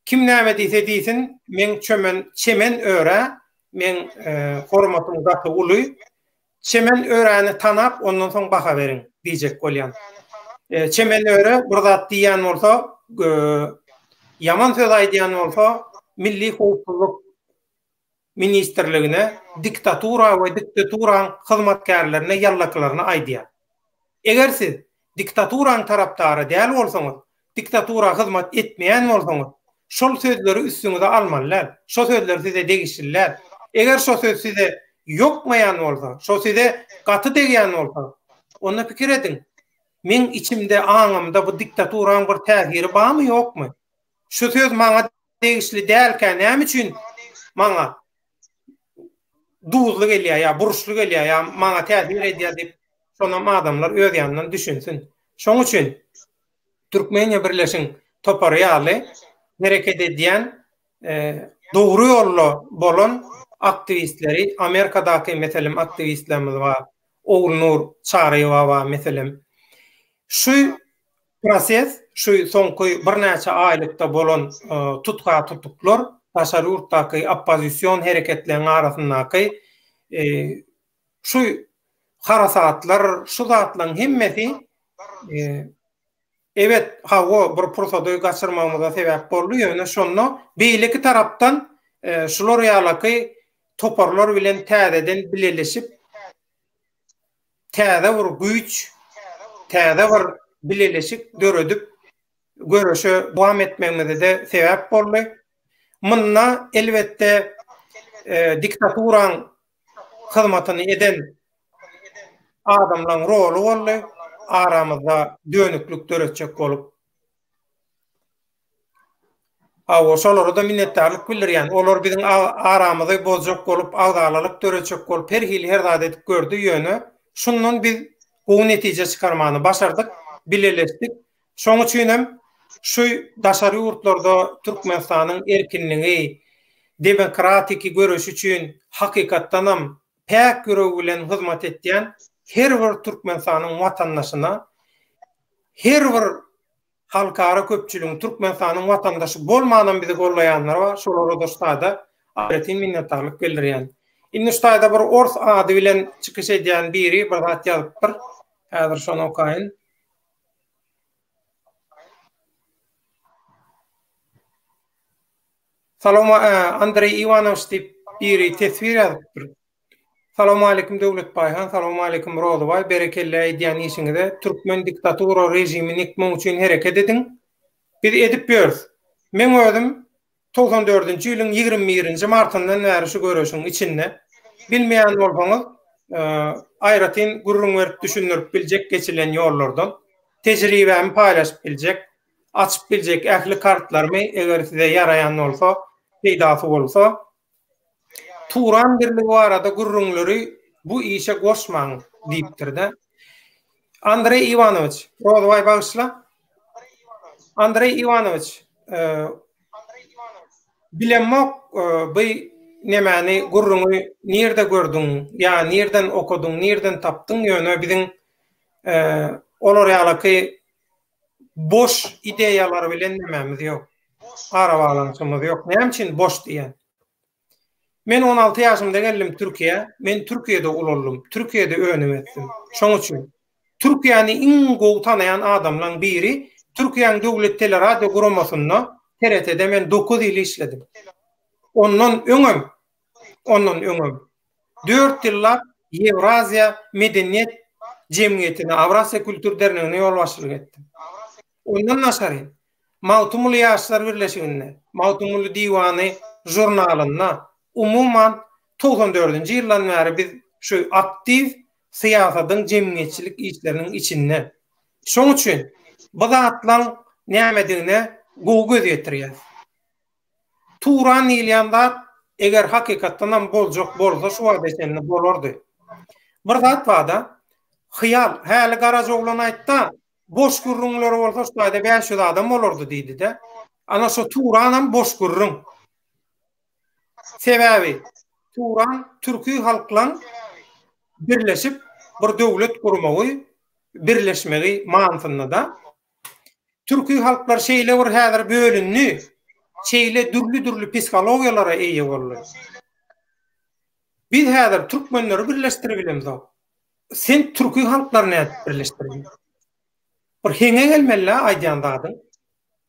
Kim näme diýse diýsin, meň çömen Çemen örä meň hormatym gaty uly. Çemen öräni tanap ondan soň baha beriň diýjek bolýan. Çemen öre bir zat diýýän bolsa, ýaman söz aýdýan bolsa Milli howpsuzlyk ministrligine diktatura we diktaturaň hyzmatkärlerine ýallakylaryna aýdýar. Eger siz diktaturaň tarapdary däl bolsaňyz, diktatura hyzmat etmeýän bolsaňyz, şol sözleri üstüňize almaly däl. Şo sözler size degişli däl. Eger şo söz size ýokmaýan bolsa, şo size gaty degýän bolsa, onda pikir ediň, meň içimde, aňymda bu diktaturaň bir täsiri barmy, ýokmy? Şu söz maňa degişli dälkä näme üçin maňa duzly gelýär ýa burçly gelýär ýa maňa täsir edýär diýip şonam adamlar öz ýanyndan düşünsin. Şoň üçin Türkmeniýa birleşiň topary ýaly hereket edýän dogry ýolda bolan aktiwistleri Amerikadaky meselem aktiwistlerimiz bar. Ogulnur Çaryýewa bar meselem. Şu proses, şu soňky birnäçe aýlykda bolan tutga-tutuklar, daşary ýurtdaky oppozision hereketleriň arasyndaky şu harasatlar, şu zatlaryň hemmesi ebet, hawa, bir pursady gaçyrmagymyza sebäp boldy, ýöne şonda beýleki tarapdan şular ýalaky toparlar bilen täzeden bileleşip, täze bir güýç, täze bir bileleşik döredip, göreşe dowam etmegimize-de sebäp boldy. Munda, elbetde, diktaturaň hyzmatyny eden adamlaryň roly boldy, aramyzda dönüklik döretjek bolup. Hawa, şolara-da minnetdarlyk bildirýän. Olar biziň aramyzy bozjak bolup, agzalalyk döretjek bolup her hili her zat edip gördi, ýöne şundan biz gowy netije çykarmany başardyk, bileleşdik. Şoň üçin hem şu daşary ýurtlarda Türkmenistanyň erkinligi, demokratiki göreşi üçin hakykatdanam päk ýüregi bilen hyzmat etýän her bir Türkmenistanyň watandaşyna, her bir Halkara köpçüligiň Türkmenistanyň watandaşy bolmanam bizi gollaýanlar bar, şolara-da şu taýda aýratyn minnetdarlyk bildirýän. Indi şu taýda bir ors ady bilen çykyş edýän biri bir zat ýazypdyr. Häzir şony okaýyn. Salam Andreý Iwanowiç diýip biri teswir ýazypdyr. Salowmaleýkim Döwlet Baýhan salowmaleýkim Rozybaý berekella edýän işiňize türkmen diktatura režimini ýykmak üçin hereket ediň biz edip ýörüs meň özüm 94-nji ýylyň 21-nji martyndan bäri şu göreşiň içinde bilmeýän bolsaňyz aýratyn gürrüň berip düşündirip biljek geçilen ýollardan tejribämi paýlaşyp biljek açyp biljek ähli kartlarymy eger size ýaraýan bolsa peýdasy bolsa Turan birligi barada gürrüňleri bu işe goşmaň diýipdir-de. Andreý Iwanowiç, Rozybaý bagyşla. Andreý Iwanowiç, e, bilemok e, bu nemäni gürrüňi nirde gördüň ýa nirden okadyň, nirden tapdyň, ýöne biziň e, olar ýalaky boş ideýalar bilen nemämiz ýok. Arabaglanyşygymyz ýok. Näme üçin boş diýýän? Men 16 ýaşymda geldim Türkiýä. Men Türkiýede ulaldym. Türkiýede önüm etdim. Şoň üçin Türkiýäni iň gowy tanaýan adamlaň biri Türkiýäň döwlet teleradio guramasynda TRT-de men 9 ýyl işledim. Ondan öňem ondan öňem 4 ýyllap Ýewraziýa medeniýet jemgyýetine, Awrasiýa kültür dernegine ýolbaşçylyk etdim. Ondan daşary, Magtymguly ýaşlar birleşiginde, Magtymguly diwany žurnalynda, umuman, 94-nji ýyldan bäri biz şu aktiw syýasatyň, jemgyýetçilik işleriniň içinde. Şoň üçin bu zatlaň nämedigine gowy göz ýetirýäs. Turan diýilýän zat eger hakykatdanam boljak bolsa şu wagta çenli bolardy. Bir zat barda, hyýal, häli Garajaoglan aýtda. Boş gürrüňler bolsa şu taýda 500 adam bolardy diýdi-de. Ana şu Turanam boş gürrüň. Sebäbi Turan türki halklaň birleşip bir döwlet gurmagy, birleşmegi manysynda-da. Türki halklar şeýle bir häzir bölündi, şeýle dürli-dürli psihologiýalara eýe boldy. Biz häzir türkmenleri birleşdiribilemzok. Sen türki halklary nädip birleşdirdiň? Bir heňe gelmeli-le aýdýan zadyň.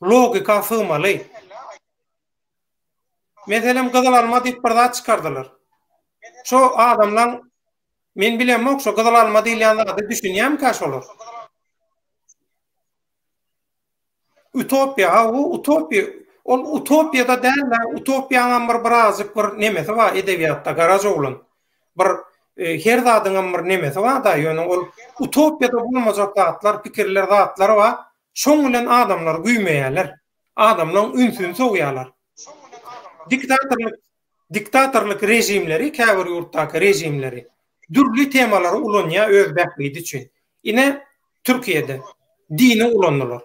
Logika sygmaly. Meselem gyzyl alma diýip bir zat çykardylar. Şo adamlaň men bilemok şo gyzyl alma diýilýän zada düşünýärmikä şolar? Utopiýa, ha bu utopiýa. Ol utopiýada däl-de, utopiýaňam bir birazjyk bir nemesi bar edebiýatda Garajaoglan. Bir e, her zadyňam bir nemesi bar-da, ýöne ol utopiýada bolmajak zatlar, pikirler, zatlar bar. Şoň bilen adamlar güýmeýärler. Adamlaryň ünsüni sowýarlar. Diktatorlyk diktatorlyk režimleri, käbir ýurtdaky režimleri dürli temalary ulanýar öz bähbidi üçin. Ine, Türkiýede dini ulandylar.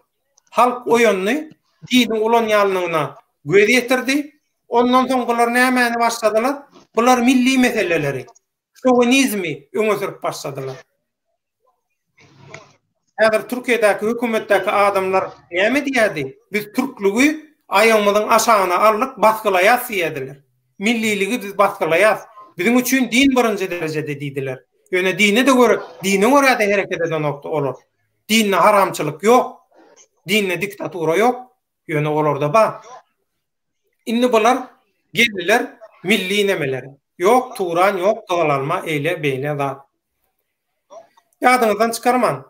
Halk oýandy, dini ulanýanlygyna göz ýetirdi. Ondan soň bular nämäni başladylar? Bular milli meseleleri, şowinizmi öňe sürüp başladylar. Häzir Türkiýedäki hökümetdäki adamlar näme diýýärdi? Biz türklügi aýagymyzyň aşagyna aldyk, basgylaýas diýýärdiler. Milliligi biz basgylaýas. Biziň üçin din birinji derejede diýdiler. Ýöne dine-de görä, dine görä-de hereket edenokdy olar. Dinde haramçylyk ýok. Dinde diktatura ýok. Ýöne olarda bar. Indi bular geldiler milli nemelere. Ýok Turan, ýok Gyzyl alma, eýle beýle zat. Ýadyňyzdan çykarmaň.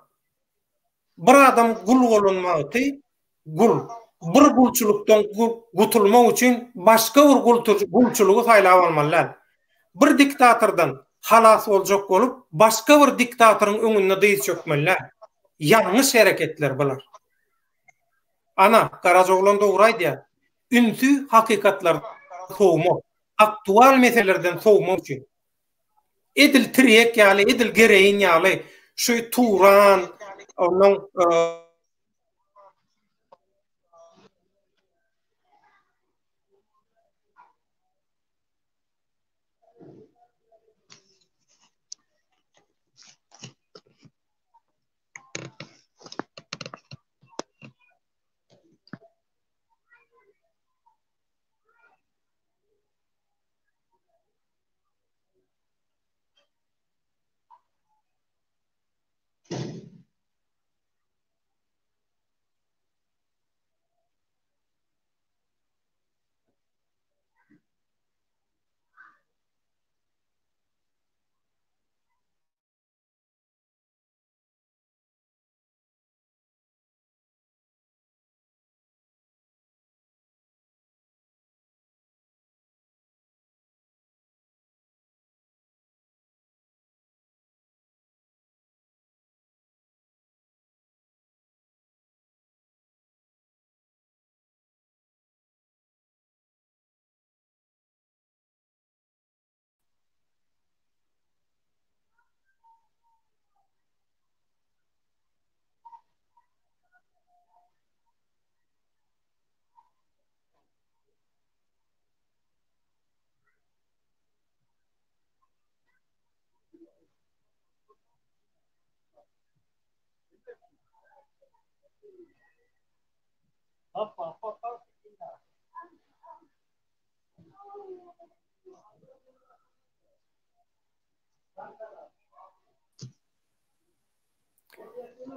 Bir adam gul bolan wagty gul. Bir gulçulykdan gutulmak üçin başga bir gulçulygy saýlap almaly däl. Bir diktatordan halas boljak bolup, başga bir diktatoryň öňünde dyz çökmeli däl. Ýalňyş hereketler bular. Ana, Garajaoglan dogry aýdýar. Ünsi hakykatlardan sowmak, aktual meselelerden sowmak üçin. Edil tirýek ýaly, edil gereýin ýaly şu Turan, ondan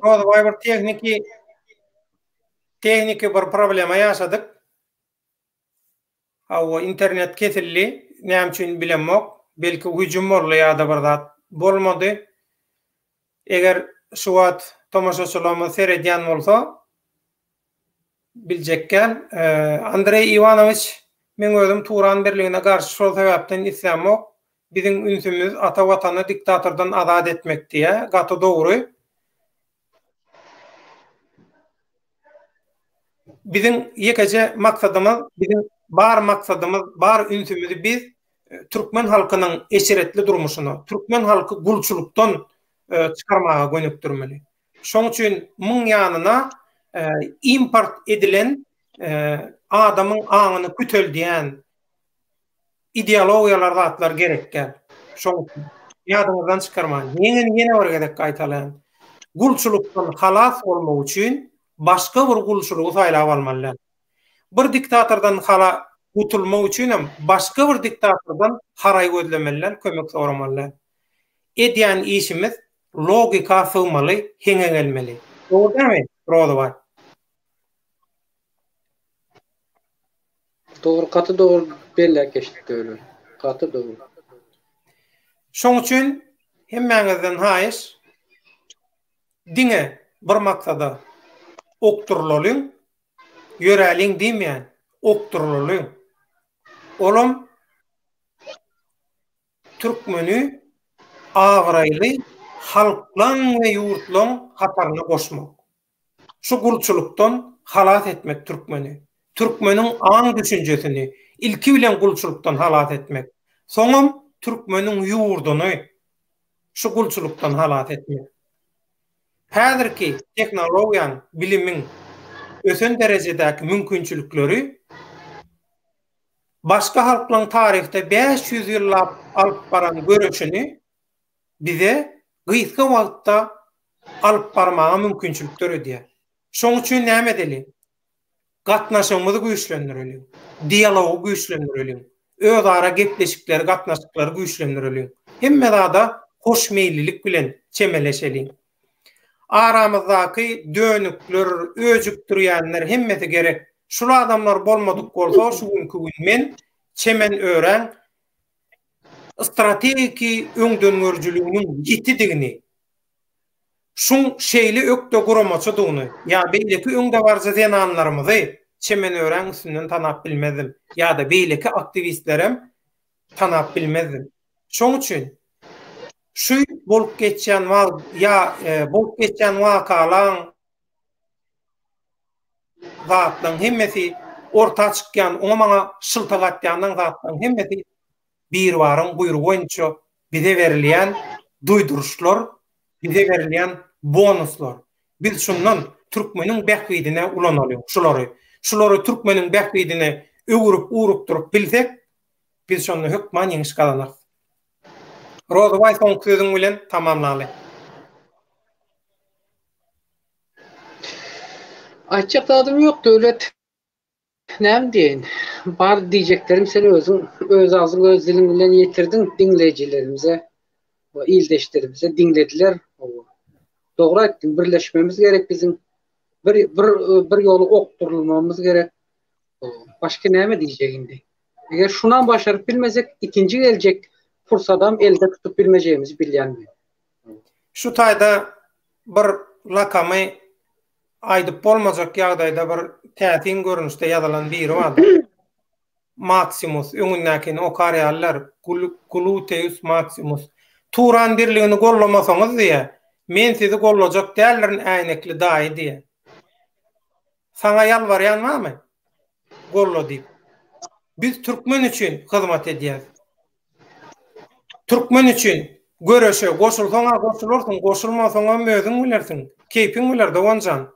Rozybaý bir tehniki tehniki bir problema ýaşadyk. Hawa, internet kesildi. Näme üçin bilemok. Belki hüjüm boldy ýa-da bir zat bolmady. Eger şu wagt tomaşaçylarymyz seredýän bolsa, Biljekgäl. Andreý Iwanowiç, meň özüm Turan birligine garşy şol sebäpden islämok. Biziň ünsümiz ata watany diktatordan azat etmek diýä. Gaty dogry. Biziň ýekeje maksadymyz, biziň bar maksadymyz, bar ünsümizi biz türkmen halkynyň eşretli durmuşyna, türkmen halky gulçulykdan çykarmaga gönükdirmeli. Şoň üçin muň ýanyna import edilen adamyň aňyny küteldýän ideologiýalar zatlar gerek däl. Şoň üçin ýadyňyzdan çykarmaň. Ýene ýene bir gezek gaýtalaýan. Gulçulykdan halas bolmak üçin başga bir gulçulygy saýlap almaly däl. Bir diktatordan hala gutulmak üçinem başga bir diktatordan haraý gözlemeli däl, kömek soramaly däl. Edýän işimiz logika sygmaly, heňe gelmeli. Dogry dälmi, Rozybaý? Dogry, gaty dogry belläp geçdik Döwlet. Gaty dogry. Şoň üçin hemmäňizden haýyş, diňe bir maksada okdurylalyň, ýöräliň diýmeýän, okdurylalyň. Olam türkmeni abraýly halklaň we ýurtlaň hataryna goşmak. Şu gulçulykdan halas etmek türkmeni. Türkmeniň aň-düşünjesini ilki bilen gulçulykdan halas etmek. Soňam türkmeniň ýurduny şu gulçulykdan halas etmek. Häzirki tehnologiýaň, bilimiň ösen derejedäki mümkinçilikleri başga halklaň taryhda 500 ýyllap alyp baran göreşini bize gysga wagtda alyp barmaga mümkinçilik döredýär. Şoň üçin näme edeli? Gatnaşygymyzy güýçlendireliň, dialogy güýçlendireliň, özara gepleşikleri, gatnaşyklary güýçlendireliň. Hemme zada hoşmeýillilik bilen çemeleşeliň. Aramyzdaky dönükler, öjükdirýänler hemmesi gerek. Şul adamlar bolmadyk bolsa şu günki gün men Çemen Öräň strategiki öňdengörüjiliginiň ýitidigini, şuň şeýle ökde guramaçydygyny ýa beýleki öňdebaryjy zenanlarymyzy Çemen Öräň üstünden tanap bilmezdim ýa-da beýleki aktiwistlerem tanap bilmezdim. Şoň üçin şu bolup geçýän ýa bolup geçýän wakalaň zatlaryň hemmesi orta çykýan, oňa maňa şyltak atýanlaň zatlaryň hemmesi Biribaryň buýrugy boýunça bize berilýän duýduryşlar, bize berilýän bonuslar. Biz şundan türkmeniň bähbidine ulanalyň şulary. Şulary türkmeniň bähbidine öwürip ugrukdyryp bilsek, biz şonda hökman ýeňiş gazanarys. Rozybaý soňky sözüň bilen tamamlaly. Aýtjak zadym ýok Döwlet. Näme diýeýin? Bar diýjeklerim sen özüň öz agzyň öz diliň bilen ýetirdiň diňleýjilerimize we ildeşlerimize diňlediler. Dogry aýtdyň birleşmemiz gerek biziň. Bir bir bir ýola okdurylmamyz gerek. Başga näme diýjek indi? Eger şunam başaryp bilmesek ikinji geljek pursadam elde tutup bilmejegimizi bilýän men. Şu taýda bir lakamy aýdyp bolmajak ýagdaýda bir täsin görnüşde ýazylan biri bardyr. Maksimus, öňündäkini okar ýalylar, Gluteus Maksimus. Turan birligini gollamasaňyz diýýär, men sizi gollajak däldirin äýnekli daýy diýýär. Saňa ýalbarýan barmy? Golla diýip. Biz türkmen üçin hyzmat edýäs. Türkmen üçin göreşe goşulsaň-a goşularsyň, goşulmasaňam özüň bilersiň. Keýpiň biler doganjan.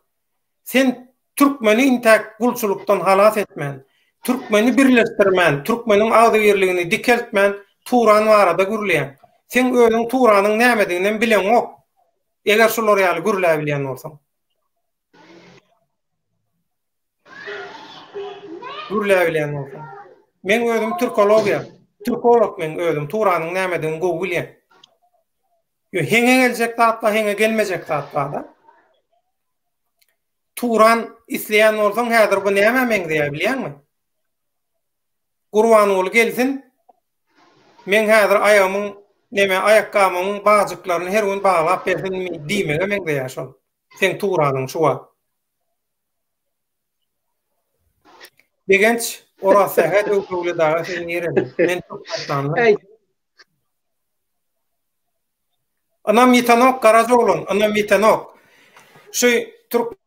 Sen türkmeni intäk gulçulykdan halas etmän, türkmeni birleşdirmän, türkmeniň agzybirligini dikeltmän Turan barada gürleýäň. Seň özüň Turanyň nämediginem bileňok. Eger şular ýaly gürläbilýän bolsaň. Gürläbilýän bolsaň. Meň özüm türkologiýa, türkolog meň özüm Turanyň nämedigini gowy bilýän. Ýo heňe geljek zat bar, heňe gelmejek zat bar-da. Turan isleýän bolsaň häzir bu nämä meňzeýär bilýäňmi? Gurbanguly gelsin, meň häzir aýagymyň neme aýakgabymyň bajyklaryny her gün baglap bersin diýmege meňzeýär şol. Seň Turanyň şu wagt. Begenç Orazsähedow Döwlet aga siz nireli? Men Türkmenistanly. Ynam ýitenok Garaja oglan, ynam ýitenok. Şu türkmen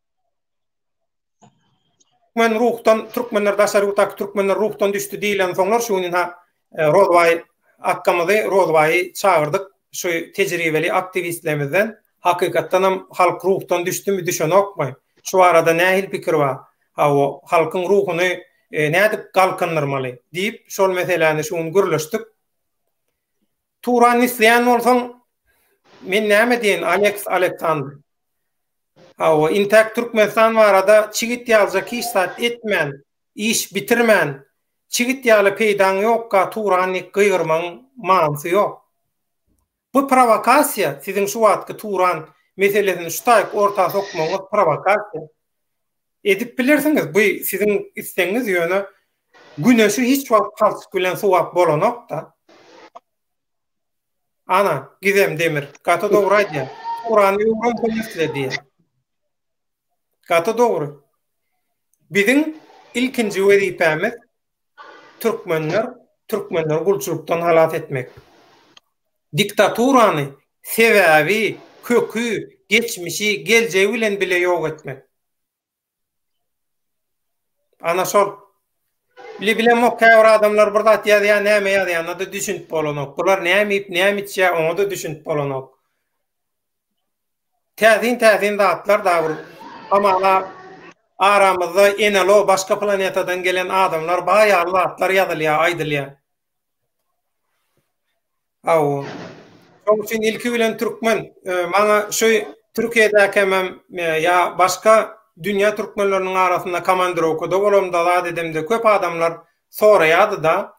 ruhdan, türkmenler daşary ýurtdaky türkmenler ruhdan düşdi diýilensoňlar şu gün ynha Rozbaý akgamyzy, Rozbaýy çagyrdyk. Şu tejribeli aktiwistlerimizden. Hakykatdanam halk ruhdan düşdümi, düşenokmy? Şu barada nähili pikir bar? Hawa, halkyň ruhuny nädip galkyndyrmaly? diýip, şol meseläni şu gün gürleşdik. Turany isleýän bolsaň, men näme diýeýin, Aleks Aleksandr. Hawa, intäk Türkmenistan barada çigit ýalyjak hiç zat etmän, iş bitirmän, çigit ýaly peýdaň ýokka Turan diýip gygyrmagyň manysy ýok. Bu prowokasiýa, siziň şu wagtky Turan meselesini şu taýyk orta sokmagyňyz prowokasiýa. Edip bilersiňiz, bu siziň islegiňiz, ýöne güneşi hiç wagt palçyk bilen suwap bolanok-da. Ana, Gizem Demir, gaty dogry aýdýar. Turany öwren soň isle diýýär. Gaty dogry. Biziň ilkinji wezipämiz türkmenler, türkmenleri gulçulykdan halas etmek. Diktaturany sebäbi, köki, geçmişi, geljegi bilen bile ýok etmek. Ana şol. Bile bilemok käbir adamlar bir zat ýazýar, näme ýazýanyna-da düşünip bolanok. Bular näme iýip, näme içýär, oňa-da düşünip bolanok. Täsin täsin zatlar da bir hamala aramyzda NLO başga planetadan gelen adamlar bar ýaly zatlar ýazylýar, aýdylýar. Hawa. Şoň üçin ilki bilen türkmen maňa şu Türkiýedäkemem ýa başga dünýä türkmenleriniň arasynda komandirowkada bolamda zat edemde köp adamlar soraýardy-da,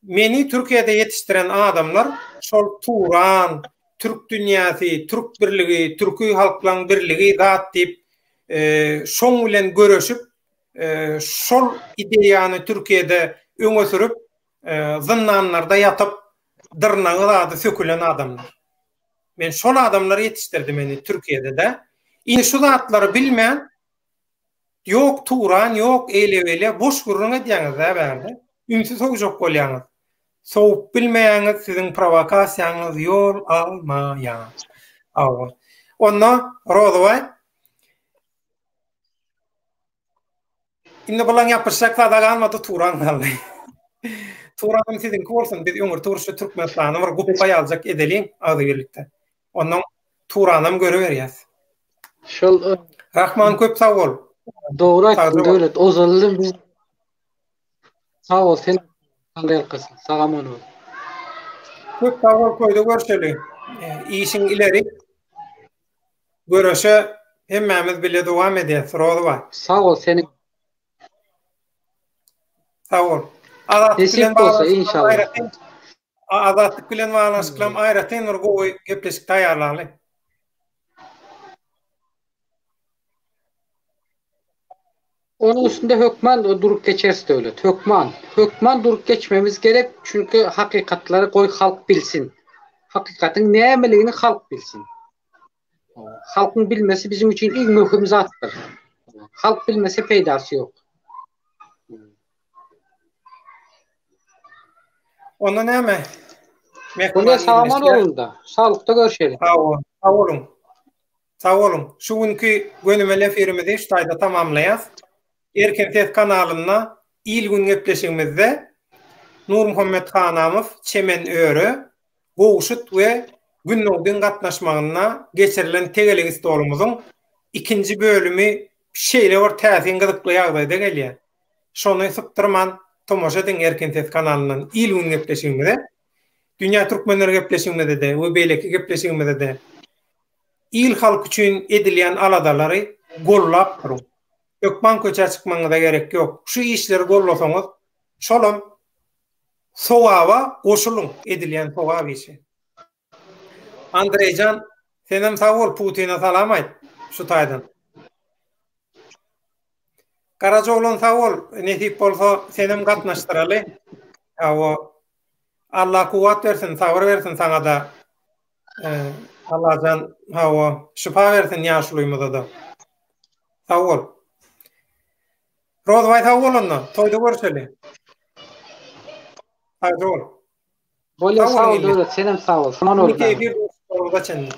meni Türkiýede ýetişdiren adamlar şol Turan, Türk dünýäsi, türk birligi, türki halklaň birligi zat diýip, şoň bilen göreşip, şol ideýany Türkiýede öňe sürüp, zyndanlarda ýatyp, dyrnagy zady sökülen adamlar. Men şol adamlar ýetişdirdi meni Türkiýede-de. Indi şu zatlary bilmän, ýok Turan, ýok eýle-beýle boş gürrüň edýäňiz-dä bärde. Ünsi sowjak bolýaňyz. Sowup bilmeýäňiz, siziň prowokasiýaňyz ýol almaýar. Hawa. Onda Rozybaý Indi bulaň ýapyşjak zada galmady, Turan galdy. Turanam siziňki bolsun, biz öňürti bir şu Türkmenistany bir gupba ýaljak edeliň agzybirlikde. Ondan Turanam görüberýäs. Şol Rahman köp sag bol. Dogry aýtdyň Döwlet. Ozaly biz Sag bol sen Taňryýalkasyn. Sag aman bol. Köp sag bol toýda görşeli. Işiň ileri. Göreşe hemmämiz bile dowam edýäs Rozybaý. Sag bol seniň. Sag bol. Azatlyk bilen bolsa inşallah. Azatlyk bilen baglanyşykly aýratyn bir gowy gepleşik taýýarlaly. Onuň üstünde hökman durup geçeris Döwlet. Hökman. Hökman durup geçmemiz gerek, çünki hakykatlary goý halk bilsin. Hakykatyň nämeligini halk bilsin. Halkyň bilmesi biziň üçin iň möhüm zatdyr. Halk bilmese peýdasy ýok. Onda näme? Onda sag boluň-da. Saglykda görşeliň. Sag boluň. Sag boluň. Sag boluň. Şu günki gönümel efirimizi şu taýda tamamlaýas. Erkin Ses kanalynda Il gün gepleşigimizde Nurmuhammet Hanamow, Çemen Öre, Gowşut we Gündogdyň gatnaşmagynda geçirilen tegelek stolumyzyň ikinji bölümi şeýle bir täsin gyzykly ýagdaýda gelýär. Şony sypdyrman tomaşa ediň Erkin Ses kanalyndan Il gün gepleşigimize. Dünýä Türkmenleri gepleşigimizde-de we beýleki gepleşigimizde-de il-halk üçin edilýän aladalary gollap duruň. Hökman köçä çykmagyňyza gerek ýok. Şu işleri gollasaňyz, şolam sogaba goşulyň, edilýän sogap işi. Andreýjan, senem sag bol, Putine salam aýt şu taýdan. Garajaoglan sag bol, nesip bolsa senem gatnaşdyraly. Hawa. Allah kuwwat bersin, sabyr bersin saňada. Allajan hawa şypa bersin ýaşulymyzada. Sag bol. Rozbaý sag bol onda. Toýda görüşeli. Sag bol. Bolýa sag bol Döwlet senem sag bol. Aman bol. Indiki efir duşuşyklarymyza çenli.